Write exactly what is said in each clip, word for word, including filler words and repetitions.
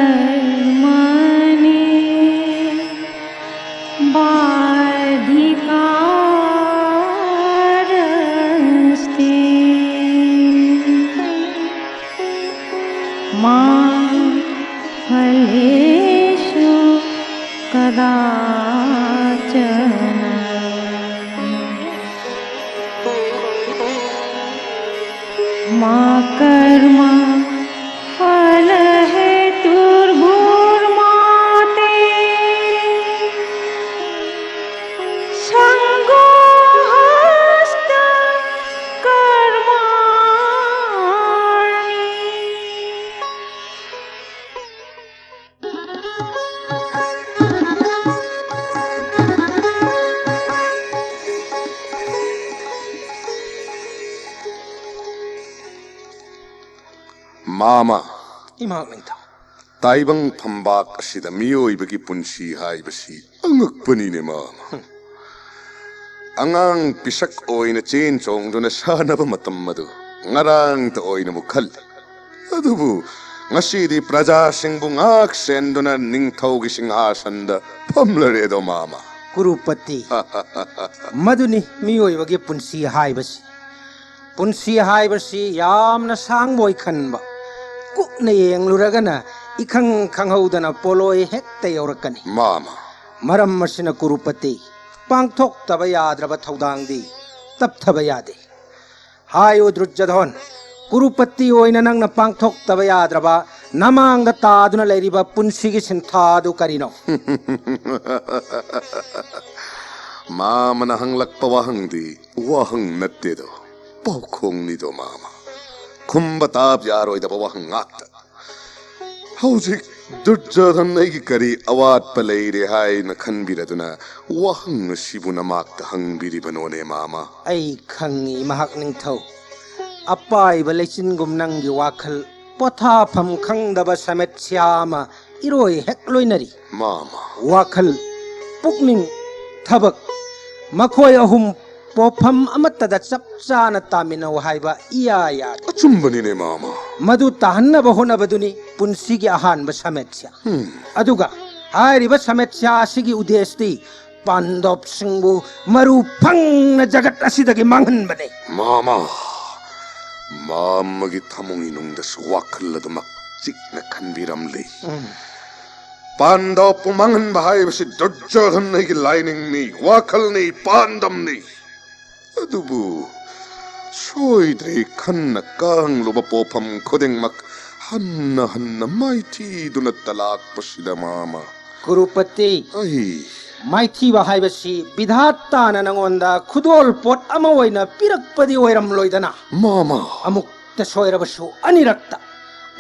कर्मणि बाधिकारस्ते मा फलेषु कदाचन। मा कर्म फलहेतुर्भूर्मा ते सङ्गोऽहस्तु कर्माणि। ꯃꯥꯃ, ꯏꯃꯥ ꯅꯤꯡꯊꯧ꯫ ꯇꯥꯏꯕꯪ ꯐꯝꯕꯥꯛ ꯑꯁꯤꯗ ꯃꯤꯑꯣꯏꯕꯒꯤ ꯄꯨꯟꯁꯤ ꯍꯥꯏꯕꯁꯤ ꯑꯉꯛꯄꯅꯤꯅꯦ, ꯃꯥꯃ꯫ ꯑꯉꯥꯡ ꯄꯤꯁꯛ ꯑꯣꯏꯅ ꯆꯦꯟ ꯆꯣꯡꯗꯨꯅ ꯁꯥꯟꯅꯕ ꯃꯇꯝ ꯑꯗꯨ ꯉꯔꯥꯡꯇ ꯑꯣꯏꯅꯕꯨ ꯈꯜꯂꯤ꯫ ꯑꯗꯨꯕꯨ ꯉꯁꯤꯗꯤ ꯄ꯭ꯔꯖꯥꯁꯤꯡꯕꯨ ꯉꯥꯛ ꯁꯦꯟꯗꯨꯅ ꯅꯤꯡꯊꯧꯒꯤ ꯁꯤꯡꯍꯥꯁꯟꯗ ꯐꯝꯂꯔꯦꯗꯣ, ꯃꯥꯃ꯫ ꯀꯨꯔꯨꯄꯇꯤ, ꯃꯗꯨꯅꯤ ꯃꯤꯑꯣꯏꯕꯒꯤ ꯄꯨꯟꯁꯤ ꯍꯥꯏꯕꯁꯤ꯫ ꯄꯨꯟꯁꯤ ꯍꯥꯏꯕꯁꯤ ꯌꯥꯝꯅ ꯁꯥꯡꯕ ꯑꯣꯏ ꯈꯟꯕ, ꯀꯨꯞꯅ ꯌꯦꯡꯂꯨꯔꯒꯅ ꯏꯈꯪ ꯈꯪꯍꯧꯗꯅ ꯄꯣꯂꯣꯏ ꯍꯦꯛꯇ ꯌꯧꯔꯛꯀꯅꯤ꯫ ꯃꯥꯃ꯫ ꯃꯔꯝ ꯑꯁꯤꯅ ꯀꯨꯔꯨꯄꯇꯤ, ꯄꯥꯡꯊꯣꯛꯇꯕ ꯌꯥꯗ꯭ꯔꯕ ꯊꯧꯗꯥꯡꯗꯤ ꯇꯞꯊꯕ ꯌꯥꯗꯦ꯫ ꯍꯥꯏꯌꯨ ꯗꯨꯔꯖꯣꯙꯣꯟ, ꯀꯨꯔꯨꯄꯇꯤ ꯑꯣꯏꯅ ꯅꯪꯅ ꯄꯥꯡꯊꯣꯛꯇꯕ ꯌꯥꯗ꯭ꯔꯕ ꯅꯃꯥꯡꯗ ꯇꯥꯗꯨꯅ ꯂꯩꯔꯤꯕ ꯄꯨꯟꯁꯤꯒꯤ ꯁꯤꯟꯊꯥ ꯑꯗꯨ ꯀꯔꯤꯅꯣ? ꯃꯥꯃꯅ ꯍꯪꯂꯛꯄ ꯋꯥꯍꯪꯗꯤ ꯋꯥꯍꯪ ꯅꯠꯇꯦꯗꯣ, ꯄꯥꯎꯈꯣꯡꯅꯤꯗꯣ, ꯃꯥꯃ꯫ ꯈꯨꯝꯕ ꯇꯥꯕ ꯌꯥꯔꯣꯏꯗꯕ ꯋꯥꯍꯪ ꯉꯥꯛꯇ꯫ ꯍꯧꯖꯤꯛ ꯗꯨꯔꯖꯣꯙꯟ ꯑꯩꯒꯤ ꯀꯔꯤ ꯑꯋꯥꯠꯄ ꯂꯩꯔꯦ ꯍꯥꯏꯅ ꯈꯟꯕꯤꯔꯗꯨꯅ ꯋꯥꯍꯪ ꯑꯁꯤꯕꯨ ꯅꯃꯥꯛꯇ ꯍꯪꯕꯤꯔꯤꯕꯅꯣꯅꯦ, ꯃꯥꯃ? ꯑꯩ ꯈꯪꯏ, ꯃꯍꯥꯛ ꯅꯤꯡꯊꯧ꯫ ꯑꯄꯥꯏꯕ ꯂꯩꯆꯤꯟꯒꯨꯝ ꯅꯪꯒꯤ ꯋꯥꯈꯜ ꯄꯣꯊꯥꯐꯝ ꯈꯪꯗꯕ ꯁꯃꯦꯠꯁ꯭ꯌꯥ ꯑꯃ ꯏꯔꯣꯏ ꯍꯦꯛ ꯂꯣꯏꯅꯔꯤ꯫ ꯃꯥꯃ꯫ ꯋꯥꯈꯜ, ꯄꯨꯛꯅꯤꯡ, ꯊꯕꯛ, ꯃꯈꯣꯏ ꯑꯍꯨꯝ ꯄꯣꯠꯐꯝ ꯑꯃꯠꯇꯗ ꯆꯞ ꯆꯥꯅ ꯇꯥꯃꯤꯟꯅꯧ ꯍꯥꯏꯕ ꯏꯌꯥ ꯌꯥꯗꯦ꯫ ꯑꯆꯨꯝꯕꯅꯤꯅꯦ ꯃꯥꯃ꯫ ꯃꯗꯨ ꯇꯥꯍꯟꯅꯕ ꯍꯣꯠꯅꯕꯗꯨꯅꯤ ꯄꯨꯟꯁꯤꯒꯤ ꯑꯍꯥꯟꯕ ꯁꯃꯁ꯭ꯌꯥ꯫ ꯎꯝ꯫ ꯑꯗꯨꯒ ꯍꯥꯏꯔꯤꯕ ꯁꯃꯁ꯭ꯌꯥ ꯑꯁꯤꯒꯤ ꯎꯗꯦꯁꯇꯤ ꯄꯥꯟꯗꯣꯞꯁꯤꯡꯕꯨ ꯃꯔꯨ ꯐꯪꯅ ꯖꯒꯠ ꯑꯁꯤꯗꯒꯤ ꯃꯥꯡꯍꯟꯕꯅꯤ꯫ ꯃꯥꯃ, ꯃꯥꯃꯒꯤ ꯊꯃꯣꯏꯅꯨꯡꯗꯁꯨ ꯋꯥꯈꯜ ꯑꯗꯨꯃꯛ ꯆꯤꯛꯅ ꯈꯟꯕꯤꯔꯝꯂꯤ꯫ ꯄꯥꯟꯗꯣꯞꯄꯨ ꯃꯥꯡꯍꯟꯕ ꯍꯥꯏꯕꯁꯤ ꯗꯨꯔꯖꯣꯙꯟ ꯑꯩꯒꯤ ꯂꯥꯏꯅꯤꯡꯅꯤ, ꯋꯥꯈꯜꯅꯤ, ꯄꯥꯟꯗꯝꯅꯤ꯫ ꯑꯗꯨꯕꯨ ꯁꯣꯏꯗ꯭ꯔꯦ ꯈꯟꯅ ꯀꯥꯡꯂꯨꯕ ꯄꯣꯠꯐꯝ ꯈꯨꯗꯤꯡꯃꯛ ꯍꯟꯅ ꯍꯟꯅ ꯃꯥꯏꯊꯤꯗꯨꯅ ꯇꯂꯥꯛꯄꯁꯤꯗ ꯃꯥꯃ꯫ ꯀꯨꯔꯨꯄꯇꯤ, ꯑꯩ ꯃꯥꯏꯊꯤꯕ ꯍꯥꯏꯕꯁꯤ ꯕꯤꯙꯥꯇꯥꯅ ꯅꯉꯣꯟꯗ ꯈꯨꯗꯣꯜ ꯄꯣꯠ ꯑꯃ ꯑꯣꯏꯅ ꯄꯤꯔꯛꯄꯗꯤ ꯑꯣꯏꯔꯝꯂꯣꯏꯗꯅ꯫ ꯃꯥꯃ꯫ ꯑꯃꯨꯛꯇ ꯁꯣꯏꯔꯕꯁꯨ ꯑꯅꯤꯔꯛꯇ,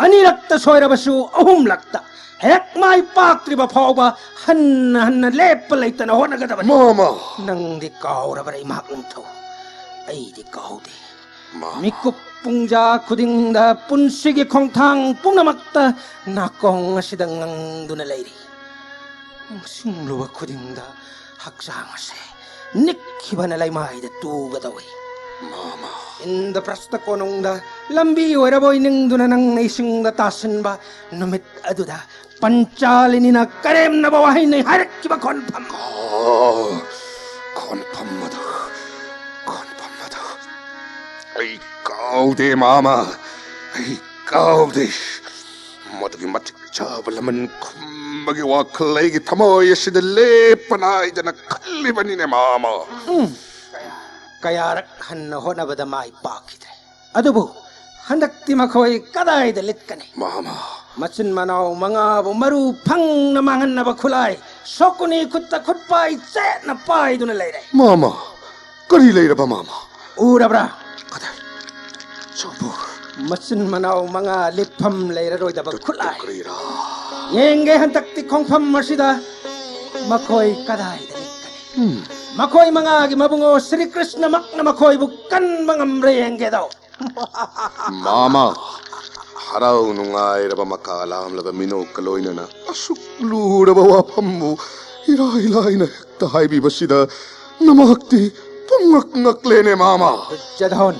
ꯑꯅꯤꯔꯛꯇ ꯁꯣꯏꯔꯕꯁꯨ ꯑꯍꯨꯝꯂꯛꯇ, ꯍꯦꯛ ꯃꯥꯏ ꯄꯥꯛꯇ꯭ꯔꯤꯕ ꯐꯥꯎꯕ ꯍꯟꯅ ꯍꯟꯅ ꯂꯦꯞꯄ ꯂꯩꯇꯅ ꯍꯣꯠꯅꯒꯗꯕꯅꯤ꯫ ꯃꯥꯃ꯫ ꯅꯪꯗꯤ ꯀꯥꯎꯔꯕ꯭ꯔꯥ ꯏꯃꯥ ꯅꯤꯡꯊꯧ? ꯑꯩꯗꯤ ꯀꯥꯎꯗꯦ꯫ ꯃꯥꯃ꯫ ꯃꯤꯀꯨꯞ ꯄꯨꯡꯖꯥ ꯈꯨꯗꯤꯡꯗ ꯄꯨꯟꯁꯤꯒꯤ ꯈꯣꯡꯊꯥꯡ ꯄꯨꯝꯅꯃꯛꯇ ꯅꯥꯀꯣꯡ ꯑꯁꯤꯗ ꯉꯪꯗꯨꯅ ꯂꯩꯔꯤ꯫ ꯅꯤꯡꯁꯤꯡꯂꯨꯕ ꯈꯨꯗꯤꯡꯗ ꯍꯛꯆꯥꯡ ꯑꯁꯦ ꯅꯤꯛꯈꯤꯕꯅ ꯂꯩꯃꯥꯏꯗ ꯇꯨꯒꯗꯧꯏ꯫ ꯃꯥꯃ꯫ ꯏꯟꯗ꯭ꯔꯄ꯭ꯔꯁꯇ ꯀꯣꯅꯨꯡꯗ ꯂꯝꯕꯤ ꯑꯣꯏꯔꯕꯣꯏ ꯅꯤꯡꯗꯨꯅ ꯅꯪꯅ ꯏꯁꯤꯡꯗ ꯇꯥꯁꯤꯟꯕ ꯅꯨꯃꯤꯠ ꯑꯗꯨꯗ ꯄꯟꯆꯥꯂꯤꯅꯤꯅ ꯀꯔꯦꯝꯅꯕ ꯋꯥꯍꯩꯅ ꯍꯥꯏꯔꯛꯈꯤꯕ ꯈꯣꯟꯐꯝ꯫ ꯑꯣ, ꯈꯣꯟꯐꯝ ꯑꯗꯨ, ꯈꯣꯟꯐꯝ ꯑꯗꯨ ꯑꯩ ꯀꯥꯎꯗꯦ ꯃꯥꯃ, ꯑꯩ ꯀꯥꯎꯗꯦ꯫ ꯃꯗꯨꯒꯤ ꯃꯇꯤꯛ ꯆꯥꯕ ꯂꯃꯟ ꯈꯨꯝꯕꯒꯤ ꯋꯥꯈꯜ ꯑꯩꯒꯤ ꯊꯃꯣꯏ ꯑꯁꯤꯗ ꯂꯦꯞꯄ ꯅꯥꯏꯗꯅ ꯈꯜꯂꯤꯕꯅꯤꯅꯦ ꯃꯥꯃ꯫ ꯀꯌꯥꯔꯛ ꯍꯟꯅ ꯍꯣꯠꯅꯕꯗ ꯃꯥꯏ ꯄꯥꯛꯈꯤꯗ꯭ꯔꯦ꯫ ꯑꯗꯨꯕꯨ ꯍꯟꯗꯛꯇꯤ ꯃꯈꯣꯏ ꯀꯗꯥꯏꯗ ꯂꯤꯠꯀꯅꯤ? ꯃꯥꯃ꯫ ꯃꯆꯤꯟ ꯃꯅꯥꯎ ꯃꯉꯥꯕꯨ ꯃꯔꯨ ꯐꯪꯅ ꯃꯥꯡꯍꯟꯅꯕ ꯈꯨꯠꯂꯥꯏ ꯁꯣꯀꯨꯅꯤ ꯈꯨꯠꯇ ꯈꯨꯠꯄꯥꯏ ꯆꯦꯠꯅ ꯄꯥꯏꯗꯨꯅ ꯂꯩꯔꯦ꯫ ꯃꯥꯃ, ꯀꯔꯤ ꯂꯩꯔꯕ ꯃꯥꯃ? ꯎꯔꯕ꯭ꯔꯥ? ꯀꯗꯥꯏ? ꯆꯧꯕꯨ꯫ ꯃꯆꯤꯟ ꯃꯅꯥꯎ ꯃꯉꯥ ꯂꯤꯠꯐꯝ ꯂꯩꯔꯔꯣꯏꯗꯕ ꯈꯨꯠꯂꯥꯏ꯫ ꯀꯔꯤꯔꯥ? ꯌꯦꯡꯒꯦ ꯍꯟꯗꯛꯇꯤ ꯈꯣꯡꯐꯝ ꯑꯁꯤꯗ ꯃꯈꯣꯏ ꯀꯗꯥꯏꯗ ꯂꯤꯠꯀꯅꯤ? ꯎꯝ꯫ ꯃꯈꯣꯏ ꯃꯉꯥꯒꯤ ꯃꯕꯨꯡꯉꯣ ꯁ꯭ꯔꯤ ꯀ꯭ꯔꯤꯁꯅꯃꯛꯅ ꯃꯈꯣꯏꯕꯨ ꯀꯟꯕ ꯉꯝꯕ꯭ꯔꯥ ꯌꯦꯡꯒꯦꯗꯣ꯫ ꯃꯥꯃ, ꯍꯔꯥꯎ ꯅꯨꯡꯉꯥꯏꯔꯕ ꯃꯀꯥ ꯂꯥꯝꯂꯕ ꯃꯤꯅꯣꯛꯀ ꯂꯣꯏꯅꯅ ꯑꯁꯨꯛ ꯂꯨꯔꯕ ꯋꯥꯐꯝꯕꯨ ꯏꯔꯥꯏ ꯂꯥꯏꯅ ꯍꯦꯛꯇ ꯍꯥꯏꯕꯤꯕꯁꯤꯗ ꯅꯃꯍꯥꯛꯇꯤ ꯄꯨꯡꯉꯛ ꯉꯛꯂꯦꯅꯦ, ꯃꯥꯃ꯫ ꯖꯗꯣꯟ,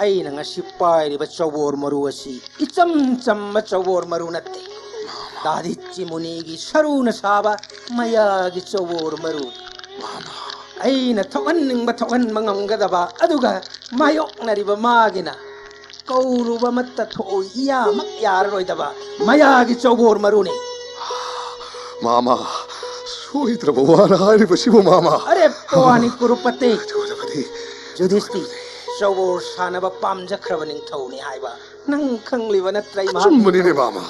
ꯑꯩꯅ ꯉꯁꯤ ꯄꯥꯏꯔꯤꯕ ꯆꯧꯕꯣꯔ ꯃꯔꯨ ꯑꯁꯤ ꯏꯆꯝ ꯆꯝꯕ ꯆꯧꯕꯣꯔ ꯃꯔꯨ ꯅꯠꯇꯦ꯫ ꯗꯥꯗꯤꯆꯤ ꯃꯨꯅꯤꯒꯤ ꯁꯔꯨꯅ ꯁꯥꯕ ꯃꯌꯥꯒꯤ ꯆꯧꯕꯣꯔ ꯃꯔꯨꯅꯤ꯫ ꯑꯩꯅ ꯊꯣꯛꯍꯟꯅꯤꯡꯕ ꯊꯣꯛꯍꯟꯕ ꯉꯝꯒꯗꯕ, ꯑꯗꯨꯒ ꯃꯥꯌꯣꯛꯅꯔꯤꯕ ꯃꯥꯒꯤꯅ ꯀꯧꯔꯨꯕ ꯑꯃꯠꯇ ꯊꯣꯛꯎ ꯏꯌꯥꯃꯛ ꯌꯥꯔꯔꯣꯏꯗꯕ ꯃꯌꯥꯒꯤ ꯆꯧꯕꯣꯔ ꯃꯔꯨꯅꯤ꯫ ꯃꯥꯃ, ꯁꯣꯏꯗ꯭ꯔꯕ ꯋꯥꯔ ꯍꯥꯏꯔꯤꯕꯁꯤꯕꯨ, ꯃꯥꯃ꯫ ꯑꯔꯦꯞꯄ ꯋꯥꯅꯤ, ꯀꯨꯔꯨꯄꯇꯤ꯫ ꯑꯗꯨ ꯑꯣꯏꯔꯕꯗꯤ ꯌꯨꯙꯤꯁꯇꯤ ꯆꯧꯕꯣꯔ ꯁꯥꯟꯅꯕ ꯄꯥꯝꯖꯈ꯭ꯔꯕ ꯅꯤꯡꯊꯧꯅꯤ ꯍꯥꯏꯕ ꯅꯪ ꯈꯪꯂꯤꯕ ꯅꯠꯇ꯭ꯔ, ꯏꯃꯥ? ꯑꯆꯨꯝꯕꯅꯤꯅꯦ, ꯃꯥꯃ꯫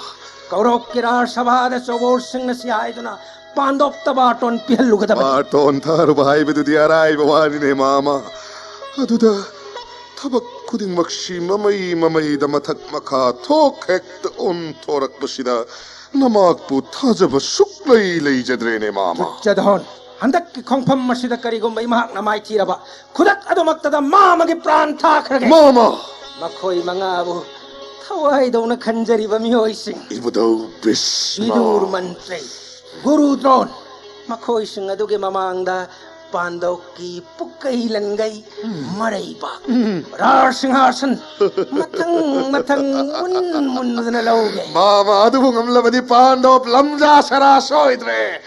ꯀꯧꯔꯣꯛꯀꯤ ꯔꯥꯖ ꯁꯚꯥꯗ ꯆꯧꯕꯣꯔꯁꯤꯡ ꯑꯁꯤ ꯍꯥꯏꯗꯨꯅ ꯄꯥꯟꯗꯣꯞꯇ ꯕꯥꯔꯇꯣꯟ ꯄꯤꯍꯜꯂꯨꯒꯗꯕꯅꯤ꯫ ꯕꯥꯔꯇꯣꯟ ꯊꯥꯔꯨꯕ ꯍꯥꯏꯕꯗꯨꯗꯤ ꯑꯔꯥꯏꯕ ꯋꯥꯅꯤꯅꯦ, ꯃꯥꯃ꯫ ꯑꯗꯨꯗ ꯊꯕꯛ ꯈꯨꯗꯤꯡꯃꯛꯁꯤ ꯃꯃꯩ ꯃꯃꯩꯗ ꯃꯊꯛ ꯃꯈꯥ ꯊꯣꯛ ꯍꯦꯛꯇ ꯑꯣꯟꯊꯣꯔꯛꯄꯁꯤꯗ ꯅꯃꯥꯛꯄꯨ ꯊꯥꯖꯕ ꯁꯨꯛꯂꯩ ꯂꯩꯖꯗ꯭ꯔꯦꯅꯦ, ꯃꯥꯃ꯫ ꯖꯗꯣꯟ, ꯍꯟꯗꯛꯀꯤ ꯈꯣꯡꯐꯝ ꯑꯁꯤꯗ ꯀꯔꯤꯒꯨꯝꯕ ꯏꯃꯍꯥꯛꯅ ꯃꯥꯏꯊꯤꯔꯕ, ꯈꯨꯗꯛ ꯑꯗꯨꯃꯛꯇꯗ ꯃꯥꯃꯒꯤ ꯄ꯭ꯔꯥꯟ ꯊꯥꯈ꯭ꯔꯒꯦ꯫ ꯃꯥꯃ! ꯃꯈꯣꯏ ꯃꯉꯥꯕꯨ ꯊꯋꯥꯏꯗꯧꯅ ꯈꯟꯖꯔꯤꯕ ꯃꯤꯑꯣꯏꯁꯤꯡ, ꯏꯕꯨꯙꯧ ꯚꯤꯁꯃ꯫ ꯚꯤꯗꯨꯔ ꯃꯟꯇ꯭ꯔꯤ, ꯒꯨꯔꯨ ꯗ꯭ꯔꯣꯟ, ꯃꯈꯣꯏꯁꯤꯡ ꯑꯗꯨꯒꯤ ꯃꯃꯥꯡꯗ ꯄꯥꯟꯗꯧꯀꯤ ꯄꯨꯛꯀꯩ ꯂꯟꯒꯩ, ꯃꯔꯩꯕꯥꯛ, ꯔꯥꯖ ꯁꯤꯡꯍꯥꯁꯟ, ꯃꯊꯪ ꯃꯊꯪ ꯃꯨꯟ ꯃꯨꯟꯗꯨꯅ ꯂꯧꯒꯦ꯫ ꯃꯥꯃ ꯑꯗꯨꯕꯨ ꯉꯝꯂꯕꯗꯤ ꯄꯥꯟꯗꯣꯞ ꯂꯝꯖꯥ ꯁꯔꯥ ꯁꯣꯏꯗ꯭ꯔꯦ꯫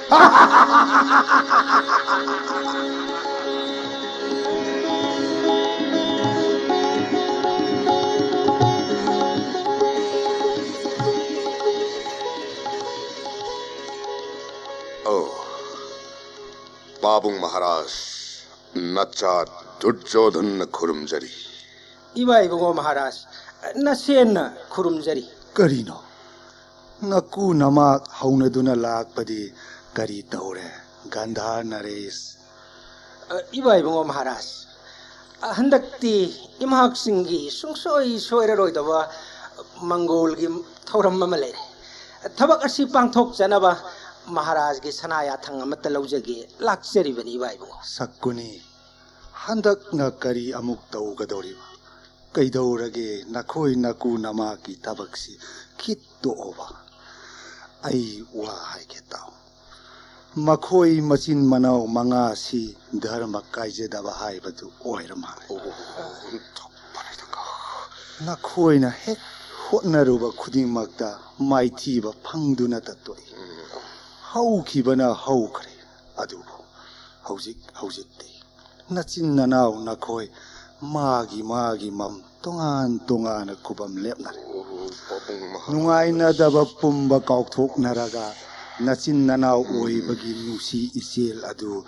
ꯑꯣ, ꯄꯥꯕꯨꯡ ꯃꯍꯥꯔꯥꯖ, ꯅꯆꯥ ꯗꯨꯔꯖꯣꯙꯟꯅ ꯈꯨꯔꯨꯝꯖꯔꯤ꯫ ꯏꯕꯥ ꯏꯕꯨꯡꯉꯣ ꯃꯍꯥꯔꯥꯖ, ꯅꯁꯦꯟꯅ ꯈꯨꯔꯨꯝꯖꯔꯤ꯫ ꯀꯔꯤꯅꯣ? ꯅꯀꯨ ꯅꯃꯥꯛ ꯍꯧꯅꯗꯨꯅ ꯂꯥꯛꯄꯗꯤ ꯀꯔꯤ ꯇꯧꯔꯦ, ꯒꯟꯙꯥꯔ ꯅꯔꯦꯁ? ꯑ, ꯏꯕꯥ ꯏꯕꯨꯡꯉꯣ ꯃꯍꯥꯔꯥꯖ, ꯑ, ꯍꯟꯗꯛꯇꯤ ꯏꯃꯍꯥꯛꯁꯤꯡꯒꯤ ꯁꯨꯡꯁꯣꯏ ꯁꯣꯏꯔꯔꯣꯏꯗꯕ ꯃꯪꯒꯣꯜꯒꯤ ꯊꯧꯔꯝ ꯑꯃ ꯂꯩꯔꯦ꯫ ꯊꯕꯛ ꯑꯁꯤ ꯄꯥꯡꯊꯣꯛꯆꯅꯕ ꯃꯍꯥꯔꯥꯖꯒꯤ ꯁꯅꯥ ꯌꯥꯊꯪ ꯑꯃꯠꯇ ꯂꯧꯖꯒꯦ ꯂꯥꯛꯆꯔꯤꯕꯅꯤ, ꯏꯕꯥ ꯏꯕꯨꯡꯉꯣ꯫ ꯁꯛꯀꯨꯅꯤ, ꯍꯟꯗꯛꯅ ꯀꯔꯤ ꯑꯃꯨꯛ ꯇꯧꯒꯗꯧꯔꯤꯕ? ꯀꯩꯗꯧꯔꯒꯦ, ꯅꯈꯣꯏ ꯅꯀꯨ ꯅꯃꯥꯛꯀꯤ ꯊꯕꯛꯁꯤ ꯈꯤꯠ ꯇꯣꯛꯑꯣꯕ꯫ ꯑꯩ ꯋꯥ ꯍꯥꯏꯒꯦ ꯇꯥꯎ꯫ ꯃꯈꯣꯏ ꯃꯆꯤꯟ ꯃꯅꯥꯎ ꯃꯉꯥꯁꯤ ꯙꯔꯃ ꯀꯥꯏꯖꯗꯕ ꯍꯥꯏꯕꯗꯨ ꯑꯣꯏꯔ ꯃꯥꯜꯂꯦ꯫ ꯑꯣ, ꯑꯣꯟꯊꯣꯛꯄꯅꯤꯗꯀꯣ꯫ ꯅꯈꯣꯏꯅ ꯍꯦꯛ ꯍꯣꯠꯅꯔꯨꯕ ꯈꯨꯗꯤꯡꯃꯛꯇ ꯃꯥꯏꯊꯤꯕ ꯐꯪꯗꯨꯅꯇ ꯇꯣꯛꯏ꯫ ꯍꯧꯈꯤꯕꯅ ꯍꯧꯈ꯭ꯔꯦ꯫ ꯑꯗꯨꯕꯨ ꯍꯧꯖꯤꯛ ꯍꯧꯖꯤꯛꯇꯤ ꯅꯆꯤꯟ ꯅꯅꯥꯎ ꯅꯈꯣꯏ ꯃꯥꯒꯤ ꯃꯥꯒꯤ ꯃꯝ ꯇꯣꯉꯥꯟ ꯇꯣꯉꯥꯟꯅ ꯈꯨꯕꯝ ꯂꯦꯞꯅꯔꯦ꯫ ꯑꯣ, ꯄꯥꯕꯨꯡ ꯃꯍꯥꯔꯥꯖ꯫ ꯅꯨꯡꯉꯥꯏꯅꯗꯕ ꯄꯨꯝꯕ ꯀꯥꯎꯊꯣꯛꯅꯔꯒ ꯅꯆꯤꯟ ꯅꯅꯥꯎ ꯑꯣꯏꯕꯒꯤ ꯅꯨꯡꯁꯤ ꯏꯆꯦꯜ ꯑꯗꯨ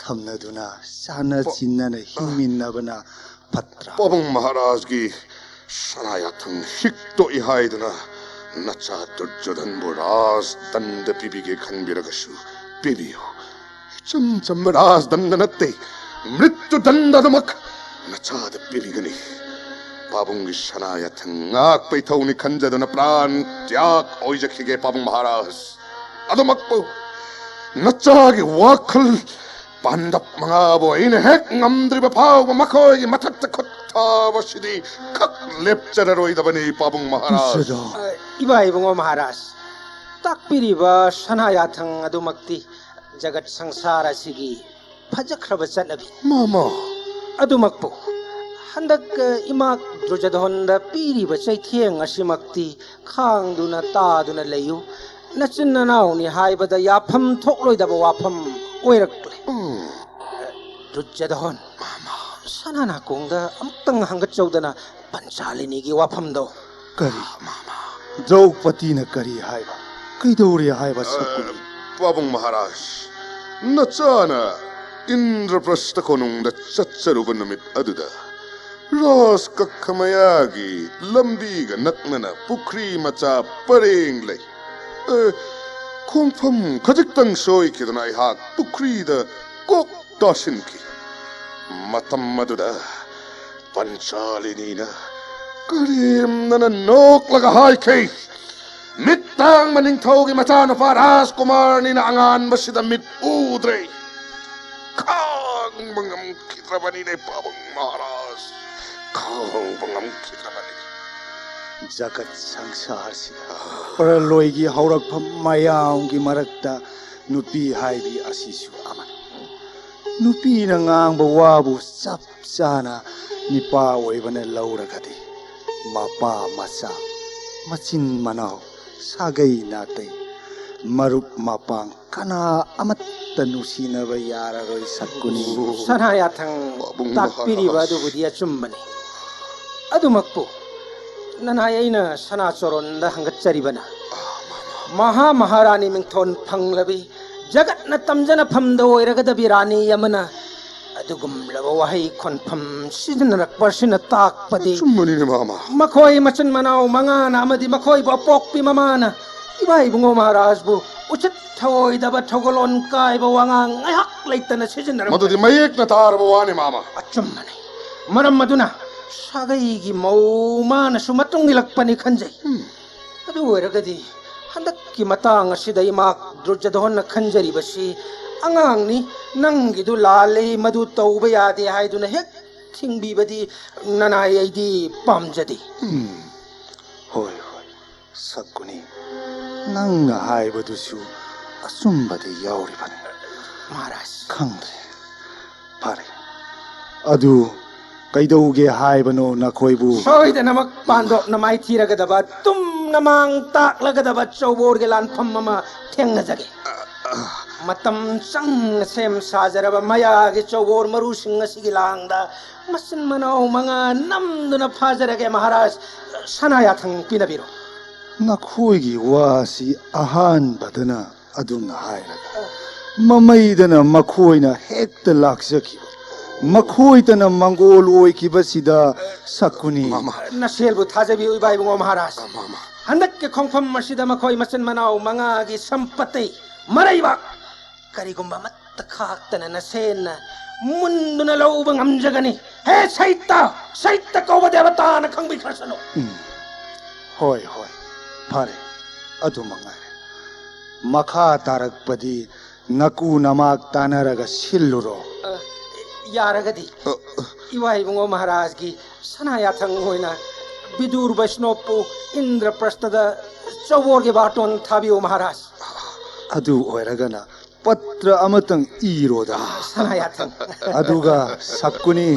ꯊꯝꯅꯗꯨꯅ ꯆꯥꯟꯅ ꯆꯤꯟꯅꯅ ꯍꯤꯡꯃꯤꯟꯅꯕꯅ ꯐꯠꯇ꯭ꯔꯥ? ꯄꯥꯕꯨꯡ ꯃꯍꯥꯔꯥꯖꯒꯤ ꯁꯅꯥ ꯌꯥꯊꯪ ꯍꯤꯛꯇꯣꯛꯏ ꯍꯥꯏꯗꯨꯅ ꯅꯆꯥ ꯗꯨꯔꯖꯣꯙꯟꯕꯨ ꯔꯥꯖ ꯗꯟꯗ ꯄꯤꯕꯤꯒꯦ ꯈꯟꯕꯤꯔꯒꯁꯨ ꯄꯤꯕꯤꯌꯨ꯫ ꯏꯆꯝ ꯆꯝꯕ ꯔꯥꯖ ꯗꯟꯗ ꯅꯠꯇꯦ, ꯃ꯭ꯔꯤꯠꯇꯨ ꯗꯟꯗ ꯑꯗꯨꯃꯛ ꯅꯆꯥꯗ ꯄꯤꯕꯤꯒꯅꯤ꯫ ꯄꯥꯕꯨꯡꯒꯤ ꯁꯅꯥ ꯌꯥꯊꯪ ꯉꯥꯛꯄ ꯏꯊꯧꯅꯤ ꯈꯟꯖꯗꯨꯅ ꯄ꯭ꯔꯥꯟ ꯇ꯭ꯌꯥꯒ ꯑꯣꯏꯖꯈꯤꯒꯦ ꯄꯥꯕꯨꯡ ꯃꯍꯥꯔꯥꯖ꯫ ꯑꯗꯨꯃꯛꯄꯨ ꯅꯆꯥꯒꯤ ꯋꯥꯈꯜ ꯄꯥꯟꯗꯞ ꯃꯉꯥꯕꯨ ꯑꯩꯅ ꯍꯦꯛ ꯉꯝꯗ꯭ꯔꯤꯕ ꯐꯥꯎꯕ ꯃꯈꯣꯏꯒꯤ ꯃꯊꯛꯇ ꯈꯨꯠ ꯊꯥꯕꯁꯤꯗꯤ ꯈꯛ ꯂꯦꯞꯆꯔꯔꯣꯏꯗꯕꯅꯤ ꯄꯥꯕꯨꯡ ꯃꯍꯥꯔꯥꯖ꯫ ꯏꯆꯦꯗꯣ꯫ ꯏꯃꯥ ꯏꯕꯨꯡꯉꯣ ꯃꯍꯥꯔꯥꯖ, ꯇꯥꯛꯄꯤꯔꯤꯕ ꯁꯅꯥ ꯌꯥꯊꯪ ꯑꯗꯨꯃꯛꯇꯤ ꯖꯒꯠ ꯁꯪꯁꯥꯔ ꯑꯁꯤꯒꯤ ꯐꯖꯈ꯭ꯔꯕ ꯆꯠꯅꯕꯤ꯫ ꯃꯃꯥ꯫ ꯑꯗꯨꯃꯛꯄꯨ ꯍꯟꯗꯛ ꯏꯃꯥ ꯗꯨꯔꯖꯣꯙꯟꯗ ꯄꯤꯔꯤꯕ ꯆꯩꯊꯦꯡ ꯑꯁꯤꯃꯛꯇꯤ ꯈꯥꯡꯗꯨꯅ ꯇꯥꯗꯨꯅ ꯂꯩꯌꯨ꯫ ꯅꯆꯤꯟ ꯅꯅꯥꯎꯅꯤ ꯍꯥꯏꯕꯗ ꯌꯥꯐꯝ ꯊꯣꯛꯂꯣꯏꯗꯕ ꯋꯥꯐꯝ ꯑꯣꯏꯔꯛꯂꯦ꯫ ꯗꯨꯔꯖꯣꯙꯟ, ꯁꯅꯥ ꯅꯥꯀꯣꯡꯗ ꯑꯃꯨꯛꯇꯪ ꯍꯪꯒꯠꯆꯧꯗꯅ ꯄꯟꯆꯥꯂꯤꯅꯤꯒꯤ ꯋꯥꯐꯝꯗꯣ꯫ ꯀꯔꯤ? ꯗ꯭ꯔꯧꯄꯗꯤꯅ ꯀꯔꯤ ꯍꯥꯏꯕ? ꯀꯩꯗꯧꯔꯦ ꯍꯥꯏꯕ ꯁꯀꯨꯅꯤ? ꯄꯥꯕꯨꯡ ꯃꯍꯥꯔꯥꯖ, ꯅꯆꯥꯅ ꯏꯟꯗ꯭ꯔꯄ꯭ꯔꯁꯊ ꯀꯣꯅꯨꯡꯗ ꯆꯠꯆꯔꯨꯕ ꯅꯨꯃꯤꯠ ꯑꯗꯨꯗ ꯔꯥꯖ ꯀꯛꯈ ꯃꯌꯥꯒꯤ ꯂꯝꯕꯤꯒ ꯅꯛꯅꯅ ꯄꯨꯈ꯭ꯔꯤ ꯃꯆꯥ ꯄꯔꯦꯡ ꯂꯩ꯫ ꯑꯦ, ꯈꯣꯡꯐꯝ ꯈꯖꯤꯛꯇꯪ ꯁꯣꯏꯈꯤꯗꯨꯅ ꯑꯩꯍꯥꯛ ꯄꯨꯈ꯭ꯔꯤꯗ ꯀꯣꯛ ꯇꯥꯁꯤꯟꯈꯤ꯫ ꯃꯇꯝ ꯑꯗꯨꯗ ꯄꯟꯆꯥꯂꯤꯅꯤꯅ ꯀꯔꯦꯝꯅꯅ ꯅꯣꯛꯂꯒ ꯍꯥꯏꯈꯤ, "ꯃꯤꯠ ꯇꯥꯡꯕ ꯅꯤꯡꯊꯧꯒꯤ ꯃꯆꯥꯅꯨꯄꯥ ꯔꯥꯖꯀꯨꯃꯥꯔꯅꯤꯅ ꯑꯉꯥꯟꯕꯁꯤꯗ ꯃꯤꯠ ꯎꯗ꯭ꯔꯦ꯫ ꯈꯥꯡꯕ ꯉꯝꯈꯤꯗ꯭ꯔꯕꯅꯤꯅꯦ ꯄꯥꯕꯨꯡ ꯃꯍꯥꯔꯥꯖ, ꯈꯥꯡꯕ ꯉꯝꯈꯤꯗ꯭ꯔꯕꯅꯤ"꯫ ꯖꯒꯠ ꯁꯪꯁꯥꯔꯁꯤꯗ ꯄ꯭ꯔꯂꯣꯏꯒꯤ ꯍꯧꯔꯛꯐꯝ ꯃꯌꯥꯝꯒꯤ ꯃꯔꯛꯇ ꯅꯨꯄꯤ ꯍꯥꯏꯕꯤ ꯑꯁꯤꯁꯨ ꯑꯃꯅꯤ꯫ ꯅꯨꯄꯤꯅ ꯉꯥꯡꯕ ꯋꯥꯕꯨ ꯆꯞ ꯆꯥꯅ ꯅꯤꯄꯥ ꯑꯣꯏꯕꯅ ꯂꯧꯔꯒꯗꯤ, ꯃꯄꯥ ꯃꯆꯥ, ꯃꯆꯤꯟ ꯃꯅꯥꯎ, ꯁꯥꯒꯩ ꯅꯥꯇꯩ, ꯃꯔꯨꯞ ꯃꯄꯥꯡ, ꯀꯅꯥ ꯑꯃꯠꯇ ꯅꯨꯡꯁꯤꯅꯕ ꯌꯥꯔꯔꯣꯏ, ꯁꯛꯀꯨꯅꯤ꯫ ꯁꯅꯥ ꯌꯥꯊꯪ ꯄꯥꯕꯨꯡ ꯇꯥꯛꯄꯤꯔꯤꯕ ꯃꯍꯥꯔꯥꯖ꯫ ꯑꯗꯨꯕꯨꯗꯤ ꯑꯆꯨꯝꯕꯅꯤ꯫ ꯑꯗꯨꯃꯛꯄꯨ ꯅꯅꯥꯏ ꯑꯩꯅ ꯁꯅꯥ ꯆꯣꯔꯣꯟꯗ ꯍꯪꯒꯠꯆꯔꯤꯕꯅ, ꯃꯍꯥ ꯃꯍꯥꯔꯥꯅꯤ ꯃꯤꯡꯊꯣꯟ ꯐꯪꯂꯕꯤ, ꯖꯒꯠꯅ ꯇꯝꯖꯅꯐꯝꯗ ꯑꯣꯏꯔꯒꯗꯕꯤ ꯔꯥꯅꯤ ꯑꯃꯅ ꯑꯗꯨꯒꯨꯝꯂꯕ ꯋꯥꯍꯩ ꯈꯣꯟꯐꯝ ꯁꯤꯖꯤꯟꯅꯔꯛꯄ ꯑꯁꯤꯅ ꯇꯥꯛꯄꯗꯤ, ꯑꯆꯨꯝꯕꯅꯤꯅꯦ, ꯃꯥꯃ꯫ ꯃꯈꯣꯏ ꯃꯆꯤꯟ ꯃꯅꯥꯎ ꯃꯉꯥꯅ ꯑꯃꯗꯤ ꯃꯈꯣꯏꯕꯨ ꯑꯄꯣꯛꯄꯤ ꯃꯃꯥꯅ ꯏꯃꯥ ꯏꯕꯨꯡꯉꯣ ꯃꯍꯥꯔꯥꯖꯕꯨ ꯎꯆꯤꯠ ꯊꯑꯣꯏꯗꯕ ꯊꯧꯒꯜꯂꯣꯟ ꯀꯥꯏꯕ ꯋꯥꯉꯥꯡ ꯉꯥꯏꯍꯥꯛ ꯂꯩꯇꯅ ꯁꯤꯖꯤꯟꯅꯔꯝꯕ꯫ ꯃꯗꯨꯗꯤ ꯃꯌꯦꯛꯅ ꯇꯥꯔꯕ ꯋꯥꯅꯤ, ꯃꯥꯃ꯫ ꯑꯆꯨꯝꯕꯅꯤ꯫ ꯃꯔꯝ ꯑꯗꯨꯅ ꯁꯥꯒꯩꯒꯤ ꯃꯧ ꯃꯥꯅꯁꯨ ꯃꯇꯨꯡ ꯏꯜꯂꯛꯄꯅꯤ ꯈꯟꯖꯩ꯫ ꯎꯝ꯫ ꯑꯗꯨ ꯑꯣꯏꯔꯒꯗꯤ ꯍꯟꯗꯛꯀꯤ ꯃꯇꯥꯡ ꯑꯁꯤꯗ ꯏꯃꯥ ꯗꯨꯔꯖꯗꯣꯟꯅ ꯈꯟꯖꯔꯤꯕꯁꯤ ꯑꯉꯥꯡꯅꯤ, ꯅꯪꯒꯤꯗꯨ ꯂꯥꯜꯂꯤ, ꯃꯗꯨ ꯇꯧꯕ ꯌꯥꯗꯦ ꯍꯥꯏꯗꯨꯅ ꯍꯦꯛ ꯊꯤꯡꯕꯤꯕꯗꯤ ꯅꯅꯥꯏ ꯑꯩꯗꯤ ꯄꯥꯝꯖꯗꯦ꯫ ꯎꯝ꯫ ꯍꯣꯏ, ꯍꯣꯏ, ꯁꯛꯀꯨꯅꯤ꯫ ꯅꯪꯅ ꯍꯥꯏꯕꯗꯨꯁꯨ ꯑꯆꯨꯝꯕꯗꯤ ꯌꯥꯎꯔꯤꯕꯅꯤ꯫ ꯃꯍꯥꯔꯥꯖ꯫ ꯈꯪꯗ꯭ꯔꯦ꯫ ꯐꯔꯦ꯫ ꯑꯗꯨ ꯀꯩꯗꯧꯒꯦ ꯍꯥꯏꯕꯅꯣ ꯅꯈꯣꯏꯕꯨ? ꯁꯣꯏꯗꯅꯃꯛ ꯄꯥꯟꯗꯣꯞꯅ ꯃꯥꯏꯊꯤꯔꯒꯗꯕ, ꯇꯨꯝꯅ ꯃꯥꯡ ꯇꯥꯛꯂꯒꯗꯕ ꯆꯧꯕꯣꯔꯒꯤ ꯂꯥꯟꯐꯝ ꯑꯃ ꯊꯦꯡꯅꯖꯒꯦ꯫ ꯃꯇꯝ ꯆꯪꯅ ꯁꯦꯝ ꯁꯥꯖꯔꯕ ꯃꯌꯥꯒꯤ ꯆꯧꯕꯣꯔ ꯃꯔꯨꯁꯤꯡ ꯑꯁꯤꯒꯤ ꯂꯥꯡꯗ ꯃꯆꯤꯟ ꯃꯅꯥꯎ ꯃꯉꯥ ꯅꯝꯗꯨꯅ ꯐꯥꯖꯔꯒꯦ, ꯃꯍꯥꯔꯥꯖ꯫ ꯁꯅꯥ ꯌꯥꯊꯪ ꯄꯤꯅꯕꯤꯔꯣ꯫ ꯅꯈꯣꯏꯒꯤ ꯋꯥꯁꯤ ꯑꯍꯥꯟꯕꯗꯅ ꯑꯗꯨꯝꯅ ꯍꯥꯏꯔꯒ, ꯃꯃꯩꯗꯅ ꯃꯈꯣꯏꯅ ꯍꯦꯛꯇ ꯂꯥꯛꯆꯈꯤꯕ, ꯃꯈꯣꯏꯇꯅ ꯃꯪꯒꯣꯜ ꯑꯣꯏꯈꯤꯕꯁꯤꯗ ꯁꯛꯀꯨꯅꯤ꯫ ꯃꯃꯥ꯫ ꯅꯁꯦꯜꯕꯨ ꯊꯥꯖꯕꯤꯌꯨ, ꯏꯕꯥ ꯏꯕꯨꯡꯉꯣ ꯃꯍꯥꯔꯥꯖ꯫ ꯃꯃꯥ꯫ ꯍꯟꯗꯛꯀꯤ ꯈꯣꯡꯐꯝ ꯑꯁꯤꯗ ꯃꯈꯣꯏ ꯃꯆꯤꯟ ꯃꯅꯥꯎ ꯃꯉꯥꯒꯤ ꯁꯝꯄꯇꯤ, ꯃꯔꯩꯕꯥꯛ, ꯀꯔꯤꯒꯨꯝꯕ ꯑꯃꯠꯇ ꯈꯥꯛꯇꯅ ꯅꯁꯦꯟꯅ ꯃꯨꯟꯗꯨꯅ ꯂꯧꯕ ꯉꯝꯖꯒꯅꯤ꯫ ꯍꯦ ꯁꯩꯇ! ꯁꯩꯇ ꯀꯧꯕ ꯗꯦꯕꯇꯥꯅ ꯈꯪꯕꯤꯈ꯭ꯔꯁꯅꯨ꯫ ꯎꯝ꯫ ꯍꯣꯏ, ꯍꯣꯏ꯫ ꯐꯔꯦ꯫ ꯑꯗꯨꯃꯛ ꯉꯥꯏꯔꯦ꯫ ꯃꯈꯥ ꯇꯥꯔꯛꯄꯗꯤ ꯅꯀꯨ ꯅꯃꯥꯛ ꯇꯥꯟꯅꯔꯒ ꯁꯤꯜꯂꯨꯔꯣ꯫ ꯑ, ꯌꯥꯔꯒꯗꯤ꯫ ꯑ, ꯑ꯫ ꯏꯋꯥ ꯏꯕꯨꯡꯉꯣ ꯃꯍꯥꯔꯥꯖꯒꯤ ꯁꯅꯥ ꯌꯥꯊꯪ ꯑꯣꯏꯅ ꯕꯤꯗꯨꯔ ꯕꯩꯁꯅꯣꯞꯄꯨ ꯏꯟꯗ꯭ꯔꯄ꯭ꯔꯁꯇꯗ ꯆꯧꯕꯣꯔꯒꯤ ꯕꯥꯇꯣꯟ ꯊꯥꯕꯤꯌꯨ ꯃꯍꯥꯔꯥꯖ꯫ ꯑꯗꯨ ꯑꯣꯏꯔꯒꯅ ꯄꯠꯇ꯭ꯔ ꯑꯃꯇꯪ ꯏꯔꯣꯗ꯫ ꯁꯅꯥꯌꯥꯊꯪ꯫ ꯑꯗꯨꯒ ꯁꯛꯀꯨꯅꯤ,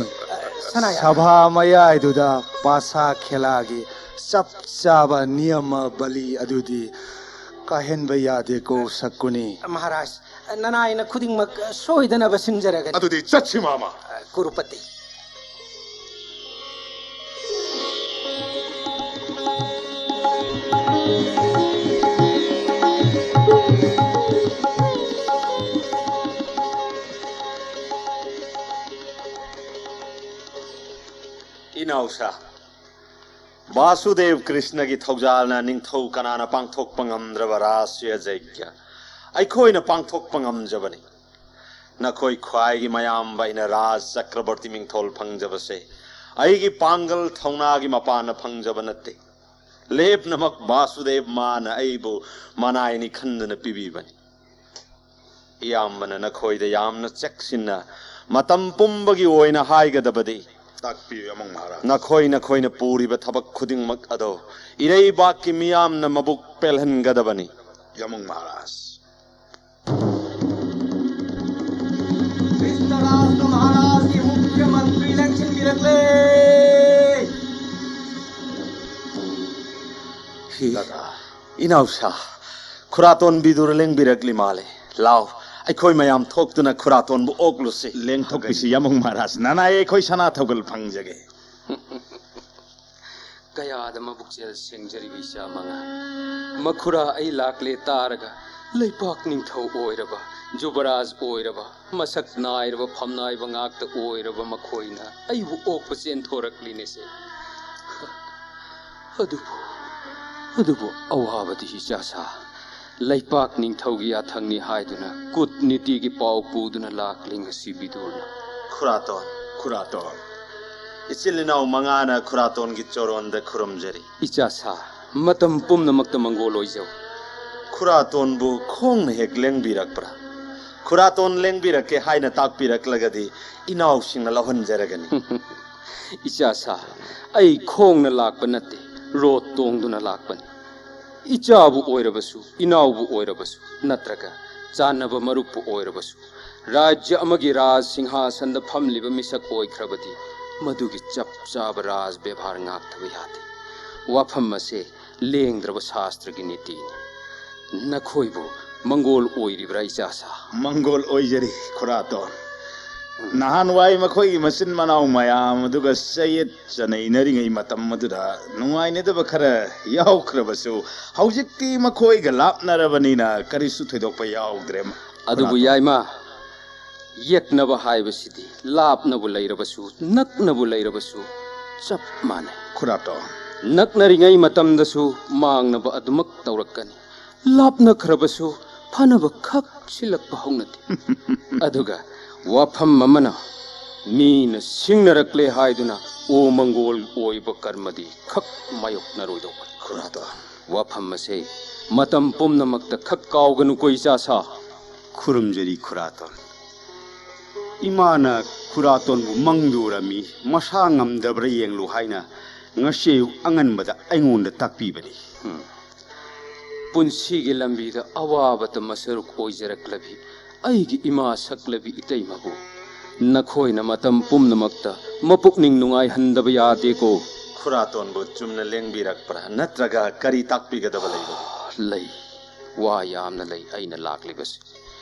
ꯁꯅꯥꯌꯥꯊꯪ꯫ ꯁꯚꯥ ꯃꯌꯥꯏꯗꯨꯗ ꯄꯥꯁꯥ ꯈꯦꯂꯥꯒꯤ ꯆꯞ ꯆꯥꯕ ꯅꯤꯌꯃ ꯕꯂꯤ ꯑꯗꯨꯗꯤ ꯀꯥꯏꯍꯟꯕ ꯌꯥꯗꯦꯀꯣ ꯁꯛꯀꯨꯅꯤ꯫ ꯃꯍꯥꯔꯥꯖ, ꯅꯅꯥꯏꯅ ꯈꯨꯗꯤꯡꯃꯛ ꯁꯣꯏꯗꯅꯕ ꯁꯤꯟꯖꯔꯒꯅꯤ꯫ ꯑꯗꯨꯗꯤ ꯆꯠꯁꯤ, ꯃꯥꯃ꯫ ꯀꯨꯔꯨꯄꯇꯤ꯫ ꯏꯅꯥꯎꯁꯥ, ꯕꯥꯁꯨꯗꯦꯕ ꯀ꯭ꯔꯤꯁꯅꯒꯤ ꯊꯧꯖꯥꯜꯅ ꯅꯤꯡꯊꯧ ꯀꯅꯥꯅ ꯄꯥꯡꯊꯣꯛꯄ ꯉꯝꯗ꯭ꯔꯕ ꯔꯥꯁ꯭ꯌ ꯖꯩꯒ꯭ꯌ ꯑꯩꯈꯣꯏꯅ ꯄꯥꯡꯊꯣꯛꯄ ꯉꯝꯖꯕꯅꯤ꯫ ꯅꯈꯣꯏ ꯈ꯭ꯋꯥꯏꯒꯤ ꯃꯌꯥꯝꯕ ꯑꯩꯅ ꯔꯥꯖ ꯆꯀ꯭ꯔꯕꯔꯇꯤ ꯃꯤꯡꯊꯣꯜ ꯐꯪꯖꯕꯁꯦ ꯑꯩꯒꯤ ꯄꯥꯡꯒꯜ ꯊꯧꯅꯥꯒꯤ ꯃꯄꯥꯟꯅ ꯐꯪꯖꯕ ꯅꯠꯇꯦ꯫ ꯂꯦꯞꯅꯃꯛ ꯕꯥꯁꯨꯗꯦꯕ ꯃꯥꯅ ꯑꯩꯕꯨ ꯃꯅꯥꯏꯅꯤ ꯈꯟꯗꯨꯅ ꯄꯤꯕꯤꯕꯅꯤ꯫ ꯏꯌꯥꯝꯕꯅ ꯅꯈꯣꯏꯗ ꯌꯥꯝꯅ ꯆꯦꯛꯁꯤꯟꯅ ꯃꯇꯝ ꯄꯨꯝꯕꯒꯤ ꯑꯣꯏꯅ ꯍꯥꯏꯒꯗꯕꯗꯤ, ꯇꯥꯛꯄꯤꯌꯨ, ꯌꯥꯃꯪ ꯃꯍꯥꯔꯥꯖ꯫ ꯅꯈꯣꯏ ꯅꯈꯣꯏꯅ ꯄꯨꯔꯤꯕ ꯊꯕꯛ ꯈꯨꯗꯤꯡꯃꯛ ꯑꯗꯣ ꯏꯔꯩꯕꯥꯛꯀꯤ ꯃꯤꯌꯥꯝꯅ ꯃꯕꯨꯛ ꯄꯦꯜꯍꯟꯒꯗꯕꯅꯤ꯫ ꯌꯥꯃꯪ ꯃꯍꯥꯔꯥꯖ꯫ ꯙ꯭ꯔꯤꯇꯔꯥꯁ꯭ꯇ꯭ꯔ ꯃꯍꯥꯔꯥꯖꯀꯤ ꯃꯨꯈ꯭ꯌ ꯃꯟꯇ꯭ꯔꯤ ꯂꯦꯡꯁꯤꯟꯕꯤꯔꯛꯂꯦ꯫ ꯍꯤ, ꯏꯅꯥꯎꯁꯥ, ꯈꯨꯔꯥꯇꯣꯟ ꯕꯤꯗꯨꯔ ꯂꯦꯡꯕꯤꯔꯛꯂꯤ ꯃꯥꯜꯂꯦ꯫ ꯂꯥꯎ, ꯑꯩꯈꯣꯏ ꯃꯌꯥꯝ ꯊꯣꯛꯇꯨꯅ ꯈꯨꯔꯥꯇꯣꯟꯕꯨ ꯑꯣꯛꯂꯨꯁꯤ꯫ ꯂꯦꯡꯊꯣꯛꯄꯤꯁꯤ, ꯌꯥꯃꯪ ꯃꯍꯥꯔꯥꯖ꯫ ꯅꯅꯥꯏ ꯑꯩꯈꯣꯏ ꯁꯅꯥ ꯊꯧꯒꯜ ꯐꯪꯖꯒꯦ꯫ ꯀꯌꯥꯗ ꯃꯕꯨꯛꯆꯦꯜ ꯁꯦꯡꯖꯔꯤꯕ ꯏꯆꯥ ꯃꯉꯥ꯫ ꯃꯈꯨꯔꯥ ꯑꯩ ꯂꯥꯛꯂꯦ ꯇꯥꯔꯒ ꯂꯩꯄꯥꯛ ꯅꯤꯡꯊꯧ ꯑꯣꯏꯔꯕ, ꯖꯨꯕꯔꯥꯖ ꯑꯣꯏꯔꯕ, ꯃꯁꯛ ꯅꯥꯏꯔꯕ ꯐꯝꯅꯥꯏꯕ ꯉꯥꯛꯇ ꯑꯣꯏꯔꯕ ꯃꯈꯣꯏꯅ ꯑꯩꯕꯨ ꯑꯣꯛꯄ ꯆꯦꯟꯊꯣꯔꯛꯂꯤꯅꯦꯁꯦ꯫ ꯑꯗꯨꯕꯨ, ꯑꯗꯨꯕꯨ ꯑꯋꯥꯕꯗꯤ ꯏꯆꯥꯁꯥ, ꯂꯩꯄꯥꯛ ꯅꯤꯡꯊꯧꯒꯤ ꯌꯥꯊꯪꯅꯤ ꯍꯥꯏꯗꯨꯅ ꯀꯨꯠꯅꯤꯇꯤꯒꯤ ꯄꯥꯎ ꯄꯨꯗꯨꯅ ꯂꯥꯛꯂꯤ ꯉꯁꯤ ꯕꯤꯗꯨꯔꯅ꯫ ꯈꯨꯔꯥꯇꯣꯟ, ꯈꯨꯔꯥꯇꯣꯟ꯫ ꯏꯆꯤꯜ ꯏꯅꯥꯎ ꯃꯉꯥꯅ ꯈꯨꯔꯥꯇꯣꯟꯒꯤ ꯆꯣꯔꯣꯟꯗ ꯈꯨꯔꯨꯝꯖꯔꯤ꯫ ꯏꯆꯥꯁꯥ, ꯃꯇꯝ ꯄꯨꯝꯅꯃꯛꯇ ꯃꯪꯒꯣꯜ ꯑꯣꯏꯖꯧ꯫ ꯈꯨꯔꯥꯇꯣꯟꯕꯨ ꯈꯣꯡꯅ ꯍꯦꯛ ꯂꯦꯡꯕꯤꯔꯛꯄ꯭ꯔꯥ? ꯈꯨꯔꯥꯇꯣꯟ ꯂꯦꯡꯕꯤꯔꯛꯀꯦ ꯍꯥꯏꯅ ꯇꯥꯛꯄꯤꯔꯛꯂꯒꯗꯤ ꯏꯅꯥꯎꯁꯤꯡꯅ ꯂꯧꯍꯟꯖꯔꯒꯅꯤ꯫ ꯏꯆꯥꯁꯥ, ꯑꯩ ꯈꯣꯡꯅ ꯂꯥꯛꯄ ꯅꯠꯇꯦ, ꯔꯣꯠ ꯇꯣꯡꯗꯨꯅ ꯂꯥꯛꯄꯅꯤ꯫ ꯏꯆꯥꯕꯨ ꯑꯣꯏꯔꯕꯁꯨ, ꯏꯅꯥꯎꯕꯨ ꯑꯣꯏꯔꯕꯁꯨ, ꯅꯠꯇ꯭ꯔꯒ ꯆꯥꯟꯅꯕ ꯃꯔꯨꯞꯄꯨ ꯑꯣꯏꯔꯕꯁꯨ, ꯔꯥꯖ꯭ꯌ ꯑꯃꯒꯤ ꯔꯥꯖ ꯁꯤꯡꯍꯥꯁꯟꯗ ꯐꯝꯂꯤꯕ ꯃꯤꯁꯛ ꯑꯣꯏꯈ꯭ꯔꯕꯗꯤ, ꯃꯗꯨꯒꯤ ꯆꯞ ꯆꯥꯕ ꯔꯥꯖ ꯕꯦꯕꯥꯔ ꯉꯥꯛꯇꯕ ꯌꯥꯗꯦ꯫ ꯋꯥꯐꯝ ꯑꯁꯦ ꯂꯦꯡꯗ꯭ꯔꯕ ꯁꯥꯁꯇ꯭ꯔꯒꯤ ꯅꯤꯇꯤꯅꯤ꯫ ꯅꯈꯣꯏꯕꯨ ꯃꯪꯒꯣꯜ ꯑꯣꯏꯔꯤꯕ꯭ꯔꯥ, ꯏꯆꯥꯁꯥ? ꯃꯪꯒꯣꯜ ꯑꯣꯏꯖꯔꯤ, ꯈꯨꯔꯥꯇꯣꯟ꯫ ꯅꯍꯥꯟꯋꯥꯏ ꯃꯈꯣꯏꯒꯤ ꯃꯆꯤꯟ ꯃꯅꯥꯎ ꯃꯌꯥꯝ ꯑꯗꯨꯒ ꯆꯌꯦꯠ ꯆꯅꯩꯅꯔꯤꯉꯩ ꯃꯇꯝ ꯑꯗꯨꯗ ꯅꯨꯡꯉꯥꯏꯅꯗꯕ ꯈꯔ ꯌꯥꯎꯈ꯭ꯔꯕꯁꯨ, ꯍꯧꯖꯤꯛꯇꯤ ꯃꯈꯣꯏꯒ ꯂꯥꯞꯅꯔꯕꯅꯤꯅ ꯀꯔꯤꯁꯨ ꯊꯣꯏꯗꯣꯛꯄ ꯌꯥꯎꯗ꯭ꯔꯦ꯫ ꯑꯗꯨꯕꯨ ꯈꯨꯔꯥꯇꯣꯟ꯫ ꯌꯥꯏꯃ, ꯌꯦꯛꯅꯕ ꯍꯥꯏꯕꯁꯤꯗꯤ ꯂꯥꯞꯅꯕꯨ ꯂꯩꯔꯕꯁꯨ, ꯅꯛꯅꯕꯨ ꯂꯩꯔꯕꯁꯨ ꯆꯞ ꯃꯥꯟꯅꯩ꯫ ꯈꯨꯔꯥꯇꯣꯟ꯫ ꯅꯛꯅꯔꯤꯉꯩ ꯃꯇꯝꯗꯁꯨ ꯃꯥꯡꯅꯕ ꯑꯗꯨꯃꯛ ꯇꯧꯔꯛꯀꯅꯤ꯫ ꯂꯥꯞꯅꯈ꯭ꯔꯕꯁꯨ ꯐꯅꯕ ꯈꯛ ꯁꯤꯜꯂꯛꯄ ꯍꯧꯅꯗꯦ꯫ ꯑꯗꯨꯒ ꯋꯥꯐꯝ ꯑꯃꯅ, ꯃꯤꯅ ꯁꯤꯡꯅꯔꯛꯂꯦ ꯍꯥꯏꯗꯨꯅ ꯑꯣ ꯃꯪꯒꯣꯜ ꯑꯣꯏꯕ ꯀꯔꯃꯗꯤ ꯈꯛ ꯃꯥꯌꯣꯛꯅꯔꯣꯏꯗꯧꯕꯅꯤ꯫ ꯈꯨꯔꯥꯇꯣꯟ꯫ ꯋꯥꯐꯝ ꯑꯁꯦ ꯃꯇꯝ ꯄꯨꯝꯅꯃꯛꯇ ꯈꯛ ꯀꯥꯎꯒꯅꯨꯀꯣ, ꯏꯆꯥꯁꯥ꯫ ꯈꯨꯔꯨꯝꯖꯔꯤ, ꯈꯨꯔꯥꯇꯣꯟ꯫ ꯏꯃꯥꯅ ꯈꯨꯔꯥꯇꯣꯟꯕꯨ ꯃꯪꯗ ꯎꯔꯝꯃꯤ, ꯃꯁꯥ ꯉꯝꯗꯕ꯭ꯔꯥ ꯌꯦꯡꯂꯨ ꯍꯥꯏꯅ ꯉꯁꯤ ꯑꯌꯨꯛ ꯑꯉꯟꯕꯗ ꯑꯩꯉꯣꯟꯗ ꯇꯥꯛꯄꯤꯕꯅꯤ꯫ ꯄꯨꯟꯁꯤꯒꯤ ꯂꯝꯕꯤꯗ ꯑꯋꯥꯕꯇ ꯃꯁꯔꯨꯛ ꯑꯣꯏꯖꯔꯛꯂꯕꯤ ꯑꯩꯒꯤ ꯏꯃꯥ ꯁꯛꯂꯕꯤ ꯏꯇꯩꯃꯕꯨ ꯅꯈꯣꯏꯅ ꯃꯇꯝ ꯄꯨꯝꯅꯃꯛꯇ ꯃꯄꯨꯛꯅꯤꯡ ꯅꯨꯡꯉꯥꯏꯍꯟꯗꯕ ꯌꯥꯗꯦꯀꯣ꯫ ꯈꯨꯔꯥꯇꯣꯟꯕꯨ ꯆꯨꯝꯅ ꯂꯦꯡꯕꯤꯔꯛꯄ꯭ꯔꯥ, ꯅꯠꯇ꯭ꯔꯒ ꯀꯔꯤ ꯇꯥꯛꯄꯤꯒꯗꯕ ꯂꯩꯕꯒꯦ? ꯂꯩ, ꯋꯥ ꯌꯥꯝꯅ ꯂꯩ ꯑꯩꯅ ꯂꯥꯛꯂꯤꯕꯁꯤ꯫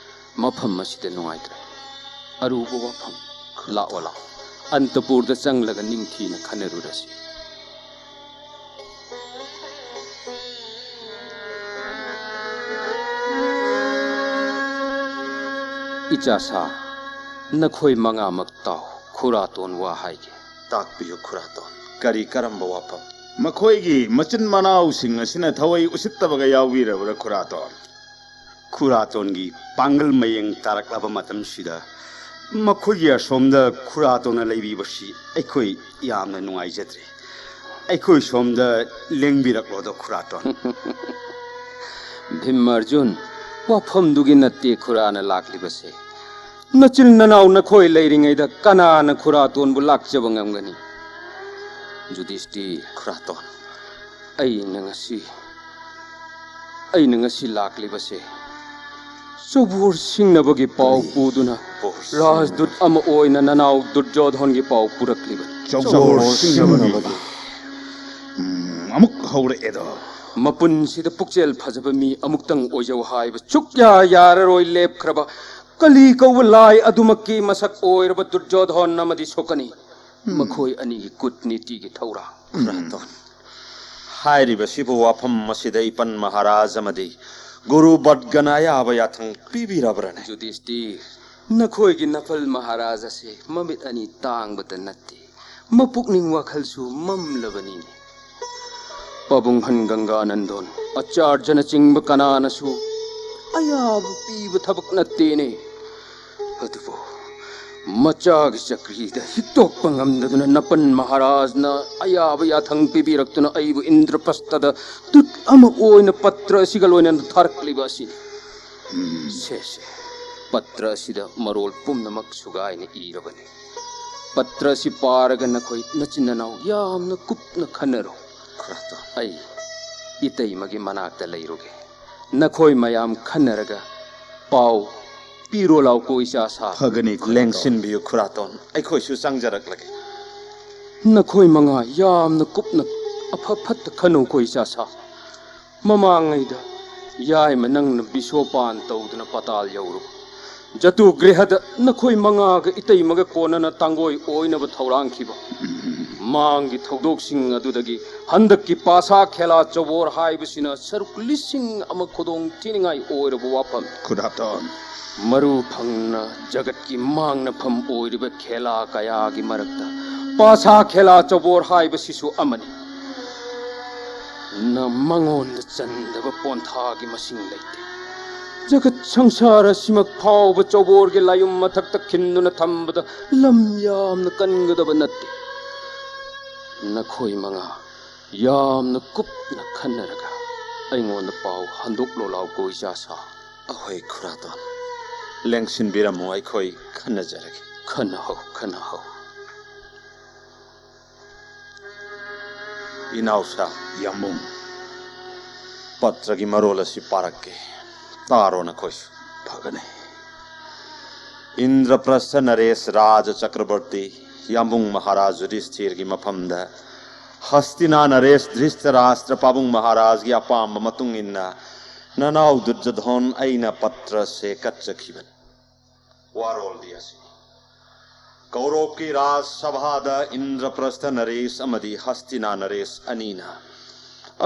ꯃꯐꯝ ꯑꯁꯤꯗ ꯅꯨꯡꯉꯥꯏꯇ꯭ꯔꯦ꯫ ꯑꯔꯨꯕ ꯋꯥꯐꯝ꯫ ꯂꯥꯛꯑꯣ, ꯂꯥꯛꯑꯣ꯫ ꯑꯟꯇꯄꯨꯔꯗ ꯆꯪꯂꯒ ꯅꯤꯡꯊꯤꯅ ꯈꯟꯅꯔꯨꯔꯁꯤ꯫ ꯏꯆꯥꯁꯥ, ꯅꯈꯣꯏ ꯃꯉꯥꯃꯛ ꯇꯥꯎ, ꯈꯨꯔꯥꯇꯣꯟ ꯋꯥ ꯍꯥꯏꯒꯦ꯫ ꯇꯥꯛꯄꯤꯌꯨ ꯈꯨꯔꯥꯇꯣꯟ, ꯀꯔꯤ ꯀꯔꯝꯕ ꯋꯥꯐꯝ? ꯃꯈꯣꯏꯒꯤ ꯃꯆꯤꯟ ꯃꯅꯥꯎꯁꯤꯡ ꯑꯁꯤꯅ ꯊꯋꯥꯏ ꯎꯁꯤꯠꯇꯕꯒ ꯌꯥꯎꯕꯤꯔꯕ꯭ꯔꯥ ꯈꯨꯔꯥꯇꯣꯟ? ꯈꯨꯔꯥꯇꯣꯟꯒꯤ ꯄꯥꯡꯒꯜ ꯃꯌꯦꯡ ꯇꯥꯔꯛꯂꯕ ꯃꯇꯝꯁꯤꯗ ꯃꯈꯣꯏꯒꯤ ꯑꯁꯣꯝꯗ ꯈꯨꯔꯥꯇꯣꯟꯅ ꯂꯩꯕꯤꯕꯁꯤ ꯑꯩꯈꯣꯏ ꯌꯥꯝꯅ ꯅꯨꯡꯉꯥꯏꯖꯗ꯭ꯔꯦ꯫ ꯑꯩꯈꯣꯏ ꯁꯣꯝꯗ ꯂꯦꯡꯕꯤꯔꯛꯂꯣꯗꯣ ꯈꯨꯔꯥꯇꯣꯟ꯫ ꯚꯤꯝ ꯑꯔꯖꯨꯟ, ꯋꯥꯐꯝꯗꯨꯒꯤ ꯅꯠꯇꯦ ꯈꯨꯔꯥꯅ ꯂꯥꯛꯂꯤꯕꯁꯦ꯫ ꯅꯆꯤꯟ ꯅꯅꯥꯎ ꯅꯈꯣꯏ ꯂꯩꯔꯤꯉꯩꯗ ꯀꯅꯥꯅ ꯈꯨꯔꯥꯇꯣꯟꯕꯨ ꯂꯥꯛꯆꯕ ꯉꯝꯒꯅꯤ? ꯌꯨꯙꯤꯁꯇꯤꯔ꯫ ꯈꯨꯔꯥꯇꯣꯟ꯫ ꯑꯩꯅ ꯉꯁꯤ ꯑꯩꯅ ꯉꯁꯤ ꯂꯥꯛꯂꯤꯕꯁꯦ ꯆꯧꯕꯣꯔ ꯁꯤꯡꯅꯕꯒꯤ ꯄꯥꯎ ꯀꯔꯤ? ꯄꯨꯗꯨꯅ ꯆꯧꯕꯣꯔ ꯁꯤꯡꯅꯕ? ꯔꯥꯖꯗꯨꯠ ꯑꯃ ꯑꯣꯏꯅ ꯅꯅꯥꯎ ꯗꯨꯔꯖꯣꯙꯣꯟꯒꯤ ꯄꯥꯎ ꯄꯨꯔꯛꯂꯤꯕꯅꯤ꯫ ꯆꯧꯕꯣꯔ ꯆꯧꯕꯣꯔ ꯁꯤꯡꯅꯕꯒꯤ? ꯁꯤꯡꯅꯕꯒꯤ? ꯎꯝ, ꯑꯃꯨꯛ ꯍꯧꯔꯛꯑꯦꯗꯣ꯫ ꯃꯄꯨꯟꯁꯤꯗ ꯄꯨꯛꯆꯦꯜ ꯐꯖꯕ ꯃꯤ ꯑꯃꯨꯛꯇꯪ ꯑꯣꯏꯖꯧ ꯍꯥꯏꯕ ꯁꯨꯛꯌꯥ ꯌꯥꯔꯔꯣꯏ ꯂꯦꯞꯈ꯭ꯔꯕ ꯀꯂꯤ ꯀꯧꯕ ꯂꯥꯏ ꯑꯗꯨꯃꯛꯀꯤ ꯃꯁꯛ ꯑꯣꯏꯔꯕ ꯗꯨꯔꯖꯣꯙꯣꯟ ꯑꯃꯗꯤ ꯁꯣꯛꯀꯅꯤ꯫ ꯎꯝ꯫ ꯃꯈꯣꯏ ꯑꯅꯤꯒꯤ ꯀꯨꯠꯅꯤꯇꯤꯒꯤ ꯊꯧꯔꯥꯡ꯫ ꯎꯝ꯫ ꯈꯨꯔꯥꯇꯣꯟ, ꯍꯥꯏꯔꯤꯕꯁꯤꯕꯨ ꯋꯥꯐꯝ ꯑꯁꯤꯗ ꯏꯄꯟ ꯃꯍꯥꯔꯥꯖ ꯑꯃꯗꯤ ꯒꯨꯔꯨ ꯕꯠꯒꯅ ꯑꯌꯥꯕ ꯌꯥꯊꯪ ꯄꯤꯕꯤꯔꯕ꯭ꯔꯅꯦ? ꯌꯨꯙꯤꯁꯇꯤꯔ, ꯅꯈꯣꯏꯒꯤ ꯅꯄꯜ ꯃꯍꯥꯔꯥꯖ ꯑꯁꯤ ꯃꯃꯤꯠ ꯑꯅꯤ ꯇꯥꯡꯕꯇ ꯅꯠꯇꯦ, ꯃꯄꯨꯛꯅꯤꯡ ꯋꯥꯈꯜꯁꯨ ꯃꯝꯂꯕꯅꯤꯅꯦ꯫ ꯄꯥꯕꯨꯡꯍꯟ ꯒꯪꯒꯥꯅꯟꯗꯣꯟ, ꯑꯆꯥꯔꯖꯅꯆꯤꯡꯕ ꯀꯅꯥꯅꯁꯨ ꯑꯌꯥꯕ ꯄꯤꯕ ꯊꯕꯛ ꯅꯠꯇꯦꯅꯦ꯫ ꯑꯗꯨꯕꯨ ꯃꯆꯥꯒꯤ ꯆꯀ꯭ꯔꯤꯗ ꯍꯤꯛꯇꯣꯛꯄ ꯉꯝꯗꯗꯨꯅ ꯅꯄꯟ ꯃꯍꯥꯔꯥꯖꯅ ꯑꯌꯥꯕ ꯌꯥꯊꯪ ꯄꯤꯕꯤꯔꯛꯇꯨꯅ ꯑꯩꯕꯨ ꯏꯟꯗ꯭ꯔꯄ꯭ꯔꯁꯊꯗ ꯗꯨꯠ ꯑꯃ ꯑꯣꯏꯅ ꯄꯠꯇ꯭ꯔ ꯑꯁꯤꯒ ꯂꯣꯏꯅꯅ ꯊꯥꯔꯛꯂꯤꯕ ꯑꯁꯤꯅꯤ꯫ ꯁꯦ, ꯁꯦ, ꯄꯠꯇ꯭ꯔ ꯑꯁꯤꯗ ꯃꯔꯣꯜ ꯄꯨꯝꯅꯃꯛ ꯁꯨꯒꯥꯏꯅ ꯏꯔꯕꯅꯤ꯫ ꯄꯠꯇ꯭ꯔ ꯑꯁꯤ ꯄꯥꯔꯒ ꯅꯈꯣꯏ ꯅꯆꯤꯟ ꯅꯅꯥꯎ ꯌꯥꯝꯅ ꯀꯨꯞꯅ ꯈꯟꯅꯔꯣ꯫ ꯈꯨꯔꯥꯇꯣꯟ꯫ ꯑꯩ ꯏꯇꯩꯃꯒꯤ ꯃꯅꯥꯛꯇ ꯂꯩꯔꯨꯒꯦ꯫ ꯅꯈꯣꯏ ꯃꯌꯥꯝ ꯈꯟꯅꯔꯒ ꯄꯥꯎ ꯄꯤꯔꯣ ꯂꯥꯎꯀꯣ, ꯏꯆꯥꯁꯥ꯫ ꯐꯒꯅꯤ, ꯈꯨꯔꯥꯇꯣꯟ꯫ ꯂꯦꯡꯁꯤꯟꯕꯤꯌꯨ, ꯈꯨꯔꯥꯇꯣꯟ꯫ ꯑꯩꯈꯣꯏꯁꯨ ꯆꯪꯖꯔꯛꯂꯒꯦ꯫ ꯅꯈꯣꯏ ꯃꯉꯥ ꯌꯥꯝꯅ ꯀꯨꯞꯅ ꯑꯐ ꯐꯠꯇ ꯈꯟꯅꯧꯀꯣ, ꯏꯆꯥꯁꯥ꯫ ꯃꯃꯥꯡꯉꯩꯗ ꯌꯥꯏꯃ ꯅꯪꯅ ꯕꯤꯁꯣꯄꯥꯟ ꯇꯧꯗꯨꯅ ꯄꯇꯥꯜ ꯌꯧꯔꯨ꯫ ꯖꯇꯨ ꯒ꯭ꯔꯤꯍꯗ ꯅꯈꯣꯏ ꯃꯉꯥꯒ ꯏꯇꯩꯃꯒ ꯀꯣꯟꯅꯅ ꯇꯥꯡꯒꯣꯏ ꯑꯣꯏꯅꯕ ꯊꯧꯔꯥꯡꯈꯤꯕ꯫ ꯃꯥꯡꯒꯤ ꯊꯧꯗꯣꯛꯁꯤꯡ ꯑꯗꯨꯗꯒꯤ ꯍꯟꯗꯛꯀꯤ ꯄꯥꯁꯥ ꯈꯦꯂꯥ ꯆꯧꯕꯣꯔ ꯍꯥꯏꯕꯁꯤꯅ ꯁꯔꯨꯛ ꯂꯤꯁꯤꯡ ꯑꯃ ꯈꯨꯗꯣꯡ ꯊꯤꯅꯤꯡꯉꯥꯏ ꯑꯣꯏꯔꯕ ꯋꯥꯐꯝ꯫ ꯈꯨꯔꯥꯇꯣꯟ꯫ ꯃꯔꯨ ꯐꯪꯅ ꯖꯒꯠꯀꯤ ꯃꯥꯡꯅꯐꯝ ꯑꯣꯏꯔꯤꯕ ꯈꯦꯂꯥ ꯀꯌꯥꯒꯤ ꯃꯔꯛꯇ ꯄꯥꯁꯥ ꯈꯦꯂꯥ ꯆꯧꯕꯣꯔ ꯍꯥꯏꯕꯁꯤꯁꯨ ꯑꯃꯅꯤ꯫ ꯅ ꯃꯉꯣꯟꯗ ꯆꯟꯗꯕ ꯄꯣꯟꯊꯥꯒꯤ ꯃꯁꯤꯡ ꯂꯩꯇꯦ꯫ ꯖꯒꯠ ꯁꯪꯁꯥꯔ ꯑꯁꯤꯃꯛ ꯐꯥꯎꯕ ꯆꯧꯕꯣꯔꯒꯤ ꯂꯥꯏꯌꯨꯝ ꯃꯊꯛꯇ ꯈꯤꯟꯗꯨꯅ ꯊꯝꯕꯗ ꯂꯝ ꯌꯥꯝꯅ ꯀꯟꯒꯗꯕ ꯅꯠꯇꯦ꯫ ꯅꯈꯣꯏ ꯃꯉꯥ ꯌꯥꯝꯅ ꯀꯨꯞꯅ ꯈꯟꯅꯔꯒ ꯑꯩꯉꯣꯟꯗ ꯄꯥꯎ ꯍꯟꯗꯣꯛꯂꯣ ꯂꯥꯎꯀꯣ, ꯏꯆꯥꯁꯥ꯫ ꯑꯍꯣꯏ, ꯈꯨꯔꯥꯇꯣꯟ꯫ ꯂꯦꯡꯁꯤꯟꯕꯤꯔꯝꯃꯨ, ꯑꯩꯈꯣꯏ ꯈꯟꯅꯖꯔꯒꯦ꯫ ꯈꯟꯅꯍꯧ, ꯈꯟꯅꯍꯧ꯫ ꯏꯅꯥꯎꯁꯥ꯫ ꯌꯥꯝꯕꯨꯡ꯫ ꯄꯠꯇ꯭ꯔꯒꯤ ꯃꯔꯣꯜ ꯑꯁꯤ ꯄꯥꯔꯛꯀꯦ, ꯇꯥꯔꯣ ꯅꯈꯣꯏꯁꯨ꯫ ꯐꯒꯅꯤ꯫ ꯏꯟꯗ꯭ꯔꯄ꯭ꯔꯁꯊ ꯅꯔꯦꯁ ꯔꯥꯖ ꯆꯀ꯭ꯔꯕꯔꯇꯤ, ꯌꯥꯝꯕꯨꯡ ꯃꯍꯥꯔꯥꯖ ꯌꯨꯙꯤꯁꯊꯤꯔꯒꯤ ꯃꯐꯝꯗ ꯍꯁꯇꯤꯅꯥ ꯅꯔꯦꯁ ꯙ꯭ꯔꯤꯁꯇꯔꯥꯁꯇ꯭ꯔ ꯄꯥꯕꯨꯡ ꯃꯍꯥꯔꯥꯖꯒꯤ ꯑꯄꯥꯝꯕ ꯃꯇꯨꯡ ꯏꯟꯅ ꯅꯅꯥꯎ ꯗꯨꯔꯖꯣꯙꯣꯟ ꯑꯩꯅ ꯄꯠꯇ꯭ꯔꯁꯦ ꯀꯠꯆꯈꯤꯕꯅꯤ꯫ ꯋꯥꯔꯣꯜꯗꯤ ꯑꯁꯤꯅꯤ: ꯀꯧꯔꯣꯞꯀꯤ ꯔꯥꯖ ꯁꯚꯥꯗ ꯏꯟꯗ꯭ꯔꯄ꯭ꯔꯁꯊ ꯅꯔꯦꯁ ꯑꯃꯗꯤ ꯍꯁꯇꯤꯅꯥ ꯅꯔꯦꯁ ꯑꯅꯤꯅ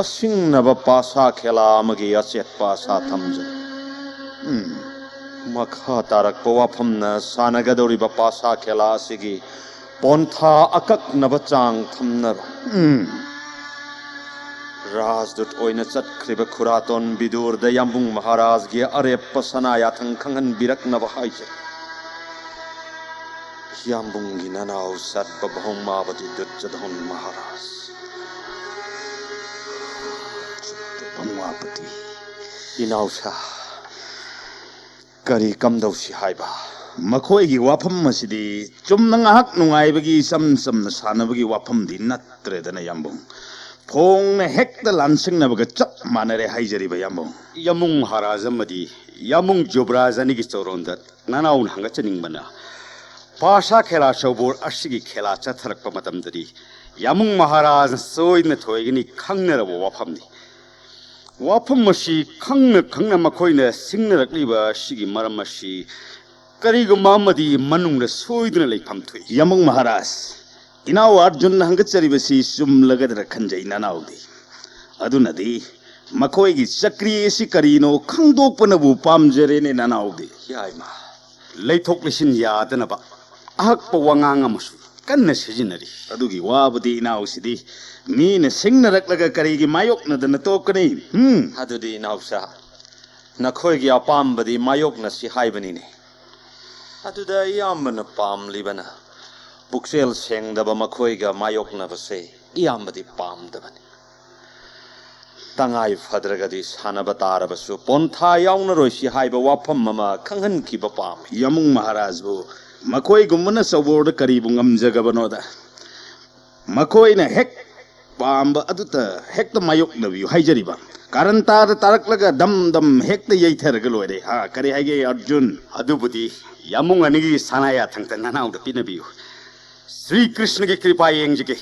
ꯑꯁꯤꯡꯅꯕ ꯄꯥꯁꯥ ꯈꯦꯂꯥ ꯑꯃꯒꯤ ꯑꯆꯦꯠꯄ ꯑꯁꯥ ꯊꯝꯖꯩ꯫ ꯎꯝ, ꯃꯈꯥ ꯇꯥꯔꯛꯄ ꯋꯥꯐꯝꯅ ꯁꯥꯟꯅꯒꯗꯧꯔꯤꯕ ꯄꯥꯁꯥ ꯈꯦꯂꯥ ꯑꯁꯤꯒꯤ ꯄꯣꯟꯊꯥ ꯑꯀꯛꯅꯕ ꯆꯥꯡ ꯊꯝꯅꯔꯣ꯫ ꯎꯝ꯫ ꯔꯥꯖꯗꯨꯠ ꯑꯣꯏꯅ ꯆꯠꯈ꯭ꯔꯤꯕ ꯈꯨꯔꯥꯇꯣꯟ ꯕꯤꯗꯨꯔꯗ ꯌꯥꯝꯕꯨꯡ ꯃꯍꯥꯔꯥꯖꯒꯤ ꯑꯔꯦꯞꯄ ꯁꯅꯥ ꯌꯥꯊꯪ ꯈꯪꯍꯟꯕꯤꯔꯛꯅꯕ ꯍꯥꯏꯖꯔꯤ꯫ ꯌꯥꯝꯕꯨꯡꯒꯤ ꯅꯅꯥꯎ ꯁꯠꯄ ꯚꯧꯃꯥꯕꯇꯤ ꯗꯨꯠꯖꯗꯣꯟ ꯃꯍꯥꯔꯥꯖ꯫ ꯚꯧꯃꯥꯕꯇꯤ꯫ ꯏꯅꯥꯎꯁꯥ, ꯀꯔꯤ ꯀꯝꯗꯧꯁꯤ ꯍꯥꯏꯕ? ꯃꯈꯣꯏꯒꯤ ꯋꯥꯐꯝ ꯑꯁꯤꯗꯤ ꯆꯨꯝꯅ ꯉꯥꯏꯍꯥꯛ ꯅꯨꯡꯉꯥꯏꯕꯒꯤ, ꯏꯆꯝ ꯆꯝꯅ ꯁꯥꯟꯅꯕꯒꯤ ꯋꯥꯐꯝꯗꯤ ꯅꯠꯇ꯭ꯔꯦꯗꯅ, ꯌꯥꯝꯕꯨꯡ꯫ ꯐꯣꯡꯅ ꯍꯦꯛꯇ ꯂꯥꯟꯁꯤꯡꯅꯕꯒ ꯆꯞ ꯃꯥꯟꯅꯔꯦ ꯍꯥꯏꯖꯔꯤꯕ, ꯌꯥꯝꯕꯨꯡ꯫ ꯌꯥꯝꯕꯨꯡ ꯃꯍꯥꯔꯥꯖ ꯑꯃꯗꯤ ꯌꯥꯝꯕꯨꯡ ꯖꯨꯕꯔꯥꯖ ꯑꯅꯤꯒꯤ ꯆꯧꯔꯣꯟꯗ ꯅꯅꯥꯎꯅ ꯍꯪꯒꯠꯆꯅꯤꯡꯕꯅ, ꯄꯥꯁꯥ ꯈꯦꯂꯥ ꯆꯧꯕꯣꯔ ꯑꯁꯤꯒꯤ ꯈꯦꯂꯥ ꯆꯠꯊꯔꯛꯄ ꯃꯇꯝꯗꯗꯤ ꯌꯥꯝꯕꯨꯡ ꯃꯍꯥꯔꯥꯖꯅ ꯁꯣꯏꯗꯅ ꯊꯣꯏꯒꯅꯤ ꯈꯪꯅꯔꯕ ꯋꯥꯐꯝꯅꯤ꯫ ꯋꯥꯐꯝ ꯑꯁꯤ ꯈꯪꯅ ꯈꯪꯅ ꯃꯈꯣꯏꯅ ꯁꯤꯡꯅꯔꯛꯂꯤꯕ ꯑꯁꯤꯒꯤ ꯃꯔꯝ ꯑꯁꯤ ꯀꯔꯤꯒꯨꯝꯕ ꯑꯃꯗꯤ ꯃꯅꯨꯡꯗ ꯁꯣꯏꯗꯅ ꯂꯩꯐꯝ ꯊꯣꯛꯏ꯫ ꯌꯥꯝꯕꯨꯡ ꯃꯍꯥꯔꯥꯖ, ꯏꯅꯥꯎ ꯑꯔꯖꯨꯟꯅ ꯍꯪꯒꯠꯆꯔꯤꯕꯁꯤ ꯆꯨꯝꯂꯒꯗ꯭ꯔ ꯈꯟꯖꯩ ꯅꯅꯥꯎꯗꯤ꯫ ꯑꯗꯨꯅꯗꯤ ꯃꯈꯣꯏꯒꯤ ꯆꯀ꯭ꯔꯤ ꯑꯁꯤ ꯀꯔꯤꯅꯣ ꯈꯪꯗꯣꯛꯄꯅꯕꯨ ꯄꯥꯝꯖꯔꯦꯅꯦ ꯅꯅꯥꯎꯗꯤ꯫ ꯌꯥꯏꯃ, ꯂꯩꯊꯣꯛ ꯂꯩꯁꯤꯟ ꯌꯥꯗꯅꯕ ꯑꯍꯛꯄ ꯋꯥꯉꯥꯡ ꯑꯃꯁꯨ ꯀꯟꯅ ꯁꯤꯖꯤꯟꯅꯔꯤ꯫ ꯑꯗꯨꯒꯤ ꯋꯥꯕꯨꯗꯤ ꯏꯅꯥꯎꯁꯤꯗꯤ ꯃꯤꯅ ꯁꯤꯡꯅꯔꯛꯂꯒ ꯀꯔꯤꯒꯤ ꯃꯥꯌꯣꯛꯅꯗꯅ ꯇꯣꯛꯀꯅꯤ? ꯎꯝ꯫ ꯑꯗꯨꯗꯤ ꯏꯅꯥꯎꯁꯥ, ꯅꯈꯣꯏꯒꯤ ꯑꯄꯥꯝꯕꯗꯤ ꯃꯥꯌꯣꯛꯅꯁꯤ ꯍꯥꯏꯕꯅꯤꯅꯦ꯫ ꯑꯗꯨꯗ ꯏꯌꯥꯝꯕꯅ ꯄꯥꯝꯂꯤꯕꯅ ꯄꯨꯛꯆꯦꯜ ꯁꯦꯡꯗꯕ ꯃꯈꯣꯏꯒ ꯃꯥꯌꯣꯛꯅꯕꯁꯦ ꯏꯌꯥꯝꯕꯗꯤ ꯄꯥꯝꯗꯕꯅꯤ꯫ ꯇꯉꯥꯏ ꯐꯗ꯭ꯔꯒꯗꯤ ꯁꯥꯟꯅꯕ ꯇꯥꯔꯕꯁꯨ ꯄꯣꯟꯊꯥ ꯌꯥꯎꯅꯔꯣꯏꯁꯤ ꯍꯥꯏꯕ ꯋꯥꯐꯝ ꯑꯃ ꯈꯪꯍꯟꯈꯤꯕ ꯄꯥꯝꯃꯤ꯫ ꯌꯥꯝꯕꯨꯡ ꯃꯍꯥꯔꯥꯖꯕꯨ ꯃꯈꯣꯏꯒꯨꯝꯕꯅ ꯆꯧꯕꯣꯔꯗ ꯀꯔꯤꯕꯨ ꯉꯝꯖꯒꯕꯅꯣꯗ? ꯃꯈꯣꯏꯅ ꯍꯦꯛ ꯄꯥꯝꯕ ꯑꯗꯨꯇ ꯍꯦꯛꯇ ꯃꯥꯌꯣꯛꯅꯕꯤꯌꯨ ꯍꯥꯏꯖꯔꯤꯕ꯫ ꯀꯥꯔꯟꯇꯥꯗ ꯇꯥꯔꯛꯂꯒ ꯗꯝ ꯗꯝ ꯍꯦꯛꯇ ꯌꯩꯊꯔꯒ ꯂꯣꯏꯔꯦ꯫ ꯍꯥ, ꯀꯔꯤ ꯍꯥꯏꯒꯦ ꯑꯔꯖꯨꯟ? ꯑꯗꯨꯕꯨꯗꯤ ꯌꯥꯃꯨꯡ ꯑꯅꯤꯒꯤ ꯁꯅꯥ ꯌꯥꯊꯪꯗ ꯅꯅꯥꯎꯗ ꯄꯤꯅꯕꯤꯌꯨ꯫ ꯁ꯭ꯔꯤ ꯀ꯭ꯔꯤꯁꯅꯒꯤ ꯀ꯭ꯔꯤꯄꯥ ꯌꯦꯡꯖꯒꯦ꯫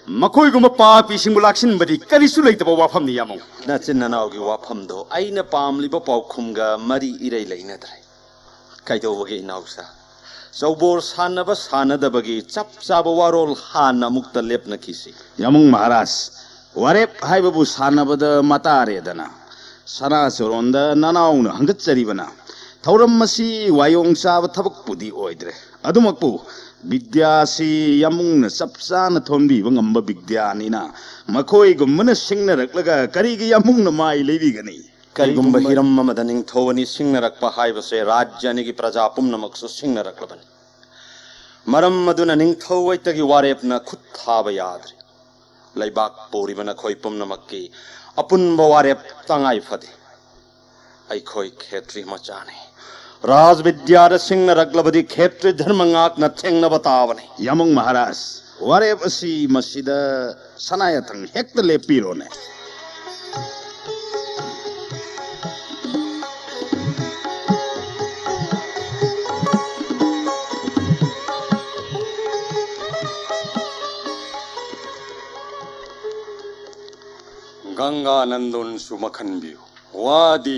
ꯃꯈꯣꯏꯒꯨꯝꯕ ꯄꯥꯄꯤꯁꯤꯡꯕꯨ ꯂꯥꯛꯁꯤꯟꯕꯗꯤ ꯀꯔꯤꯁꯨ ꯂꯩꯇꯕ ꯋꯥꯐꯝꯅꯤ, ꯌꯥꯃꯨꯡ꯫ ꯅꯆꯤꯟ ꯅꯅꯥꯎꯒꯤ ꯋꯥꯐꯝꯗꯣ ꯑꯩꯅ ꯄꯥꯝꯂꯤꯕ ꯄꯥꯎꯈꯨꯝꯒ ꯃꯔꯤ ꯏꯔꯩ ꯂꯩꯅꯗ꯭ꯔꯦ꯫ ꯀꯩꯗꯧꯕꯒꯤ, ꯏꯅꯥꯎꯆꯥ? ꯆꯧꯕꯣꯔ ꯁꯥꯟꯅꯕ ꯁꯥꯟꯅꯗꯕꯒꯤ ꯆꯞ ꯆꯥꯕ ꯋꯥꯔꯣꯜ ꯍꯥꯟꯅ ꯑꯃꯨꯛꯇ ꯂꯦꯞꯅꯈꯤꯁꯤ꯫ ꯌꯥꯃꯨꯡ ꯃꯍꯥꯔꯥꯖ, ꯋꯥꯔꯦꯞ ꯍꯥꯏꯕꯕꯨ ꯁꯥꯟꯅꯕꯗ ꯃꯇꯥꯔꯦꯗꯅ꯫ ꯁꯅꯥ ꯆꯣꯔꯣꯟꯗ ꯅꯅꯥꯎꯅ ꯍꯪꯒꯠꯆꯔꯤꯕꯅ ꯊꯧꯔꯝ ꯑꯁꯤ ꯋꯥꯌꯣꯡ ꯆꯥꯕ ꯊꯕꯛꯄꯨꯗꯤ ꯑꯣꯏꯗ꯭ꯔꯦ꯫ ꯑꯗꯨꯃꯛꯄꯨ ꯕꯤꯗ꯭ꯌꯥꯁꯤ ꯌꯥꯃꯨꯡꯅ ꯆꯞ ꯆꯥꯅ ꯊꯣꯟꯕꯤꯕ ꯉꯝꯕ ꯕꯤꯗ꯭ꯌꯥꯅꯤꯅ ꯃꯈꯣꯏꯒꯨꯝꯕꯅ ꯁꯤꯡꯅꯔꯛꯂꯒ ꯀꯔꯤꯒꯤ ꯌꯥꯃꯨꯡꯅ ꯃꯥꯏ ꯂꯩꯕꯤꯒꯅꯤ? ꯀꯔꯤꯒꯨꯝꯕ ꯍꯤꯔꯝ ꯑꯃꯗ ꯅꯤꯡꯊꯧ ꯑꯅꯤ ꯁꯤꯡꯅꯔꯛꯄ ꯍꯥꯏꯕꯁꯦ ꯔꯥꯖ꯭ꯌ ꯑꯅꯤꯒꯤ ꯄ꯭ꯔꯖꯥ ꯄꯨꯝꯅꯃꯛꯁꯨ ꯁꯤꯡꯅꯔꯛꯂꯕꯅꯤ꯫ ꯃꯔꯝ ꯑꯗꯨꯅ ꯅꯤꯡꯊꯧ ꯍꯣꯏꯇꯒꯤ ꯋꯥꯔꯦꯞꯅ ꯈꯨꯠ ꯊꯥꯕ ꯌꯥꯗ꯭ꯔꯤ꯫ ꯂꯩꯕꯥꯛ ꯄꯨꯔꯤꯕ ꯅꯈꯣꯏ ꯄꯨꯝꯅꯃꯛꯀꯤ ꯑꯄꯨꯟꯕ ꯋꯥꯔꯦꯞ ꯇꯉꯥꯏ ꯐꯗꯦ꯫ ꯑꯩꯈꯣꯏ ꯈꯦꯇ꯭ꯔꯤ ꯃꯆꯥꯅꯤ꯫ ꯔꯥꯖꯕꯤꯗ꯭ꯌꯥꯗ ꯁꯤꯡꯅꯔꯛꯂꯕꯗꯤ ꯈꯦꯇ꯭ꯔꯤ ꯙꯔꯃ ꯉꯥꯛꯅ ꯊꯦꯡꯅꯕ ꯇꯥꯕꯅꯤ꯫ ꯌꯥꯃꯨꯡ ꯃꯍꯥꯔꯥꯖ, ꯋꯥꯔꯦꯞ ꯑꯁꯤ ꯃꯁꯤꯗ ꯁꯅꯥ ꯌꯥꯊꯪ ꯍꯦꯛꯇ ꯂꯦꯞꯄꯤꯔꯣꯅꯦ꯫ ꯒꯪꯒꯥ ꯅꯟꯗꯣꯟꯁꯨ ꯃꯈꯟꯕꯤꯌꯨ꯫ ꯋꯥꯗꯤ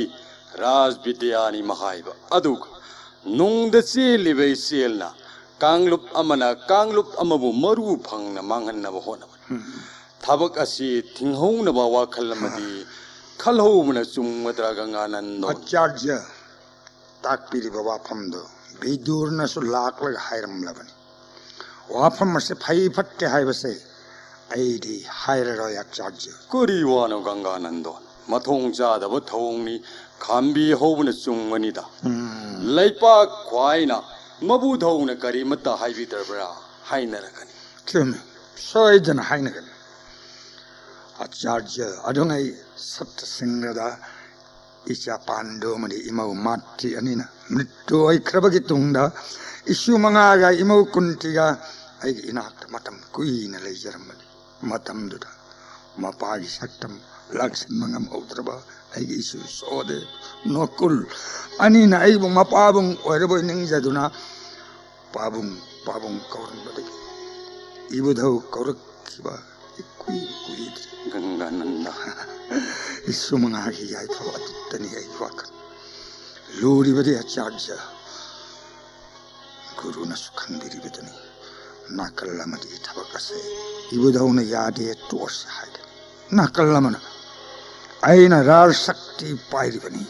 ꯔꯥꯖꯕꯤꯗ꯭ꯌꯥꯅꯤ ꯃꯍꯥꯏꯕ꯫ ꯑꯗꯨꯒ ꯅꯨꯡꯗ ꯆꯦꯜꯂꯤꯕ ꯏꯆꯦꯜꯅ ꯀꯥꯡꯂꯨꯞ ꯑꯃꯅ ꯀꯥꯡꯂꯨꯞ ꯑꯃꯕꯨ ꯃꯔꯨ ꯐꯪꯅ ꯃꯥꯡꯍꯟꯅꯕ ꯍꯣꯠꯅꯕꯅꯤ꯫ ꯊꯕꯛ ꯑꯁꯤ ꯊꯤꯡꯍꯧꯅꯕ ꯋꯥꯈꯜ ꯑꯃꯗꯤ ꯈꯜꯍꯧꯕꯅ ꯆꯨꯝꯒꯗ꯭ꯔꯥ, ꯒꯪꯒꯥ ꯅꯟꯗꯣꯟ? ꯑꯆꯥꯔꯌ, ꯇꯥꯛꯄꯤꯔꯤꯕ ꯋꯥꯐꯝꯗꯨ ꯚꯤꯗꯨꯔꯅꯁꯨ ꯂꯥꯛꯂꯒ ꯍꯥꯏꯔꯝꯂꯕꯅꯤ꯫ ꯋꯥꯐꯝ ꯑꯁꯤ ꯐꯩ ꯐꯠꯇꯦ ꯍꯥꯏꯕꯁꯦ ꯑꯩꯗꯤ ꯍꯥꯏꯔꯔꯣꯏ, ꯑꯆꯥꯔꯌ꯫ ꯀꯔꯤ ꯋꯥꯅꯣ, ꯒꯪꯒꯥꯅꯟꯗꯣꯟ? ꯃꯊꯣꯡ ꯆꯥꯗꯕ ꯊꯧꯑꯣꯡꯅꯤ, ꯈꯥꯝꯕꯤ ꯍꯧꯕꯅ ꯆꯨꯝꯒꯅꯤꯗ꯫ ꯎꯝ꯫ ꯂꯩꯄꯥꯛ ꯈ꯭ꯋꯥꯏꯅ ꯃꯕꯨ ꯊꯧꯅ ꯀꯔꯤꯃꯠꯇ ꯍꯥꯏꯕꯤꯗ꯭ꯔꯕ꯭ꯔꯥ ꯍꯥꯏꯅꯔꯒꯅꯤ꯫ ꯆꯨꯝꯃꯤ, ꯁꯣꯏꯗꯅ ꯍꯥꯏꯅꯒꯅꯤ꯫ ꯑꯆꯥꯔꯌ, ꯑꯗꯨꯉꯩ ꯁꯞꯇ ꯁꯤꯡꯍꯗ ꯏꯆꯥ ꯄꯥꯟꯗꯨ ꯑꯃꯗꯤ ꯏꯃꯧ ꯃꯥꯇ꯭ꯔꯤ ꯑꯅꯤꯅ ꯃ꯭ꯔꯤꯇꯨ ꯑꯣꯏꯈ꯭ꯔꯕꯒꯤ ꯇꯨꯡꯗ ꯏꯁꯨ ꯃꯉꯥꯒ ꯏꯃꯧ ꯀꯨꯟꯇꯤꯒ ꯑꯩꯒꯤ ꯏꯅꯥꯛꯇ ꯃꯇꯝ ꯀꯨꯏꯅ ꯂꯩꯖꯔꯝꯕꯅꯤ꯫ ꯃꯇꯝꯗꯨꯗ ꯃꯄꯥꯒꯤ ꯁꯛꯇꯝ ꯂꯥꯛꯁꯤꯟꯕ ꯉꯝꯍꯧꯗ꯭ꯔꯕ ꯑꯩꯒꯤ ꯏꯁꯨ ꯁꯣꯗꯦ ꯅꯣꯀꯨꯜ ꯑꯅꯤꯅ ꯑꯩꯕꯨ ꯃꯄꯥꯕꯨꯡ ꯑꯣꯏꯔꯕꯣꯏ ꯅꯤꯡꯖꯗꯨꯅ ꯄꯥꯕꯨꯡ, ꯄꯥꯕꯨꯡ ꯀꯧꯔꯝꯕꯗꯒꯤ ꯏꯕꯨꯙꯧ ꯀꯧꯔꯛꯈꯤꯕ ꯏꯀꯨꯏ ꯀꯨꯏꯗ꯭ꯔꯤ꯫ ꯒꯪꯒꯥꯅꯟꯗ꯫ ꯏꯁꯨ ꯃꯉꯥꯒꯤ ꯌꯥꯏꯐꯕ ꯑꯗꯨꯇꯅꯤ ꯑꯩꯒꯤ ꯋꯥꯈꯜ꯫ ꯂꯨꯔꯤꯕꯗꯤ ꯑꯆꯥꯔꯌ ꯒꯨꯔꯨꯅꯁꯨ ꯈꯪꯕꯤꯔꯤꯕꯗꯨꯅꯤ꯫ ꯅꯥꯀꯜ ꯑꯃꯗꯤ ꯊꯕꯛ ꯑꯁꯦ ꯏꯕꯨꯙꯧꯅ ꯌꯥꯗꯦ, ꯇꯣꯛꯑꯁꯤ ꯍꯥꯏꯒꯅꯤ꯫ ꯅꯥꯀꯜ ꯑꯃꯅ ꯑꯩꯅ ꯔꯥꯖ ꯁꯛꯇꯤ ꯄꯥꯏꯔꯤꯕꯅꯤ,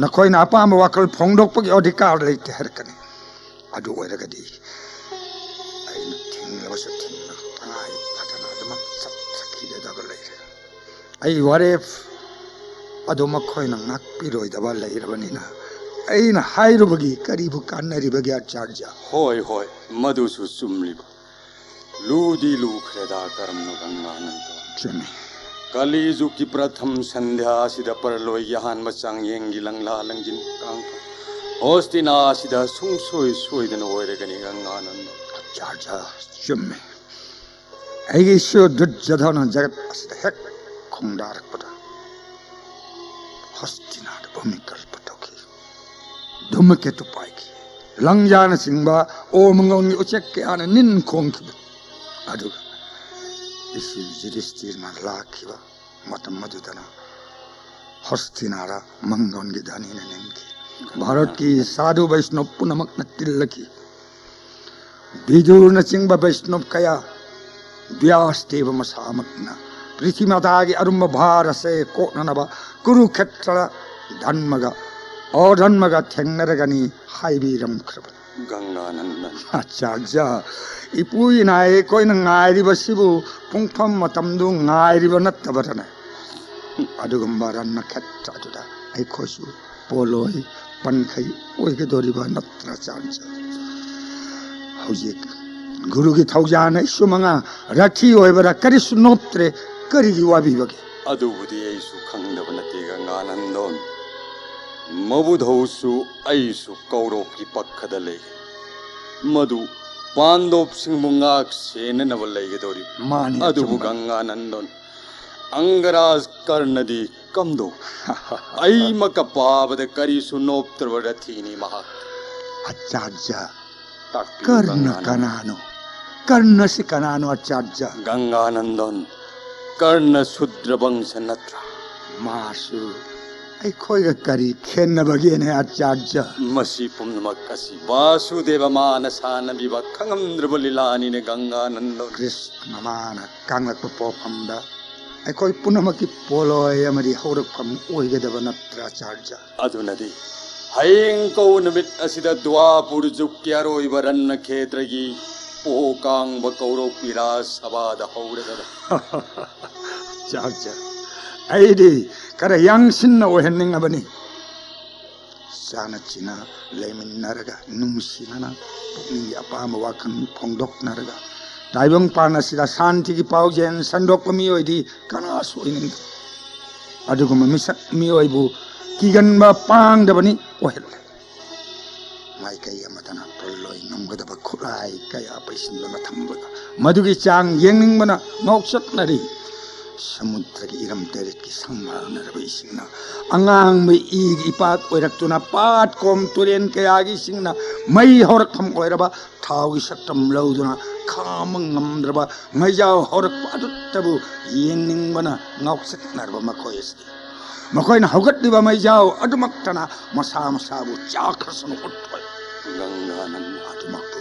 ꯅꯈꯣꯏꯅ ꯑꯄꯥꯝꯕ ꯋꯥꯈꯜ ꯐꯣꯡꯗꯣꯛꯄꯒꯤ ꯑꯙꯤꯀꯥꯔ ꯂꯩꯇꯦ ꯍꯥꯏꯔꯛꯀꯅꯤ꯫ ꯑꯗꯨ ꯑꯣꯏꯔꯒꯗꯤ ꯑꯩꯅ ꯊꯤꯡꯂꯕꯁꯨ ꯊꯤꯡꯅ ꯇꯉꯥꯏ ꯐꯗꯅ ꯑꯗꯨꯃꯛ ꯆꯠꯆꯈꯤꯒꯗꯕ ꯂꯩꯔꯦ꯫ ꯑꯩ ꯋꯥꯔꯦꯞ ꯑꯗꯨ ꯃꯈꯣꯏꯅ ꯉꯥꯛꯄꯤꯔꯣꯏꯗꯕ ꯂꯩꯔꯕꯅꯤꯅ ꯑꯩꯅ ꯍꯥꯏꯔꯨꯕꯒꯤ ꯀꯔꯤꯕꯨ ꯀꯥꯟꯅꯔꯤꯕꯒꯦ ꯑꯆꯥꯔꯌ? ꯍꯣꯏ, ꯍꯣꯏ, ꯃꯗꯨꯁꯨ ꯆꯨꯝꯂꯤꯕ꯫ ꯂꯨꯗꯤ ꯂꯨꯈ꯭ꯔꯦꯗ ꯀꯔꯝꯅ ꯒꯪꯒꯥꯅꯟꯗ꯫ ꯆꯨꯝꯃꯤ꯫ ꯀꯂꯤꯖꯨꯒꯀꯤ ꯄ꯭ꯔꯊꯝ ꯁꯟꯙ꯭ꯌꯥ ꯑꯁꯤꯗ ꯄꯔꯂꯣꯏꯒꯤ ꯑꯍꯥꯟꯕ ꯆꯥꯡꯌꯦꯡꯒꯤ ꯂꯪꯂꯥ ꯂꯪꯖꯤꯟ ꯀꯥꯡꯈ ꯍꯣꯁꯇꯤꯅꯥ ꯑꯁꯤꯗ ꯁꯨꯡꯁꯣꯏ ꯁꯣꯏꯗꯅ ꯑꯣꯏꯔꯒꯅꯤ ꯒꯪꯒꯥꯅꯟꯗ꯫ ꯑꯆꯥꯔꯌ, ꯆꯨꯝꯃꯤ꯫ ꯑꯩꯒꯤ ꯏꯁꯨ ꯗꯨꯔꯖꯣꯙꯅ ꯖꯒꯠ ꯑꯁꯤꯗ ꯍꯦꯛ ꯈꯣꯡꯗꯥꯔꯛꯄꯗ ꯍꯣꯁꯇꯤꯅꯥꯗ ꯚꯨꯃꯤꯀꯜꯄ ꯇꯧꯈꯤ꯫ ꯙꯨꯃꯀꯦꯇꯨ ꯄꯥꯏꯈꯤ꯫ ꯂꯪꯖꯥꯅꯆꯤꯡꯕ ꯑꯣꯔ ꯃꯪꯒꯣꯟꯒꯤ ꯎꯆꯦꯛ ꯀꯌꯥꯅ ꯅꯤꯟ ꯈꯣꯡꯈꯤꯕ꯫ ꯑꯗꯨꯒ ꯏꯁꯨ ꯌꯨꯙꯤꯁꯇꯤꯔꯅ ꯂꯥꯛꯈꯤꯕ ꯃꯇꯝ ꯑꯗꯨꯗꯅ ꯍꯣꯁꯇꯤꯅꯥꯔ ꯃꯪꯒꯣꯟꯒꯤ ꯙꯅꯤꯅ ꯅꯤꯟꯈꯤ꯫ ꯚꯥꯔꯠꯀꯤ ꯁꯥꯙꯨ ꯕꯩꯁꯅꯣꯞ ꯄꯨꯝꯅꯃꯛꯅ ꯇꯤꯜꯂꯛꯈꯤ꯫ ꯕꯤꯗꯨꯔꯅꯆꯤꯡꯕ ꯕꯩꯁꯅꯣꯞ ꯀꯌꯥ, ꯕ꯭ꯌꯥꯁ ꯗꯦꯕ ꯃꯁꯥꯃꯛꯅ ꯄ꯭ꯔꯤꯊꯤꯃꯥꯇꯥꯒꯤ ꯑꯔꯨꯝꯕ ꯚꯥꯔ ꯑꯁꯦ ꯀꯣꯛꯅꯅꯕ ꯀꯨꯔꯨꯈꯦꯇ꯭ꯔꯗ ꯙꯔꯃꯒ ꯑꯙꯔꯃꯒ ꯊꯦꯡꯅꯔꯒꯅꯤ ꯍꯥꯏꯕꯤꯔꯝꯈ꯭ꯔꯕꯅꯤ꯫ ꯒꯪꯒꯥꯅꯟꯗꯟ꯫ ꯑꯆꯥꯔꯌ, ꯏꯄꯨ ꯏꯅꯥꯏ ꯑꯩꯈꯣꯏꯅ ꯉꯥꯏꯔꯤꯕꯁꯤꯕꯨ ꯄꯨꯡꯐꯝ ꯃꯇꯝꯗꯨ ꯉꯥꯏꯔꯤꯕ ꯅꯠꯇꯕꯔꯅꯦ? ꯑꯗꯨꯒꯨꯝꯕ ꯔꯟꯅꯈꯦꯇ꯭ꯔ ꯑꯗꯨꯗ ꯑꯩꯈꯣꯏꯁꯨ ꯄꯣꯂꯣꯏ ꯄꯟꯈꯩ ꯑꯣꯏꯒꯗꯧꯔꯤꯕ ꯅꯠꯇ꯭ꯔ ꯑꯆꯥꯔꯌ? ꯍꯧꯖꯤꯛ ꯒꯨꯔꯨꯒꯤ ꯊꯧꯖꯥꯜꯅ ꯏꯁꯨ ꯃꯉꯥ ꯔꯊꯤ ꯑꯣꯏꯕꯔꯥ ꯀꯔꯤꯁꯨ ꯅꯣꯞꯇ꯭ꯔꯦ, ꯀꯔꯤꯒꯤ ꯋꯥꯕꯤꯕꯒꯦ? ꯑꯗꯨꯕꯨꯗꯤ ꯑꯩꯁꯨ ꯈꯪꯗꯕ ꯅꯠꯇꯦ ꯒꯪꯒꯥꯅꯟꯗꯣꯟ꯫ ꯃꯕꯨꯙꯧꯁꯨ ꯑꯩꯁꯨ ꯀꯧꯔꯣꯞꯀꯤ ꯄꯛꯈꯗ ꯂꯩ꯫ ꯃꯗꯨ ꯄꯥꯟꯗꯣꯞꯁꯤꯡꯕꯨ ꯉꯥꯛ ꯁꯦꯟꯅꯅꯕ ꯂꯩꯒꯗꯧꯔꯤꯕ꯫ ꯃꯥꯅꯤ, ꯑꯗꯨꯕꯨ ꯑꯆꯨꯝꯕꯅꯤ꯫ ꯒꯪꯒꯥꯅꯟꯗꯣꯟ, ꯑꯪꯒꯔꯥꯖ ꯀꯔꯅꯗꯤ ꯀꯝꯗꯧ? ꯑꯩꯃꯛꯀ ꯄꯥꯕꯗ ꯀꯔꯤꯁꯨ ꯅꯣꯞꯇ꯭ꯔꯕ ꯔꯊꯤꯅꯤ ꯃꯍꯥꯛ꯫ ꯑꯆꯥꯔꯖ, ꯇꯥꯛꯄꯤꯌꯨ, ꯀꯔꯅ ꯒꯪꯒꯥꯅꯟꯗ꯫ ꯀꯅꯥꯅꯣ? ꯀꯔꯅꯁꯤ ꯀꯅꯥꯅꯣ, ꯑꯆꯥꯔꯖ? ꯒꯪꯒꯥꯅꯟꯗꯟ, ꯀꯔꯅ ꯁꯨꯗ꯭ꯔ ꯕꯪꯁ ꯅꯠꯇ꯭ꯔꯥ? ꯃꯥꯁꯨ ꯑꯩꯈꯣꯏꯒ ꯀꯔꯤ ꯈꯦꯠꯅꯕꯒꯦꯅꯦ, ꯑꯆꯥꯔꯖ? ꯃꯁꯤ ꯄꯨꯝꯅꯃꯛ ꯑꯁꯤ ꯕꯥꯁꯨꯗꯦꯕ ꯃꯥꯅ ꯁꯥꯟꯅꯕꯤꯕ ꯈꯪꯉꯝꯗ꯭ꯔꯕ ꯂꯤꯂꯥꯅꯤꯅꯦ, ꯒꯪꯒꯥꯅꯟꯗꯟ꯫ ꯀ꯭ꯔꯤꯁꯅ ꯃꯥꯅ ꯀꯪꯂꯛꯄ ꯄꯣꯐꯝꯗ ꯑꯩꯈꯣꯏ ꯄꯨꯝꯅꯃꯛꯀꯤ ꯄꯣꯂꯣꯏ ꯑꯃꯗꯤ ꯍꯧꯔꯛꯐꯝ ꯑꯣꯏꯒꯗꯕ ꯅꯠꯇ꯭ꯔꯥ, ꯑꯆꯥꯔꯖ? ꯑꯗꯨꯅꯗꯤ ꯍꯌꯦꯡ ꯀꯧ ꯅꯨꯃꯤꯠ ꯑꯁꯤꯗ ꯗ꯭ꯋꯥꯄꯨꯔ ꯖꯨꯒꯀꯤ ꯑꯔꯣꯏꯕ ꯔꯟꯅ ꯈꯦꯇ꯭ꯔꯒꯤ ꯄꯣ ꯀꯥꯡꯕ ꯀꯧꯔꯧ ꯄꯤꯔꯥ ꯁꯚꯥꯗ ꯍꯧꯔꯒꯗ꯫ ꯑꯆꯥꯔꯖ, ꯑꯩꯗꯤ ꯈꯔ ꯌꯥꯡꯁꯤꯟꯅ ꯑꯣꯏꯍꯟꯅꯤꯡꯉꯕꯅꯤ꯫ ꯆꯥꯅ ꯆꯤꯅ ꯂꯩꯃꯤꯟꯅꯔꯒ, ꯅꯨꯡꯁꯤꯅꯅ ꯄꯨꯛꯅꯤꯡꯒꯤ ꯑꯄꯥꯝꯕ ꯋꯥꯈꯜ ꯐꯣꯡꯗꯣꯛꯅꯔꯒ, ꯇꯥꯏꯕꯪꯄꯥꯟ ꯑꯁꯤꯗ ꯁꯥꯟꯇꯤꯒꯤ ꯄꯥꯎꯖꯦꯜ ꯁꯟꯗꯣꯛꯄ ꯃꯤꯑꯣꯏꯗꯤ ꯀꯅꯥꯁꯨ ꯑꯣꯏꯅꯤꯡꯗꯦ꯫ ꯑꯗꯨꯒꯨꯝꯕ ꯃꯤꯁꯛ ꯃꯤꯑꯣꯏꯕꯨ ꯀꯤꯒꯟꯕ ꯄꯥꯡꯗꯕꯅꯤ ꯑꯣꯏꯍꯜꯂꯦ꯫ ꯃꯥꯏꯀꯩ ꯑꯃꯠꯇꯅ ꯄꯣꯜꯂꯣꯏ ꯉꯝꯒꯗꯕ ꯈꯨꯠꯂꯥꯏ ꯀꯌꯥ ꯄꯩꯁꯤꯟꯗꯨꯅ ꯊꯝꯕꯗ ꯃꯗꯨꯒꯤ ꯆꯥꯡ ꯌꯦꯡꯅꯤꯡꯕꯅ ꯉꯥꯎꯆꯠꯅꯔꯤ꯫ ꯁꯃꯨꯗ꯭ꯔꯒꯤ ꯏꯔꯝ ꯇꯔꯦꯠꯀꯤ ꯁꯪꯕꯥꯛꯅꯔꯕ ꯏꯁꯤꯡꯅ ꯑꯉꯥꯡꯕ ꯏꯒꯤ ꯏꯄꯥꯛ ꯑꯣꯏꯔꯛꯇꯨꯅ ꯄꯥꯠ ꯀꯣꯝ ꯇꯨꯔꯦꯟ ꯀꯌꯥꯒꯤ ꯏꯁꯤꯡꯅ ꯃꯩ ꯍꯧꯔꯛꯐꯝ ꯑꯣꯏꯔꯕ ꯊꯥꯎꯒꯤ ꯁꯛꯇꯝ ꯂꯧꯗꯨꯅ ꯈꯥꯝꯕ ꯉꯝꯗ꯭ꯔꯕ ꯃꯩꯖꯥꯎ ꯍꯧꯔꯛꯄ ꯑꯗꯨꯇꯕꯨ ꯌꯦꯡꯅꯤꯡꯕꯅ ꯉꯥꯎꯆꯠꯅꯔꯕ ꯃꯈꯣꯏ ꯑꯁꯤꯗꯤ ꯃꯈꯣꯏꯅ ꯍꯧꯒꯠꯂꯤꯕ ꯃꯩꯖꯥꯎ ꯑꯗꯨꯃꯛꯇꯅ ꯃꯁꯥ ꯃꯁꯥꯕꯨ ꯆꯥꯈ꯭ꯔꯁꯅꯨ ꯎꯠꯊꯣꯛꯏ꯫ ꯒꯪꯒꯥꯅꯟ ꯑꯗꯨꯃꯛꯄꯨ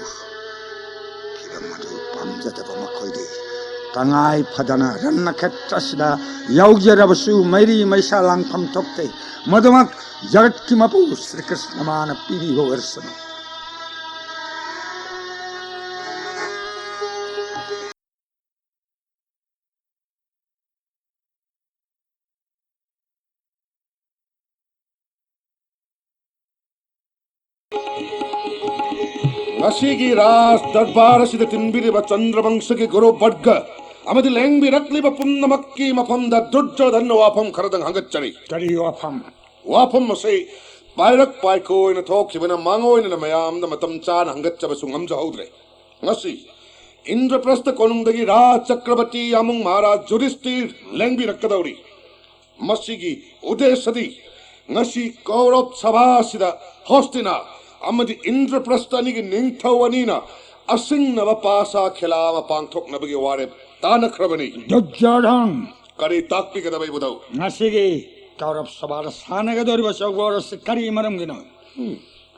ꯐꯤꯚꯝ ꯑꯗꯨ ꯄꯥꯝꯖꯗꯕ ꯃꯈꯣꯏꯗꯤ ꯇꯉꯥꯏ ꯐꯗꯅ ꯔꯟꯅ ꯈꯦꯇ꯭ꯔ ꯑꯁꯤꯗ ꯌꯥꯎꯖꯔꯕꯁꯨ ꯃꯩꯔꯤ ꯃꯩꯁꯥ ꯂꯥꯡꯐꯝ ꯊꯣꯛꯇꯦ꯫ ꯃꯗꯨꯃꯛ ꯖꯒꯠꯀꯤ ꯃꯄꯨ ꯁ꯭ꯔꯤ ꯀ꯭ꯔꯤꯁꯅ ꯃꯥꯅ ꯄꯤꯕꯤꯕ ꯑꯣꯏꯔꯁꯅꯨ꯫ ꯉꯁꯤꯒꯤ ꯔꯥꯖ ꯗꯔꯕꯥꯔ ꯑꯁꯤꯗ ꯇꯤꯟꯕꯤꯔꯤꯕ ꯆꯟꯗ꯭ꯔꯕꯪꯁꯒꯤ ꯒꯨꯔꯨ ꯕꯔꯒ ꯑꯃꯗꯤ ꯂꯦꯡꯕꯤꯔꯛꯂꯤꯕ ꯄꯨꯝꯅꯃꯛꯀꯤ ꯃꯐꯝꯗ ꯗꯨꯔꯖꯣꯙꯟꯅ ꯋꯥꯐꯝ ꯈꯔꯗꯪ ꯍꯪꯒꯠꯆꯔꯤ꯫ ꯀꯔꯤ ꯋꯥꯐꯝ? ꯋꯥꯐꯝ ꯑꯁꯤ ꯄꯥꯏꯔꯛ ꯄꯥꯏꯈꯣ ꯑꯣꯏꯅ ꯊꯣꯛꯈꯤꯕꯅ ꯃꯥꯡꯑꯣꯏꯅꯅ ꯃꯌꯥꯝꯗ ꯃꯇꯝ ꯆꯥꯅ ꯍꯪꯒꯠꯆꯕꯁꯨ ꯉꯝꯖꯍꯧꯗ꯭ꯔꯦ꯫ ꯉꯁꯤ ꯏꯟꯗ꯭ꯔꯄ꯭ꯔꯁꯊ ꯀꯣꯅꯨꯡꯗꯒꯤ ꯔꯥꯖ ꯆꯀ꯭ꯔꯕꯔꯇꯤ ꯌꯥꯝꯕꯨꯡ ꯃꯍꯥꯔꯥꯖ ꯌꯨꯙꯤꯁꯇꯤꯔ ꯂꯦꯡꯕꯤꯔꯛꯀꯗꯧꯔꯤ꯫ ꯃꯁꯤꯒꯤ ꯎꯗꯦꯁꯗꯤ ꯉꯁꯤ ꯀꯧꯔꯕ ꯁꯚꯥ ꯑꯁꯤꯗ ꯍꯣꯁꯇꯤꯅꯥ ꯑꯃꯗꯤ ꯏꯟꯗ꯭ꯔꯄ꯭ꯔꯁꯊ ꯑꯅꯤꯒꯤ ꯅꯤꯡꯊꯧ ꯑꯅꯤꯅ ꯑꯁꯤꯡꯅꯕ ꯄꯥꯁꯥ ꯈꯦꯂꯥ ꯑꯃ ꯄꯥꯡꯊꯣꯛꯅꯕꯒꯤ ꯋꯥꯔꯦꯞ ꯇꯥꯅꯈ꯭ꯔꯕꯅꯤ꯫ ꯗꯨꯔꯖꯣꯙꯟ! ꯀꯔꯤ ꯇꯥꯛꯄꯤꯒꯗꯕ ꯏꯕꯨꯙꯧ? ꯉꯁꯤꯒꯤ ꯀꯧꯔꯕ ꯁꯚꯥꯗ ꯁꯥꯟꯅꯒꯗꯧꯔꯤꯕ ꯑꯆꯧꯕ ꯑꯣꯔ ꯑꯁꯤ ꯀꯔꯤ ꯃꯔꯝꯒꯤꯅꯣ?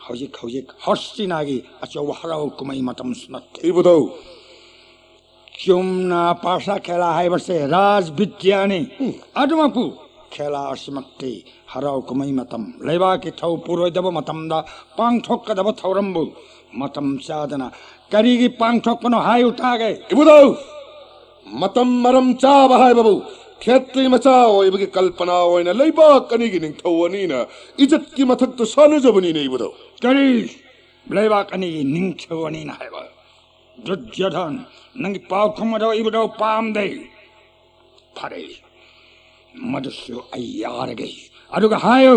ꯍꯧꯖꯤꯛ ꯍꯧꯖꯤꯛ ꯍꯣꯁꯇꯤꯅꯥꯒꯤ ꯑꯆꯧꯕ ꯍꯔꯥꯎ ꯀꯨꯝꯍꯩ ꯃꯇꯝꯁꯨ ꯅꯠꯇꯦ꯫ ꯏꯕꯨꯙꯧ! ꯆꯨꯝꯅ ꯄꯥꯁꯥ ꯈꯦꯂꯥ ꯍꯥꯏꯕꯁꯦ ꯔꯥꯖ ꯕꯤꯗ꯭ꯌꯥꯅꯤ꯫ ꯑꯗꯨꯃꯛꯄꯨ ꯈꯦꯂꯥ ꯑꯁꯤꯃꯛꯇꯤ ꯍꯔꯥꯎ ꯀꯨꯝꯍꯩ ꯃꯇꯝ, ꯂꯩꯕꯥꯛꯀꯤ ꯊꯧ ꯄꯨꯔꯣꯏꯗꯕ ꯃꯇꯝꯗ ꯄꯥꯡꯊꯣꯛꯀꯗꯕ ꯊꯧꯔꯝꯕꯨ ꯃꯇꯝ ꯆꯥꯗꯅ ꯀꯔꯤꯒꯤ ꯄꯥꯡꯊꯣꯛꯄꯅꯣ ꯍꯥꯏꯌꯨ ꯇꯥꯒꯦ꯫ ꯏꯕꯨꯙꯧ! ꯃꯇꯝ ꯃꯔꯝ ꯆꯥꯕ ꯍꯥꯏꯕꯕꯨ ꯈꯦꯇ꯭ꯔꯤ ꯃꯆꯥ ꯑꯣꯏꯕꯒꯤ ꯀꯜꯄꯅꯥ ꯑꯣꯏꯅ ꯂꯩꯕꯥꯛ ꯑꯅꯤꯒꯤ ꯅꯤꯡꯊꯧ ꯑꯅꯤꯅ ꯏꯖꯠꯀꯤ ꯃꯊꯛꯇ ꯁꯥꯟꯅꯖꯕꯅꯤꯅꯦ ꯏꯕꯨꯙꯧ꯫ ꯀꯔꯤ? ꯂꯩꯕꯥꯛ ꯑꯅꯤꯒꯤ ꯅꯤꯡꯊꯧ ꯑꯅꯤꯅ ꯍꯥꯏꯕ? ꯗꯨꯔꯖꯣꯙꯟ, ꯅꯪꯒꯤ ꯄꯥꯎꯈꯨꯝ ꯑꯗꯣ ꯏꯕꯨꯙꯧ ꯄꯥꯝꯗꯦ꯫ ꯐꯔꯦ, ꯃꯗꯨꯁꯨ ꯑꯩ ꯌꯥꯔꯒꯦ꯫ ꯑꯗꯨꯒ ꯍꯥꯏꯌꯨ,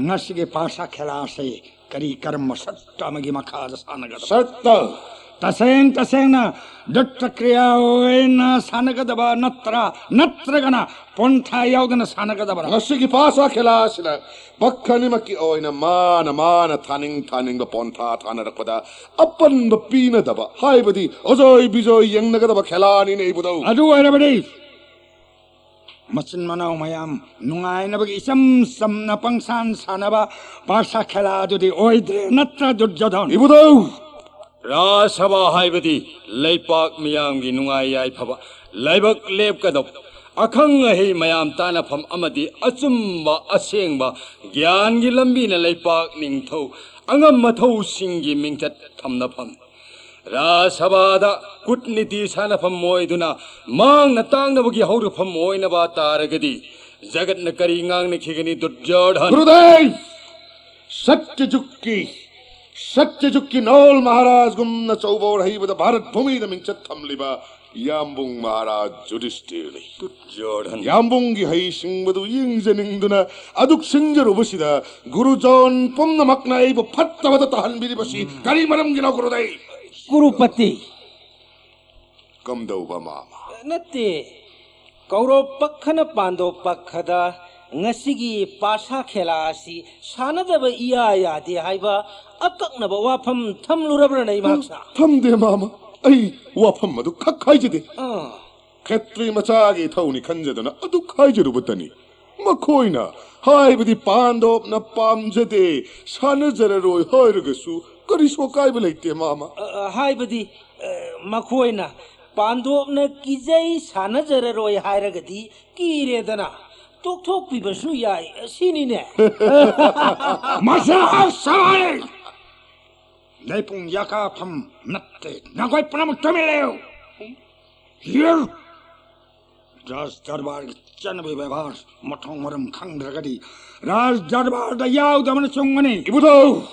ꯉꯁꯤꯒꯤ ꯄꯥꯁꯥ ꯈꯦꯂꯥꯁꯦ ꯀꯔꯤ ꯀꯔꯝꯕ ꯁꯔꯠꯇ ꯑꯃꯒꯤ ꯃꯈꯥꯗ ꯁꯥꯟꯅꯒꯗꯕ? ꯁꯔꯠꯇ! ꯇꯁꯦꯡ ꯇꯁꯦꯡꯅ ꯗꯨꯠꯇ ꯀ꯭ꯔꯤꯌꯥ ꯑꯣꯏꯅ ꯁꯥꯟꯅꯒꯗꯕ ꯅꯠꯇ꯭ꯔꯥ, ꯅꯠꯇ꯭ꯔꯒꯅ ꯄꯣꯟꯊꯥ ꯌꯥꯎꯗꯅ ꯁꯥꯟꯅꯒꯗꯕ꯭ꯔꯥ? ꯉꯁꯤꯒꯤ ꯄꯥꯁꯥ ꯈꯦꯂꯥ ꯑꯁꯤꯗ ꯄꯛꯈ ꯑꯅꯤꯃꯛꯀꯤ ꯑꯣꯏꯅ ꯃꯥꯅ ꯃꯥꯅ ꯊꯥꯅꯤꯡ ꯊꯥꯅꯤꯡꯕ ꯄꯣꯟꯊꯥ ꯊꯥꯅꯔꯛꯄꯗ ꯑꯄꯟꯕ ꯄꯤꯅꯗꯕ, ꯍꯥꯏꯕꯗꯤ ꯑꯣꯖꯣꯏ ꯕꯤꯖꯣꯏ ꯌꯦꯡꯅꯒꯗꯕ ꯈꯦꯂꯥꯅꯤꯅꯦ ꯏꯕꯨꯙꯧ꯫ ꯑꯗꯨ ꯑꯣꯏꯔꯕꯗꯤ ꯃꯆꯤꯟ ꯃꯅꯥꯎ ꯃꯌꯥꯝ ꯅꯨꯡꯉꯥꯏꯅꯕꯒꯤ ꯏꯆꯝ ꯆꯝꯅ ꯄꯪꯁꯥꯟ ꯁꯥꯟꯅꯕ ꯄꯥꯁꯥ ꯈꯦꯂꯥ ꯑꯗꯨꯗꯤ ꯑꯣꯏꯗ꯭ꯔꯦ ꯅꯠꯇ꯭ꯔꯥ ꯗꯨꯔꯖꯣꯙꯟ? ꯏꯕꯨꯙꯧ! ꯔꯥꯖ ꯁꯚꯥ ꯍꯥꯏꯕꯗꯤ ꯂꯩꯄꯥꯛ ꯃꯤꯌꯥꯝꯒꯤ ꯅꯨꯡꯉꯥꯏ ꯌꯥꯏꯐꯕ, ꯂꯥꯏꯕꯛ ꯂꯦꯞꯀꯗꯕ, ꯑꯈꯪ ꯑꯍꯩ ꯃꯌꯥꯝ ꯇꯥꯟꯅꯐꯝ ꯑꯃꯗꯤ ꯑꯆꯨꯝꯕ ꯑꯁꯦꯡꯕ ꯒ꯭ꯌꯥꯟꯒꯤ ꯂꯝꯕꯤꯅ ꯂꯩꯄꯥꯛ ꯅꯤꯡꯊꯧ ꯑꯉꯝ ꯑꯊꯧꯁꯤꯡꯒꯤ ꯃꯤꯡꯆꯠ ꯊꯝꯅꯐꯝ꯫ ꯔꯥꯖ ꯁꯚꯥꯗ ꯀꯨꯠꯅꯤꯇꯤ ꯁꯥꯟꯅꯐꯝ ꯑꯣꯏꯗꯨꯅ ꯃꯥꯡꯅ ꯇꯥꯛꯅꯕꯒꯤ ꯍꯧꯔꯛꯐꯝ ꯑꯣꯏꯅꯕ ꯇꯥꯔꯒꯗꯤ ꯖꯒꯠꯅ ꯀꯔꯤ ꯉꯥꯡꯅꯈꯤꯒꯅꯤ ꯗꯨꯔꯖꯣꯙꯟ? ꯒꯨꯔꯨꯗꯦꯕ! ꯁꯠꯌ ꯖꯨꯒꯀꯤ, ꯁꯠꯌ ꯖꯨꯒꯀꯤ ꯅꯣꯜ ꯃꯍꯥꯔꯥꯖꯒꯨꯝꯅ ꯑꯆꯧꯕ ꯑꯣꯔꯍꯩꯕꯗ ꯚꯥꯔꯠ ꯚꯨꯃꯤꯗ ꯃꯤꯡꯆꯠ ꯊꯝꯂꯤꯕ ꯌꯥꯝꯕꯨꯡ ꯃꯍꯥꯔꯥꯖ ꯌꯨꯙꯤꯁꯇꯤꯔꯅꯤ꯫ ꯗꯨꯔꯖꯣꯙꯟ! ꯌꯥꯝꯕꯨꯡꯒꯤ ꯍꯩꯁꯤꯡꯕꯗꯨ ꯌꯦꯡꯖꯅꯤꯡꯗꯨꯅ ꯑꯗꯨꯛ ꯁꯤꯡꯖꯔꯨꯕꯁꯤꯗ ꯒꯨꯔꯨꯖꯣꯟ ꯄꯨꯝꯅꯃꯛꯅ ꯑꯩꯕꯨ ꯐꯠꯇꯕꯗ ꯇꯥꯍꯟꯕꯤꯔꯤꯕꯁꯤ ꯀꯔꯤ ꯃꯔꯝꯒꯤꯅꯣ ꯒꯨꯔꯨꯗꯦꯕ? ꯀꯨꯔꯨꯄꯇꯤ, ꯀꯝꯗꯧꯕ, ꯃꯥꯃ? ꯅꯠꯇꯦ, ꯀꯧꯔꯕ ꯄꯛꯈꯅ ꯄꯥꯟꯗꯣꯞ ꯄꯛꯈꯗ ꯉꯁꯤꯒꯤ ꯄꯥꯁꯥ ꯈꯦꯂꯥ ꯑꯁꯤ ꯁꯥꯟꯅꯗꯕ ꯏꯌꯥ ꯌꯥꯗꯦ ꯍꯥꯏꯕ ꯑꯀꯛꯅꯕ ꯋꯥꯐꯝ ꯊꯝꯂꯨꯔꯕ꯭ꯔꯅꯦ, ꯏꯃꯥꯛꯁꯥ? ꯊꯝꯗꯦ, ꯃꯥꯃ꯫ ꯑꯩ ꯋꯥꯐꯝ ꯑꯗꯨ ꯈꯛ ꯍꯥꯏꯖꯗꯦ꯫ ꯑꯥ, ꯈꯦꯇ꯭ꯔꯤ ꯃꯆꯥꯒꯤ ꯏꯊꯧꯅꯤ ꯈꯟꯖꯗꯅ ꯑꯗꯨꯛ ꯍꯥꯏꯖꯔꯨꯕꯇꯅꯤ꯫ ꯃꯈꯣꯏꯅ, ꯍꯥꯏꯕꯗꯤ ꯄꯥꯟꯗꯣꯞꯅ ꯄꯥꯝꯖꯗꯦ, ꯁꯥꯟꯅꯖꯔꯔꯣꯏ ꯍꯥꯏꯔꯒꯁꯨ ꯀꯔꯤꯁꯨ ꯑꯀꯥꯏꯕ ꯂꯩꯇꯦ, ꯃꯥꯃ꯫ ꯑ, ꯑ, ꯍꯥꯏꯕꯗꯤ, ꯑ, ꯃꯈꯣꯏꯅ ꯄꯥꯟꯗꯣꯞꯅ ꯀꯤꯖꯩ, ꯁꯥꯟꯅꯖꯔꯔꯣꯏ ꯍꯥꯏꯔꯒꯗꯤ ꯀꯤꯔꯦꯗꯅ ꯇꯣꯛꯊꯣꯛꯄꯤꯕꯁꯨ ꯌꯥꯏ, ꯁꯤꯅꯤꯅꯦ꯫ ꯃꯁꯥ ꯁꯥꯏ! ꯂꯩꯄꯨꯡ ꯌꯥꯀꯥꯐꯝ ꯅꯠꯇꯦ, ꯅꯈꯣꯏ ꯄꯨꯝꯅꯃꯛ ꯇꯨꯃꯤꯟ ꯂꯩꯌꯨ꯫ Here! ꯔꯥꯖ ꯗꯔꯕꯥꯔꯒꯤ ꯆꯠꯅꯕꯤ ꯕꯦꯕꯥꯔ ꯃꯊꯣꯡ ꯃꯔꯝ ꯈꯪꯗ꯭ꯔꯒꯗꯤ ꯔꯥꯖ ꯗꯔꯕꯥꯔꯗ ꯌꯥꯎꯗꯕꯅ ꯆꯨꯝꯒꯅꯤ꯫ ꯏꯕꯨꯙꯧ!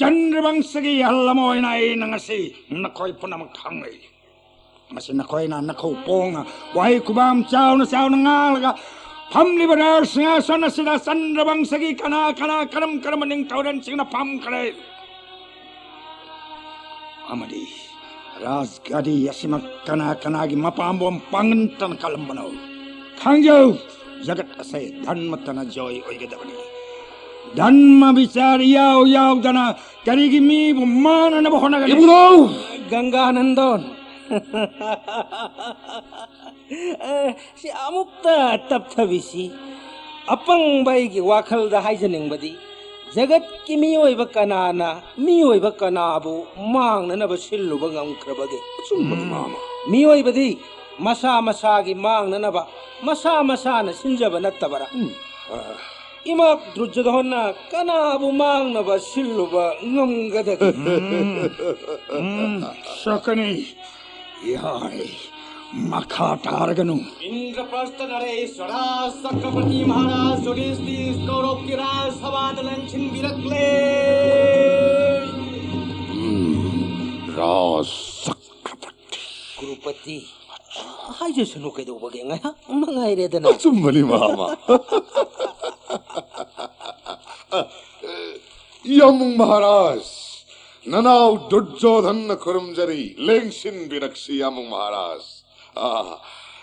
ꯆꯟꯗ꯭ꯔꯕꯪꯁꯒꯤ ꯑꯍꯜ ꯑꯃ ꯑꯣꯏꯅ ꯑꯩꯅ ꯉꯁꯤ ꯅꯈꯣꯏ ꯄꯨꯝꯅꯃꯛ ꯍꯪꯂꯤ꯫ ꯃꯁꯤ ꯅꯈꯣꯏꯅ ꯅꯈꯧ ꯄꯣꯡꯅ ꯋꯥꯍꯩ ꯈꯨꯕꯥꯝ ꯆꯥꯎꯅ ꯆꯥꯎꯅ ꯉꯥꯡꯂꯒ ꯐꯝꯂꯤꯕ ꯔꯥꯖ ꯁꯤꯡꯍꯥꯁꯟ ꯑꯁꯤꯗ ꯆꯟꯗ꯭ꯔꯕꯪꯁꯒꯤ ꯀꯅꯥ ꯀꯅꯥ ꯀꯔꯝ ꯀꯔꯝꯕ ꯅꯤꯡꯊꯧꯔꯦꯟꯁꯤꯡꯅ ꯐꯝꯈ꯭ꯔꯦ? ꯑꯃꯗꯤ ꯔꯥꯖ ꯒꯥꯗꯤ ꯑꯁꯤꯃꯛ ꯀꯅꯥ ꯀꯅꯥꯒꯤ ꯃꯄꯥꯝꯕꯣꯝ ꯄꯥꯡꯒꯟꯇꯅ ꯀꯜꯂꯝꯕꯅꯣ? ꯈꯪꯖꯧ, ꯖꯒꯠ ꯑꯁꯦ ꯙꯟꯃꯇꯅ ꯖꯣꯏ ꯑꯣꯏꯒꯗꯕꯅꯤ꯫ ꯙꯟꯃ ꯕꯤꯆꯥꯔ ꯏꯌꯥꯎ ꯌꯥꯎꯗꯅ ꯀꯔꯤꯒꯤ ꯃꯤꯕꯨ ꯃꯥꯟꯅꯅꯕ ꯍꯣꯠꯅꯒꯅꯤ? ꯏꯕꯨꯙꯧ! ꯒꯪꯒꯥꯅꯟꯗꯣꯟ, ꯑꯦ, ꯁꯤ ꯑꯃꯨꯛꯇ ꯇꯞꯊꯕꯤꯁꯤ꯫ ꯑꯄꯪꯕ ꯑꯩꯒꯤ ꯋꯥꯈꯜꯗ ꯍꯥꯏꯖꯅꯤꯡꯕꯗꯤ, ꯖꯒꯠꯀꯤ ꯃꯤꯑꯣꯏꯕ ꯀꯅꯥꯅ ꯃꯤꯑꯣꯏꯕ ꯀꯅꯥꯕꯨ ꯃꯥꯡꯅꯅꯕ ꯁꯤꯜꯂꯨꯕ ꯉꯝꯈ꯭ꯔꯕꯒꯦ? ꯑꯆꯨꯝꯕꯅꯤ, ꯃꯥꯃ꯫ ꯃꯤꯑꯣꯏꯕꯗꯤ ꯃꯁꯥ ꯃꯁꯥꯒꯤ ꯃꯥꯡꯅꯅꯕ ꯃꯁꯥ ꯃꯁꯥꯅ ꯁꯤꯟꯖꯕ ꯅꯠꯇꯕꯔꯥ? ꯏꯃꯥ ꯗꯨꯔꯖꯣꯙꯅ ꯀꯅꯥꯕꯨ ꯃꯥꯡꯅꯕ ꯁꯤꯜꯂꯨꯕ ꯉꯝꯒꯗꯒꯦ? ꯎꯝ, ꯁꯛꯀꯅꯤ꯫ ꯌꯥꯔꯦ, ꯃꯈꯥ ꯇꯥꯔꯒꯅꯨ꯫ ꯏꯟꯗ꯭ꯔꯄ꯭ꯔꯁꯊ ꯅꯔꯦꯁ꯭ꯋꯔ ꯆꯀ꯭ꯔꯄꯇꯤ ꯃꯍꯥꯔꯥꯖ ꯌꯨꯙꯤꯁꯊꯤꯔ ꯀꯧꯔꯕꯀꯤ ꯔꯥꯖꯁꯚꯥꯗ ꯂꯦꯡꯁꯤꯟꯕꯤꯔꯛꯂꯦ꯫ ꯔꯥꯖ ꯆꯀ꯭ꯔꯄꯇꯤ꯫ ꯀ꯭ꯔꯨꯄꯇꯤ, ꯍꯥꯏꯖꯁꯅꯨ ꯀꯩꯗꯧꯕꯒꯦ, ꯉꯥꯏꯍꯥꯛ ꯃꯉꯥꯏꯔꯦꯗꯅ꯫ ꯑꯆꯨꯝꯕꯅꯤ, ꯃꯥꯃ꯫ ꯌꯥꯝꯕꯨꯡ ꯃꯍꯥꯔꯥꯖ, ꯅꯅꯥꯎ ꯗꯨꯔꯖꯣꯙꯟꯅ ꯈꯨꯔꯨꯝꯖꯔꯤ, ꯂꯦꯡꯁꯤꯟꯕꯤꯔꯛꯁꯤ ꯌꯥꯝꯕꯨꯡ ꯃꯍꯥꯔꯥꯖ꯫ ꯑꯥ,